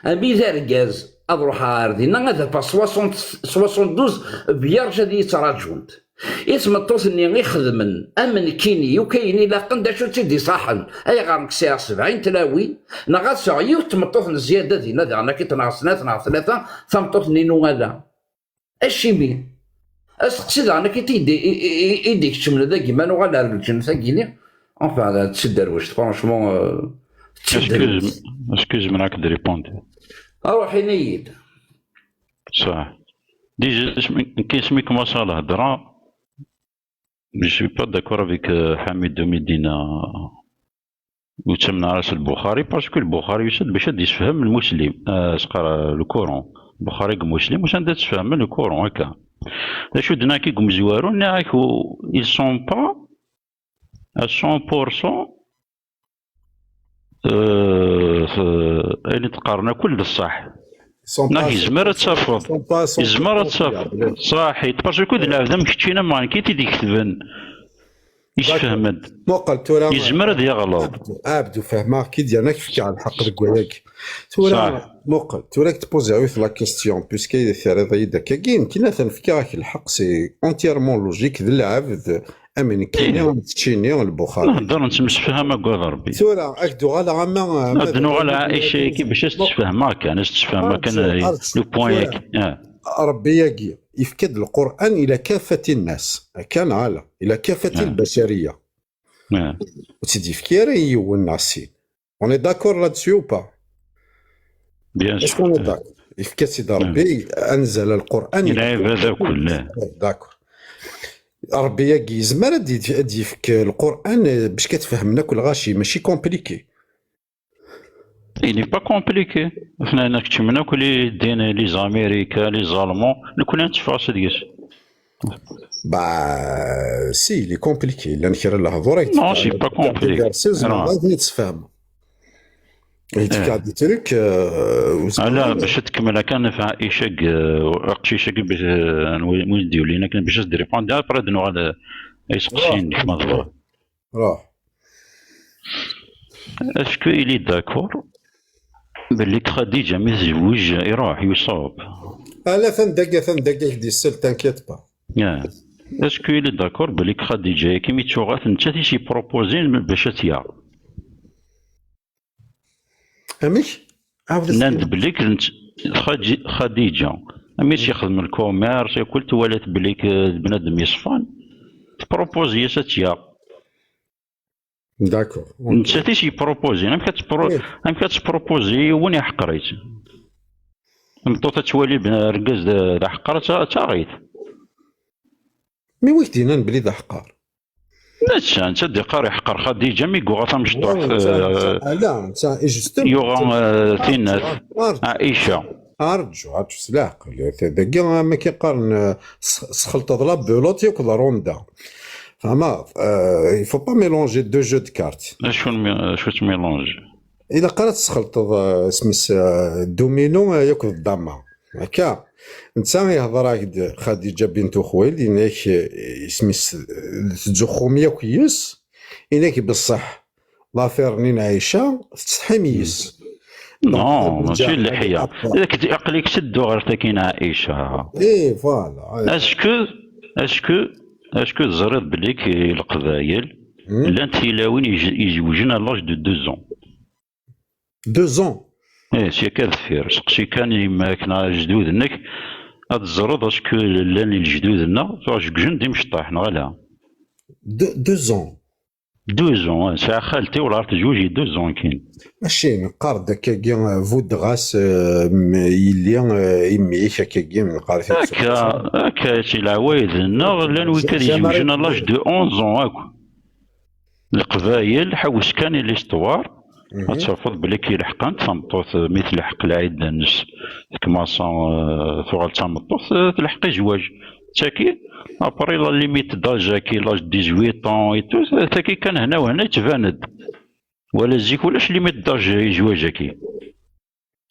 Ami d argaz, ad ruḥeɣ ar dinna, ad afeɣ soixante, soixante-douze vierges ad iyi-ttṛaǧunt. I tmeṭṭut-nni ixedmen am nekkini, yukayen ilaqen, d acu tt-id-iṣaḥen? Ayɣer nekk sɛiɣ sebɛin tlawin, neɣ ad sɛuɣ yiwet tmeṭṭut n zzyada dinna, daɣen akka neɣ snat neɣ tlata, tameṭṭut-nni n uɣala? Acimi? Asteqsi daɣen akka i d-, i, i, i, i d-ikeččmen dagi, ma nuɣal ar lǧennet-agi-ni, enfin, d tiderwect, franchement, euh, d tiderwect. Excuse-moi, excuse-moi, ad k-d-répondre. Aruḥ, ini-yi-d. Saḥ. Déjà, asmi, nekk asmi kmaṣaɣ lhedra, je suis pas d'accord avec, euh, Ḥamid Doumidina. Ur ttamneɣ ara s Lbuxari, parce que Lbuxari yusa-d bac ad d-yessefhem Lmuslim, euh, s qqar, euh, le Coran. Lbuxari deg Muslim, usan-d ad sfehmen le Coran, akka. D acu d-naki deg umezwaru, nniɣ-ak, u-, ils sont pas à cent pour cent, euh, euh, ayen i d-qqaren akk d ṣṣeḥ. Ils sont pas à cent pour cent, ils sont pas à cent pour cent fiables. Yezmer ad tafeḍ. Ṣaḥit, parce que d lɛebd am keččini am nekk i t-id-iketben. Isfehmen-d. D'accord. Muqel tura. Yezmer ad yeɣleḍ. Abdu, Abdu, fehmeɣ-k-id, yerna k-fkiɣ lḥeqq deg wayagi. Tura, ṣaḥ. Muqel, tura k-tpoziɣ yiwet la question, puisque terriḍ-iyi-d akkagi, nekkini atan fkiɣ-ak lḥeqq, c'est entièrement logique, d lɛebd, am nekkini, am keččini, Lbuxari. Nehder, nettemsefham, agad Rebbi. Tura, ad k-d-uɣaleɣ ama, ama ad d-nuɣal Ɛica-agi bac ad s-tessfehmeɣ kan, ad s-tessfehmeɣ kan, arǧu, eh, arǧu, le point-agi. Tura, ah. Rebbi-agi, yefka-d Lqur'an ila kafati nnas. Akka neɣ ala? Ila kafati lbacariya. Ah. Ur tt-id-yefki ara i yiwen neɣ sin. On est d'accord là-dessus ou pas? Bien sûr. Est-ce qu'on est d'accord? Yefka-tt-id Rebbi, anzala Lqur'an ila kafati nnas. D'accord. Rebbi-agi yezmer ad d-, ad d-yefk Lqur'an, eh, bac ad t-fehmen akk lɣaci, mačči compliqué. Il n'est pas compliqué. Aten-a keččmen akk les, les Américains, les Allemands, nekkni ad netteffeɣ seg-s. Bah, si, il est compliqué. Llan kra n lehdur ay... Non, c'est pas compliqué. Ala, bac ad tkemmel akken ɣef Ɛica-agi, euh, aqcic-agi, bac, euh, anwa i d-yulin akken bac ad s-d-répondre, après ad nuɣal, euh, i iseqsiyen-nnek, ma tebɣiḍ. Ruḥ. Est-ce qu'il est d'accord belli Xadiǧa mi tezweǧ, iruḥ, yuṣab? Ala, atan dagi, atan dagi, ak-d-yessel, t'inquiète pas. Ah. Est-ce qu'il est d'accord belli Xadiǧa-agi mi tuɣal, d nettat i s-yepropozin bac ad tt-yaɣ? Amek? Ɛawed. Nnan-d belli d nett-, Xaǧi-, Xadiǧa, ami s-yexdem lkumirs, yakk twala-t belli d bnadem yeṣfan, tpropuz-as ad tt-yaɣ. D'accord. Ok. Nettat i s-yepropozin. Amek ad tpro-, amek ad tpropozi i yiwen iḥqer-itt? Tameṭṭut ad twali ben-, argaz d, d aḥeqqer, ad ta-, ad taɣ-it. Mi wi k-d-yennan belli d aḥeqqer? Netta, netta d-iqqar iḥqer Xadiǧa mi yuɣa tamecṭuḥt, netta, netta, eh, ala, netta, justement, yuɣa, netta, eh, tinat, arǧu, arǧu, Ɛica. Arǧu, arǧu, s leɛqel. Dagi, am akken qqaren, eh, s-, sxelṭeḍ la belote yakk d ronda. Fehmeḍ? Euh, il faut pas mélanger deux jeux de cartes. Acu n-, acu-tt mélange? Ilaq ara tesxelṭeḍ, eh, isem-is, eh, domino, eh, yakk d dama. Akka. Netta ihḍer-ak-d Xadiǧa bint Uxwil, yenna-k, eh, isem-is, eh, tettzuxxum yakk yes, yenna-k beṣṣeḥ l'affaire-nni n Ɛica tettsetḥim yes. Non, donc, mačči d leḥya. Aql-ik tedduɣ ɣer tagi n Ɛica. Eh, voilà. Est-ce que, est-ce que, est-ce que teẓriḍ belli k-, Leqbayel llant tilawin yez-, yezewjen à l'âge de deux ans? Deux ans. Eh, sya kan deffir. Seqsi kan yemma-k neɣ ajdud-nnek, ad teẓreḍ acku llan lejdud-nneɣ, tuɣ jeggjen d imecṭaḥ, neɣ ala? De-, deux ans. Deux ans, eh, sɛiɣ xalti, wala tezweǧ i deux ans kan. Mačči, neqqar-d akkagi, eh, buddeɣ-as, eh, m-, yelli, eh, i mmi-k akkagi, neqqar-it akka, akka, si leɛwayed-nneɣ, llan wikad yezewjen à l'âge de onze ans akk. Leqbayel, ḥewwes kan i l'histoire, Ad tafeḍ belli k-ilḥeqent tameṭṭut, mi telḥeq lɛidda-nnes, tkemmasa, eh, tuɣal d tameṭṭut, eh, telḥeq i zzwaǧ. Tagi, après la limite d'âge-agi, l'âge de dix-huit ans et tout, tagi kan hna u hna yettban-d. Wala zik ulac limite d'âge i zzwaǧ-agi.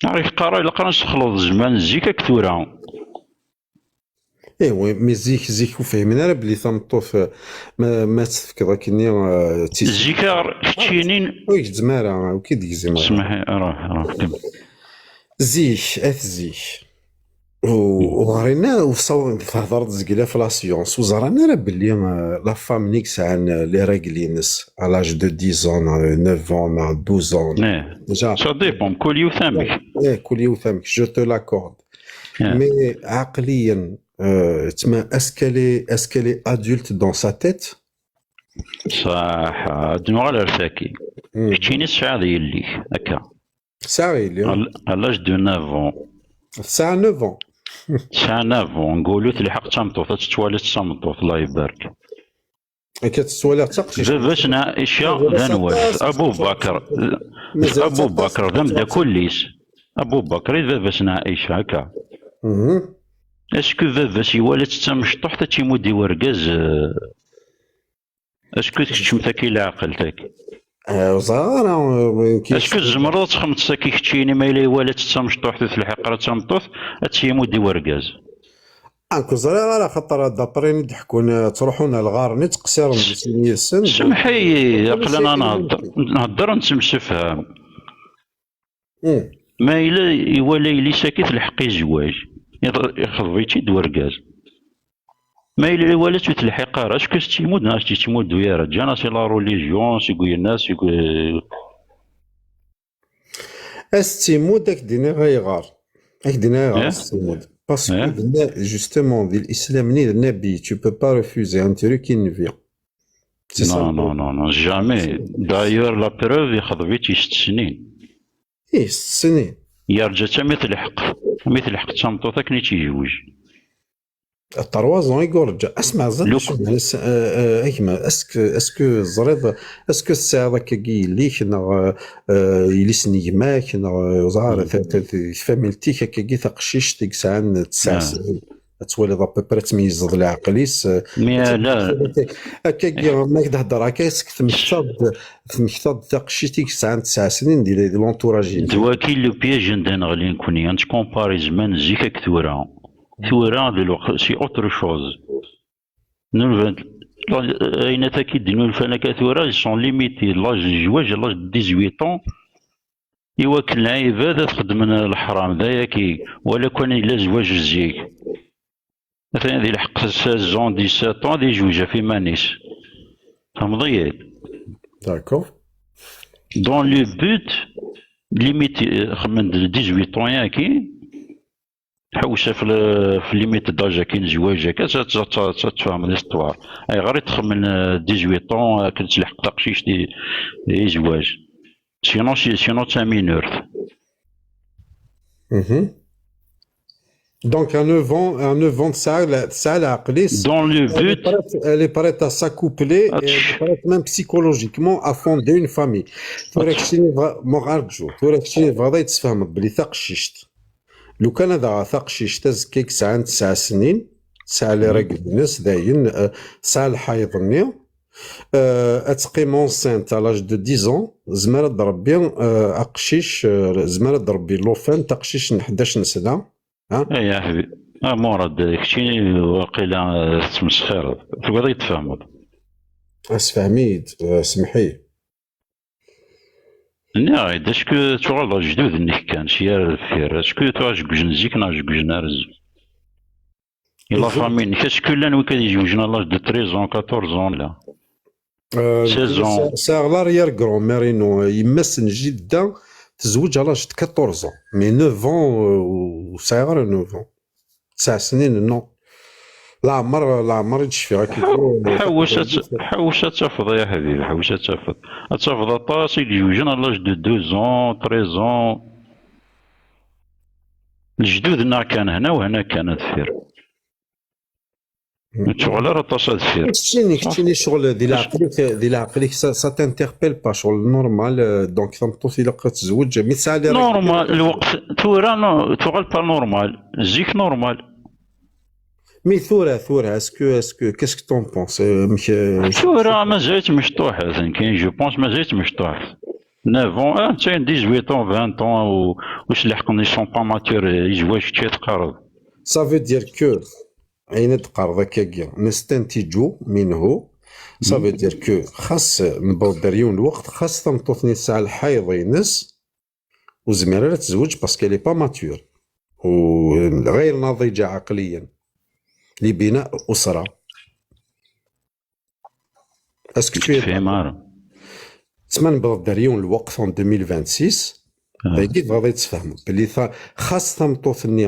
Ar yeqqar ilaq ad nessexleḍ zzman zik ak tura. Eh oui, mais zik, zik ur fhimen ara belli tameṭṭut, eh, ma, ma tt-tefkeḍ akkenni, eh, d tis-, zik ar keččini. Ur gezzem ara, ur k-id-gezzem ara. Smeḥ, ruḥ, ruḥ, kemmel. Zik, at zik. U, u ɣrin ara, u saw-, tehḍeṛ-d zgelli ɣef la science, ur ẓran ara belli, eh, la femme-nni i yesɛan, eh, les règles-ines, à l'âge de dix ans, neɣ neuf ans, neɣ douze ans. Eh, déjà. Ça dépend, kul yiwet amek. Eh, kul yiwet amek, je te l'accorde. Eh. Mais aqliyen, euh, tma, est-ce qu'elle est, est-ce qu'elle est adulte dans sa tête? Ṣaḥ, ad nuɣal ar tagi. Hmm. Keččini tesɛiḍ yelli-k, akka. Tesɛa yelli. À l-, à l'âge de neuf ans. Tesɛa neuf ans. Tesɛa neuf ans, nqulu telḥeq d tameṭṭut, ad tettwali d tameṭṭut, Allah ibarek. Akka tettwaliɣ d taqcict. Baba-s n Ɛica d anwa-t? Abu Bakr. Abu Bakr d ameddakel-is. Abu Bakr i d baba-s n Ɛica, akka. Mhm. Est-ce que baba-s iwala-tt d tamecṭuḥt ad tt-imudd i urgaz, euh, est-ce que tkeččem tagi leɛqel tagi? Euh, ur ẓriɣ ara, euh, est-ce que tzemreḍ ad txemmeḍ tagi keččini ma yella iwala-tt d tamecṭuḥt ur telḥiq ara d tameṭṭut, ad tt-imudd i urgaz? Ah, ur ẓriɣ ara, xaṭer d'après i d-ḥekkun, eh, ttruḥun ar lɣar-nni, ttqeṣṣiren di sin yid-sen. Semmeḥ-iyi, aql-aneɣ nhedder, nhedder, nettemsefham. Hmm. Ma yella iwala yelli-s-agi telḥeq i zzwaǧ, iḍ-, ixḍeb-itt-id urgaz. Ma yella iwala-tt ur telḥiq ara, est-ce que s-tt-imudd neɣ s-tt-ittmuddu ara? Ǧǧan-as i la religion, seg uyenna, seg, Ad s-tt-imudd, ad k-d-iniɣ ayɣer. Ad k-d-iniɣ ayɣer ad s-tt-imudd. Parce que d nna-, justement, di l'islam-nni d nnabi, tu peux pas refuser un truc qui ne vient. C'est ça. Non, non, non, non, jamais. D'ailleurs, la preuve, ixḍeb-itt i sett snin. Ih, sett snin. Yerǧa-tt armi telḥeq. Armi telḥeq d tameṭṭut akken i tt-yezweǧ. Trois ans i yurǧa. Asma ẓer, look, acu meɛna s-, eh, eh, a gma, est-ce que, est-ce que teẓriḍ, est-ce que tesɛiḍ akkagi yelli-k neɣ, eh, yelli-s n gma-k neɣ, eh, ẓer, ta-, ta-, ta-, familti-k akkagi taqcict i yesɛan tesɛa snin? Ad twaliḍ à peu près tmeyyzeḍ leɛqel-is, eh, mais ad la, akkagi, ma k-d-hedder akka, est-ce que temmektaḍ-d, temmektaḍ-d taqcict i yesɛan tesɛa snin di, di l'entourage-ines? D waki le piège anda neɣli nekni, ad nettcompari zzman zik ak tura. Tura, d lweqt, c'est autre chose. Nulfan, ayen ataki d-nulfan akka tura, ils sont limités. L'âge n zzwaǧ, l'âge de dix-huit ans, i wakken lɛibad ad xedmen leḥram, d ayaki, wala kan yella zzwaǧ zik. Atan di lḥeqq seize ans, dix-sept ans, ad yezweǧ ɣef iman-is. Tfehmeḍ-iyi-d? D'accord. Dans le but, limite, eh, xemmen-d dix-huit ans-agi, ḥewwes ɣef le-, ɣef limite d'âge-agi n zzwaǧ-agi, ad, ad, ad, ad tfehmeḍ l'histoire. Ayɣer i txemmen, eh, dix-huit ans akken telḥeq taqcict i, i zzwaǧ? Sinon, si-, sinon, d taminurt. Mhm. Donc, à neuf ans, à neuf ans, tesɛa le-, tesɛa leɛqel-is. Dans le but. Elle est prête, elle est prête à s'accoupler et elle est prête même psychologiquement à fonder une famille. Tura keččini bɣa-, muɣ arǧu. Tura keččini tebɣiḍ ad yi-tesfehmeḍ belli taqcict, lukan ad aɣeɣ taqcict azekka i yesɛan tesɛa snin, tesɛa les règles-ines, dayen, eh, tesɛa lḥayeḍ-nni, eh, ad teqqim enceinte à l'âge de dix ans, tezmer ad d-tṛebbi, eh, aqcic, eh, tezmer ad d-tṛebbi llufan, taqcict n ḥdac n sna, ha? Ay aḥbib, a Murad, keččini waqila, eh, tettmesxireḍ. Tebɣiḍ ad yi-tfehmeḍ. Asfhem-iyi-d, eh, semmeḥ-iyi. Nniɣ-d, acku tuɣaleḍ ɣer lejdud-nnek kan, sya ar deffir. Acku tuɣal jeggjen zik neɣ jeggjen ar zik? I la famille-nnek, acku llan wigad yezewjen à l'âge de treize ans, quatorze ans, la. Euh, seize ans. Sa-, sɛiɣ l'arrière grand-mère-inu, yemma-s n jidda, tezweǧ à l'âge de quatorze ans. Mais neuf ans, euh, ur sɛiɣ ara neuf ans. Tesɛa snin, non. Leɛmer, leɛmer i d-cfiɣ akka. Ḥaw-, ḥawes ad t-, ḥawes ad tafeḍ, ay aḥbib, ḥawes ad tafeḍ. Ad tafeḍ aṭas i yezewjen à l'âge de douze ans, treize ans. Lejdud-nneɣ kan hna u hna kan deffir. Ur ttuɣal ara aṭas ad deffir. Keččini, keččini, ccɣel di leɛqel-ik, di leɛqel-ik, ça, ça t'interpelle pas, ccɣel normal, euh, donc tameṭṭut ilaq ad tezweǧ, mi tesɛa les règles. Normal, lweqt tura, non, tuɣal pas normal. Zik normal. Mais tura, tura, est-ce que, est-ce que, qu'est-ce que t'en penses? Euh, amek, euh, tura mazal-itt mecṭuḥet, nekk, je pense mazal-itt mecṭuḥet. Neuf ans, ah, netta dix-huit ans, vingt ans, u, u sleḥqen, ils sont pas matures, yezwaǧ kečč ad teqqareḍ. Ça veut dire que, ayen ad teqqareḍ akkagi, نستنتج منه, ça veut dire que xas newweḍ-d ar yiwen lweqt, xas tameṭṭut-nni tesɛa lḥayḍ-ines, ur tezmir ara ad tezweǧ parce qu'elle est pas mature. وغير ناضجة عقليا لبناء أسرة. Est-ce que tu es d'accord? Tma newweḍ-d ar yiwen lweqt en deux mille vingt-six, dagi tebɣiḍ ad tfehmeḍ belli ta-, xas tameṭṭut-nni,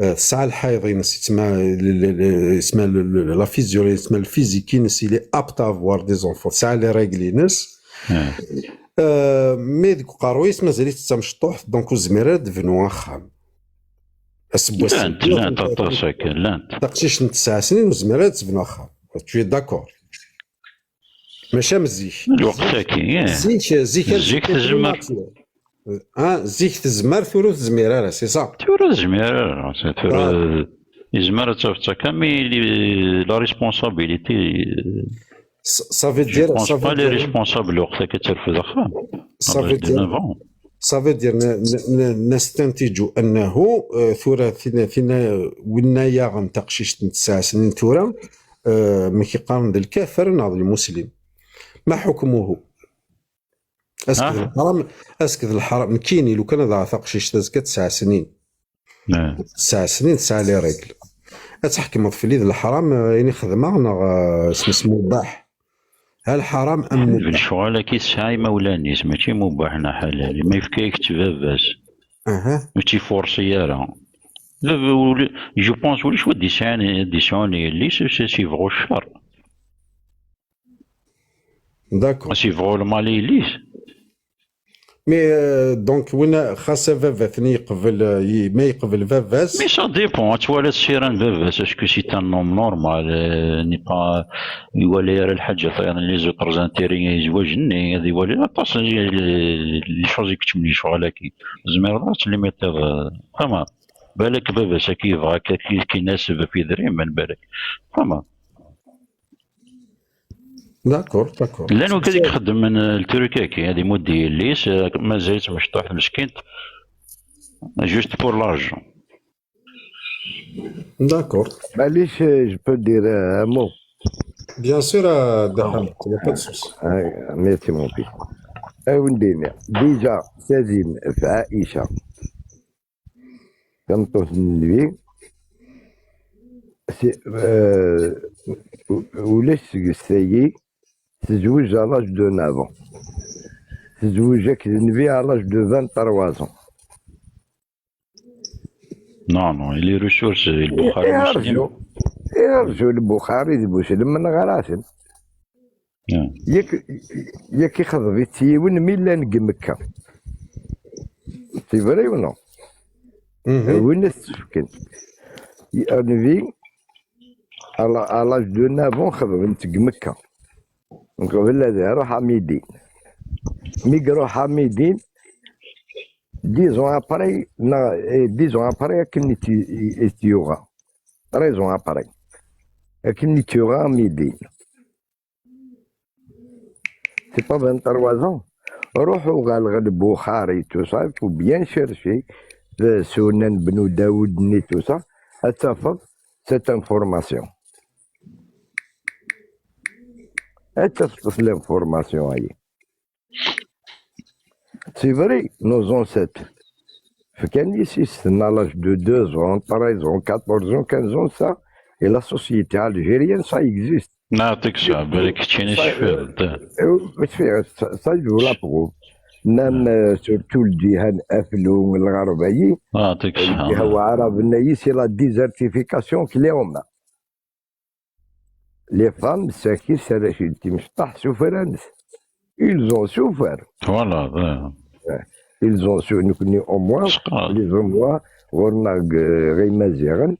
euh, tesɛa lḥayḍ-ines, yetma, l-, l-, l-, yetma l-, l-, la physiologie, yetma le physique-ines, il est apte à avoir des enfants, tesɛa les règles-ines. Euh, mais deg uqerruy-is mazal-itt d tamecṭuḥt, donc ur tezmir ara ad tebnu axxam. Aseggas-agi, llant, llant aṭas akka, llant. Taqcict n tesɛa snin ur tezmir ara ad tebnu axxam. Tu es d'accord? Maca am zik. Lweqt-agi, eh. Zik, zik, zik tezmer. Ah, zik tezmer, tura ur tezmir ara, c'est ça? Tura ur tezmir ara, c'est tura, ah, yezmer ad tafeḍ akka, mais li-, la responsabilité, euh, ça, ça veut dire, ça veut dire, les responsables, lweqt-agi ad terfed axxam. Ça veut dire, ça veut dire, ن-، ن-، ن-، نستنتج أنه, euh, tura tina, tina, winna yaɣen taqcict n tesɛa snin tura, euh, amek i qqaren d lkafir neɣ d lmuslim. ما حكمه؟ Ask d lḥaram, ask d lḥaram. Nekkini, lukan ad aɣeɣ taqcict azekka tesɛa snin. Tesɛa snin, tesɛa les règles. Ad tḥekmeḍ fell-i d lḥaram, eh, ayen i xedmeɣ, neɣ, eh, s-, s-, mubaḥ? Ha lḥaram am mubaḥ? Lecɣal-agi tesɛa imawlan-is, mačči mubaḥ neɣ ḥalal. Ma yefka-yak-tt baba-s. Aha. Ur tt-iforsi ara. Baba, ul-, je pense ulac wa d-yesɛan, d-yesɛun yelli-s, s-, s-, yebɣu ccer. D'accord. As yebɣu lmal i yelli-s. Mais, euh, donc, win xas a baba-tni yeqbel, euh, yi-, ma yeqbel baba-s. Mais ça dépend, ad twaliḍ ssira n baba-s, est-ce que c'est un homme normal, euh, n'est pas, iwala ara lḥaǧa tayeḍ n les autres intérêts, zzwaǧ-nni, ad iwali aṭas n les, les choses i keččmen lecɣal-agi. Tzemreḍ ad tlimitiḍ, euh, fama. Balak baba-s ad k-yebɣu akka, ad k-yefk asebba f idrimen, balak. Fama. D'accord, d'accord. Llan wigad i ixeddmen, euh, le truc-agi, ad imudd yelli-s, euh, mazal-itt mecṭuḥt meskint, juste pour l'argent. D'accord. Malish, euh, je peux dire, euh, un mot? Bien sûr, euh, Daham, il n'y a pas de souci. Ah, merci, mon fils. Awen-d-iniɣ, déjà, tazin f Aïcha. Tameṭṭut n Nnbi, si-, euh, ulac seg-s tagi, tezweǧ à l'âge de neuf ans. Tezweǧ akked Nnbi à l'âge de vingt-trois ans. Non, non, il est ressource, Lbuxari, Muslim. Irǧu, irǧu Lbuxari d Muslim, neɣra-ten. Ah. Yak, yak ixḍeb-itt yiwen mi llan deg Mekka. C'est vrai ou non? Mhm. Win i s-tt-fken. Nnbi, à la-, à l'âge de neuf ans, xeḍben-t deg Mekka. Qbel ad iruḥ à Médine. Mi iruḥ à Médine, dix ans après, neɣ, eh, dix ans après, akken i t-, i, i t-yuɣa. Treize ans après. Akken i t-yuɣa à Médine. C'est pas vingt-trois ans. Ruḥ uɣal ɣer Lbuxari, tout ça, il faut bien chercher, le Sunan Bnu Daoud-nni, tout ça, ad tafeḍ cette information. Ad tafeḍ l'information-ayi. C'est vrai, nos ancêtres. Fkan yessi-s-ten à l'âge de deux ans, treize ans, quatorze ans, quinze ans, ça, et la société algérienne, ça existe. Neɛṭik ṣṣeḥ, balak keččini tecfiḍ-d. Euh, ça, ça, je vous l'approuve. Même, euh, surtout le djihad, Aflou, Lɣerba-yi, neɛṭik ṣṣeḥ. Lǧiha waɛraben-ayi, c'est la désertification, clairement. Les femmes, sakit, arrac-nni timecṭaḥ, sufran-t. Ils ont souffert. Voilà, ouais. Ouais. Ils ont su-, nekkni, au moins, les, au moins, ɣur-neɣ, euh, ɣer Imaziɣen,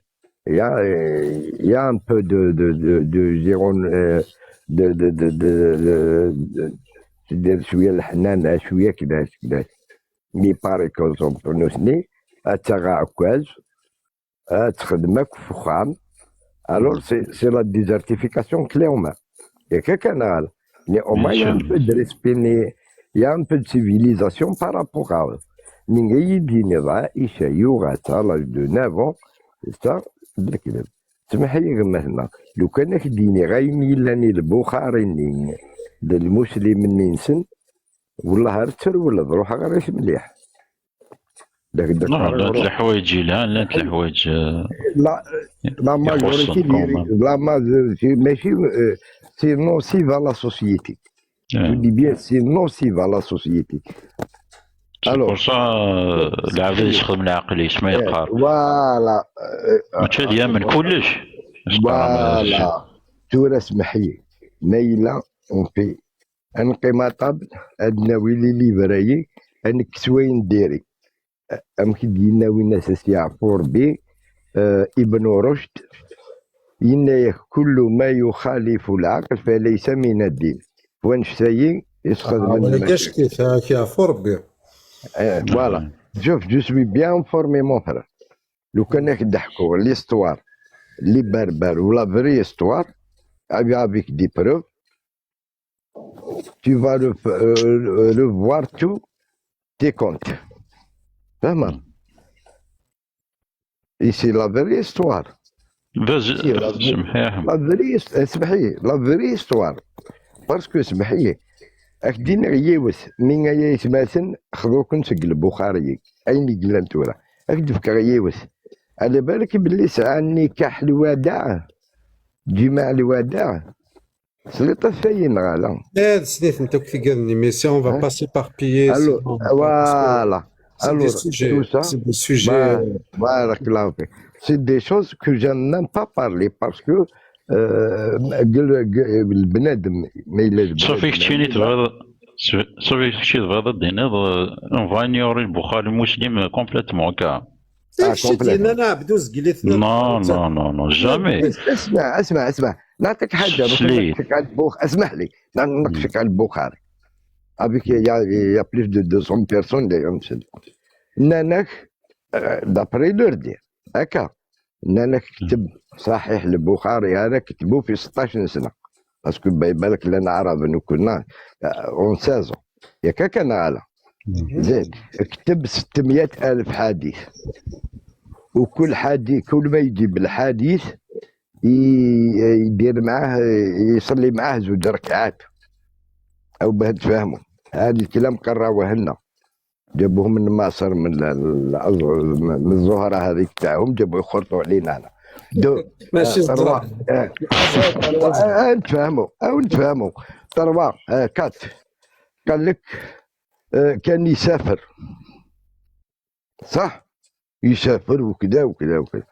Il y a, euh, il y a un peu de, de, de, de, je dirais, euh, de, de, de, de, de, de, de, شوية الحنان، شوية كده، كده. Mais par exemple, نوتني، أتغى عكاز، أتخدمك في خام. Alors, c'est, c'est la désertification, clairement. Il y a quelqu'un là. Mais au moins, il y a un peu de respect, mais il y a un peu de civilisation par rapport à eux. Ninga yidini va, isha, yuga, à l'âge de neuf ans, c'est ça, de la كده. سمح لي غير مثلا، لو كان كديني غير ميلاني البخاري نين، د المسلم نينسن، والله غير تسرول، روح غير مليح. داك، داك، non، لان الحوايج يلان، لان الحوايج، آه، لا، لا ماجوريتي ديالي، لا ماجوريتي ماشي، آه، c'est nocif à la société. Je dis bien, c'est nocif à la société. C'est pour ça, euh, العبد يخدم العقل، يسمع يقهر. Voilà. ماشي هذا من كلش. Voilà. ثورة سمحية. نيلة، on peut. أنقي ما طاب، أدناوي لي لي برايي، أنك سوين ديري. أم كي دينا وين سيعفو ربي، آه، ابن رشد، إن كل ما يخالف العقل فليس من الدين. وين شتاي يسخذ من المشرك. كيف هاك يعفو ربي. آه، voilà. شوف، je suis bien informé, mon frère. لو كان نضحكو l'histoire, les berbères ou la vraie histoire, avec des preuves, tu vas le, euh, le voir tout tes comptes. فاهمة؟ Et c'est la vraie histoire. C'est la vraie, la vraie his-, اسمحي، la vraie histoire. Parce que اسمحي، أك دينغ ييوث، من أي يتماثن خذوكن سق البخاري، أين يقلن تورا. أك دفكغ ييوث. على بالك باللي سعى النكاح الوداع، جماع الوداع. سليطة فين غالا؟ لا، سنيت انت كي قال لي، mais si on va pas s'éparpiller, alors, voilà. Alors, tout ça, c'est des sujets. بارك الله فيك. C'est des choses que j'aime même pas parler parce que, euh, البنادم ما إلا صافي، كتشيني تبغيض، صافي، كتشي تبغيض دينيض، on va ignorer البخاري مسلم complètement هكا. داكشي ديالنا، انا عبدو زقليت. Non, non, non, non, jamais. اسمع، اسمع، اسمع، نعطيك حاجه باش نناقشك على البخ-، اسمح لي، نناقشك على البخاري. Avec, il y a, il y a plus de deux cents personnes d'ailleurs. ناناك، آه، d'après leur dire هكا، ناناك كتب صحيح البخاري هذا كتبوه في ستطاش سنه، parce que بالك لنا عرب كنا، آه، en seize ans. ياك كان غالا. زين، كتب ستمية ألف حديث، وكل حديث، كل ما يجيب الحديث ي-، يدير معاه، يصلي معاه زوج ركعات. أو باه تفهموا، هذا الكلام قراوه لنا، جابوه من مصر، من ال-، ال-، من الزهرة هذيك تاعهم، جابوه يخرطوا علينا هنا. دو، ماشي آه، الزهرة. آه، آه، آه، نتفهموا، أو نتفهموا. تروا، آه، كات. قال لك، آه، كان يسافر. صح؟ يسافر وكذا وكذا وكذا.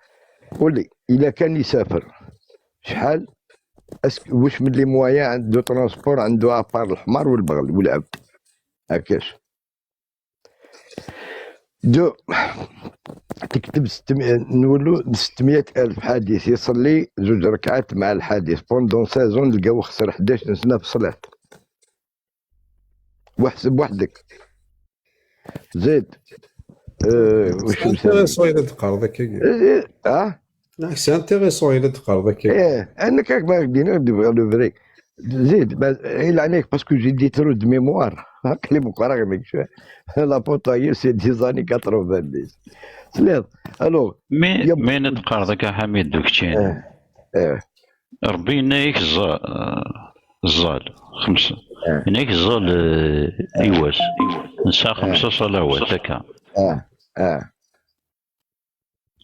قول لي، إلا كان يسافر، شحال؟ اسك-، واش من les moyens عنده transport، عنده à part الحمار والبغل والعبد؟ هكاش. دو، تكتب ستمية، نولو ستمية ألف حديث، يصلي زوج ركعات مع الحديث. Pendant seize ans نلقاو خسر حداش سنة في الصلاة. واحسب وحدك. زيد. آه، واش c'est intéressant إلا تقرا ذاك. إيه، إيه، آه؟ لا، c'est intéressant إلا تقرا ذاك. إيه، أنا كاك ما يدينا ندير le vrai. زيد، ما، إلا عليك، parce que j'ai des trous de mémoire. هاك اللي بكرة غير ما يكشف. La potaille, c'est des années quatre-vingt-dix. سليط. Alors، mais، يا ب-، mais نتقرا ذاك حميد دوكتشين. إيه، إيه. ربي ينايك الز-، آه، الزال. خمسة. آه. ينايك الزال، آه، إيواس. نسا خمسة صلوات هكا. آه. آه.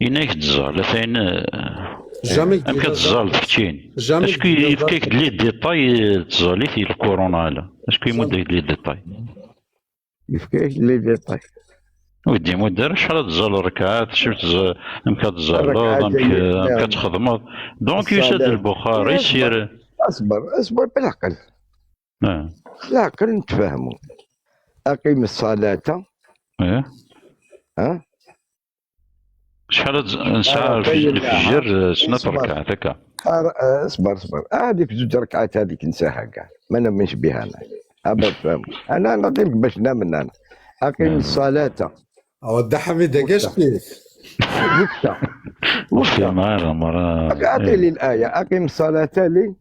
ينايك الزال، ثاين، آه، jamais أم كتزال تكتشين. Jamais اسكو يفكيك لي ديتاي تزالي في الكورونا هذا؟ اسكو يمد لك لي ديتاي؟ يفكيك لي ديتاي. ودي مدير، شحال تزال الركعات، شفت ز-، أم كتزال، أم ك-، أم كتخدمض. Donc يسد البخاري، سير. أصبر، أصبر بالعقل. آه. بالعقل نتفاهموا. أقيم الصلاة. إيه. ها؟ شحال هاد، نسعى آه، في فين الفجر، آه، سنة ركعات هكا. آه، آه، اصبر، اصبر. آه، هذيك زوج ركعات هذيك نساها كاع. ما نؤمنش بها أنا. أبا فهم. أنا نعطيك باش نامن أنا. أقم الصلاة. أو دا حميد، كاش وقتها. وقتها. وقتها. أعطي لي الآية. أقم الصلاة لي.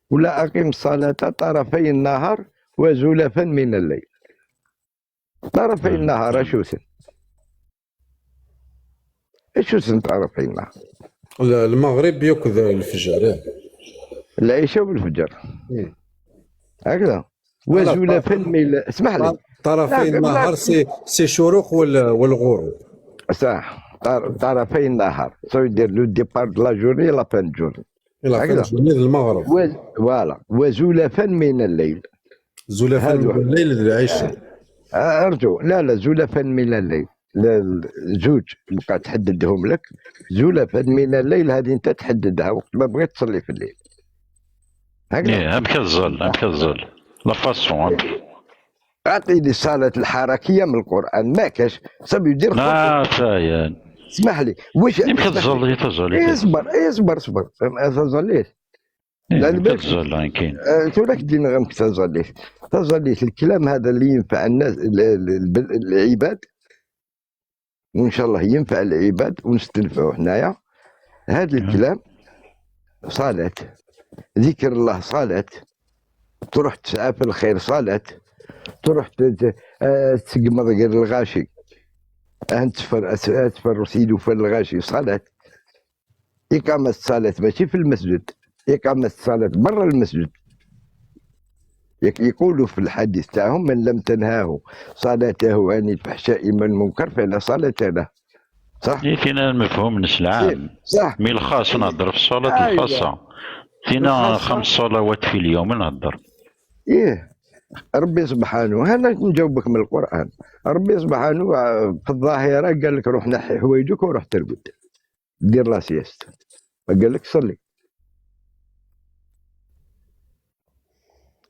ولا أقم الصلاة طرفي النهار وزلفا من الليل. طرفي النهار، أشو سن؟ أشو سن طرفي النهار؟ ال-، المغرب ياك ذا الفجر، إيه. العشاء والفجر. مم. هكذا. وزلفا من الليل، اسمح لي. طرفي لا، النهار، لا. سي، سي شروق وال-، والغروب. صح. طر-، طرفي النهار. Ça veut dire le départ de la journée et la fin de journée. إلى هكذا. فين جنيد المغرب. و-، voilà. وزلفا من الليل. زلفا من الليل للعشاء. آه، أرجو. لا، لا، زلفا من الليل. لا، زوج بقى تحددهم لك. زلفا من الليل هذه أنت تحددها وقت ما بغيت تصلي في الليل. هكذا. إيه، أمك الظل، أمك الظل. La façon، أمك. أعطيني الصلاة الحركية من القرآن، ما كاش. صبي يدير خطوة. لا، فاين. اسمح لي، واش، يمكن اسمح لي. تزل، تزل، إيه، تزل. اصبر، إيه، اصبر، اصبر. ما تزليش. إيه، لا، يمكن الباقي. تزل، يمكن. آه، شو راك دير غير ما تزليش؟ تزليش الكلام هذا اللي ينفع الناس، ال-، ال-، ال-، العباد. وإن شاء الله ينفع العباد ونستنفعوا حنايا. هذا الكلام صلاة، ذكر الله صلاة، تروح تسعى في الخير صلاة، تروح ت-، ت-، آه، تسقمض غير الغاشي، آه، تفر-، آه، تفرس يدو في الغاشي صلاة. إقامة الصلاة ماشي في المسجد، إقامة الصلاة برا المسجد. يك-، يقولوا في الحديث تاعهم: "من لم تنهاه صلاته عن الفحشاء والمنكر فلا صلاة له". صح؟ إيه، فينا المفهوم نسلعان. صح. مي الخاص نهضر في الصلاة أيوة. الخاصة. فينا الخاصة. خمس صلوات في اليوم نهضر. إيه. ربي سبحانه، أنا نجاوبك من القرآن. ربي سبحانه في الظاهرة قال لك: "روح نحي حوايجك وروح ترقد. دير لا سيست." قال لك: "صلي."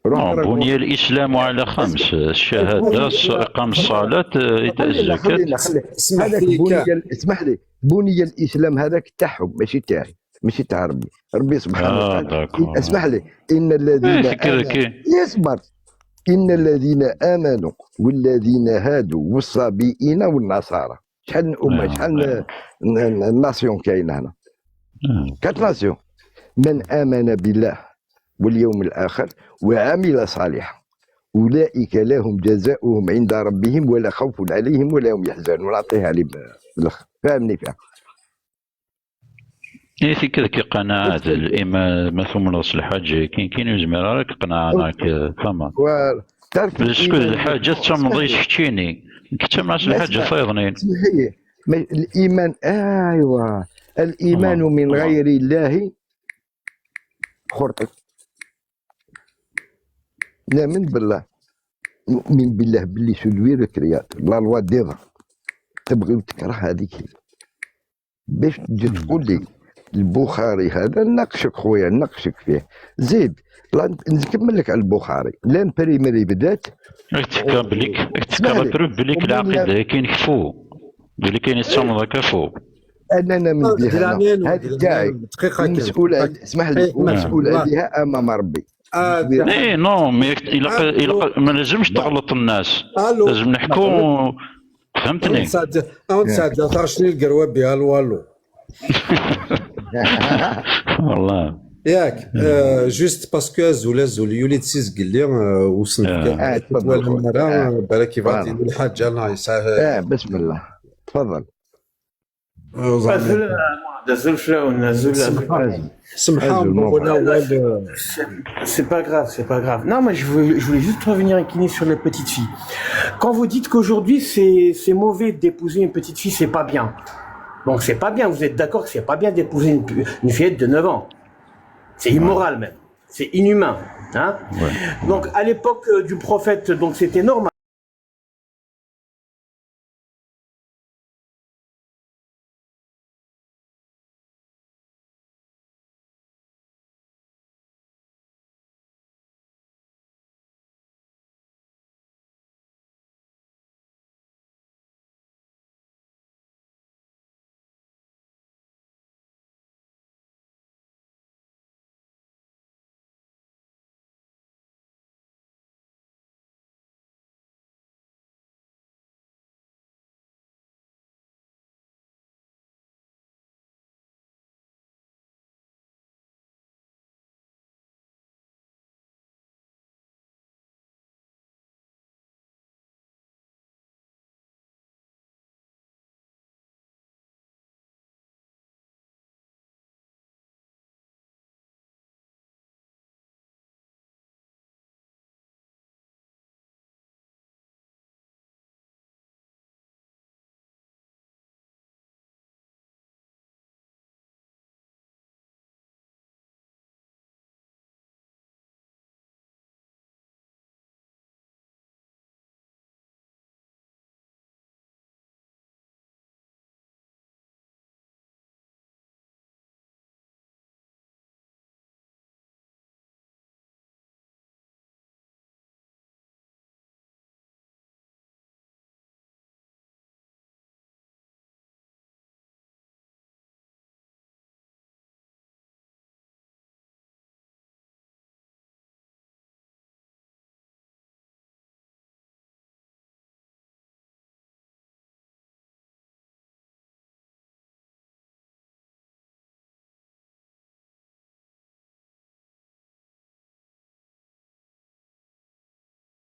روح آه، ترقد. بني الإسلام على خمس: الشهادة، الص-، إقام الصلاة، آه، إيتاء الزكاة. خلينا، خلينا. اسمح هذاك لي، بني ال-، اسمح لي، بني الإسلام هذاك تاعهم، ماشي تاعي، ماشي تاع ربي. ربي سبحانه آه، وتعالى. داكور. اسمح لي، إن الذين إيه، سكر آمنوا. كي. اصبر. إن الذين آمنوا والذين هادوا والصابئين والنصارى. شحال من أمة، آه، شحال من، آه. من، من ناسيون كاينة هنا؟ آه. كانت ناسيون. من آمن بالله واليوم الآخر وعمل صالحا أولئك لهم جزاؤهم عند ربهم ولا خوف عليهم ولا هم يحزنون. أعطيها لي ب-، بالأخ. فهمني فيها. إيه، تيكذا كي قناعة الإيمان، ما ثمنغ الحاجة، كاين، كاين يزمر راك قناعة راك، آه، فما. و-، تعرف بس كل الإيمان، الحاجة تمضي اسمح لي. شكيني. كنت مع اسمع، الحاجة اسمع. فايضنين. اسمح لي. ما-، الإيمان، أيوة. الإيمان من غير الله خرطي. نؤمن بالله. نؤمن بالله باللي سلوي لك رياض. لا لوا ديفا. تبغي وتكره هذيك هي. باش تجي تقول لي البخاري هذا، ناقشك خويا، ناقشك فيه. زيد، لا، نكمل لك على البخاري. لامبريمري بدات. اكتكا بليك، اكتكا اسمح لي. بروف بليك ومن العقيدة كاين كفو. بليك كاين يتصنت كفو. أنا نؤمن بها أنا. هذه تاعي. دقيقة كامل. المسؤول عن-، اسمح لي، إيه، نعم. المسؤول عليها أمام ربي. آه، إيه، نو، مي إلا ق-، إلا ق-، ما لازمش تغلط الناس. ألو. لازم نحكوا. فهمتني؟ أنت ساعة، أنت ساعة، تعرف شنو القروة بها الوالو. والله. ياك، آه، جوست باسكو أزول، أزول، يولي تسيز قال لي، آه، وسنت آه. كان آه، تفضل ولا خويا. مرة، آه. آه، بالك يبغى فوالا. يدير الحاجة، الله يسهل. آه، بسم الله. تفضل. آه، وزعما. أزول، أزول فلاون، أزول. سمح-، أزول. سمح أزول، لي، موفق. ولا والو. C'est, c'est pas grave, c'est pas grave. Non, mais je voulais, je voulais juste revenir, Kini, sur les petites filles. Quand vous dites qu'aujourd'hui, c'est, c'est mauvais d'épouser une petite fille, c'est pas bien. Donc, c'est pas bien, vous êtes d'accord que c'est pas bien d'épouser une, une fillette de neuf ans. C'est immoral même. C'est inhumain. Hein ? Ouais. Donc, à l'époque, euh, du prophète, donc, c'était normal.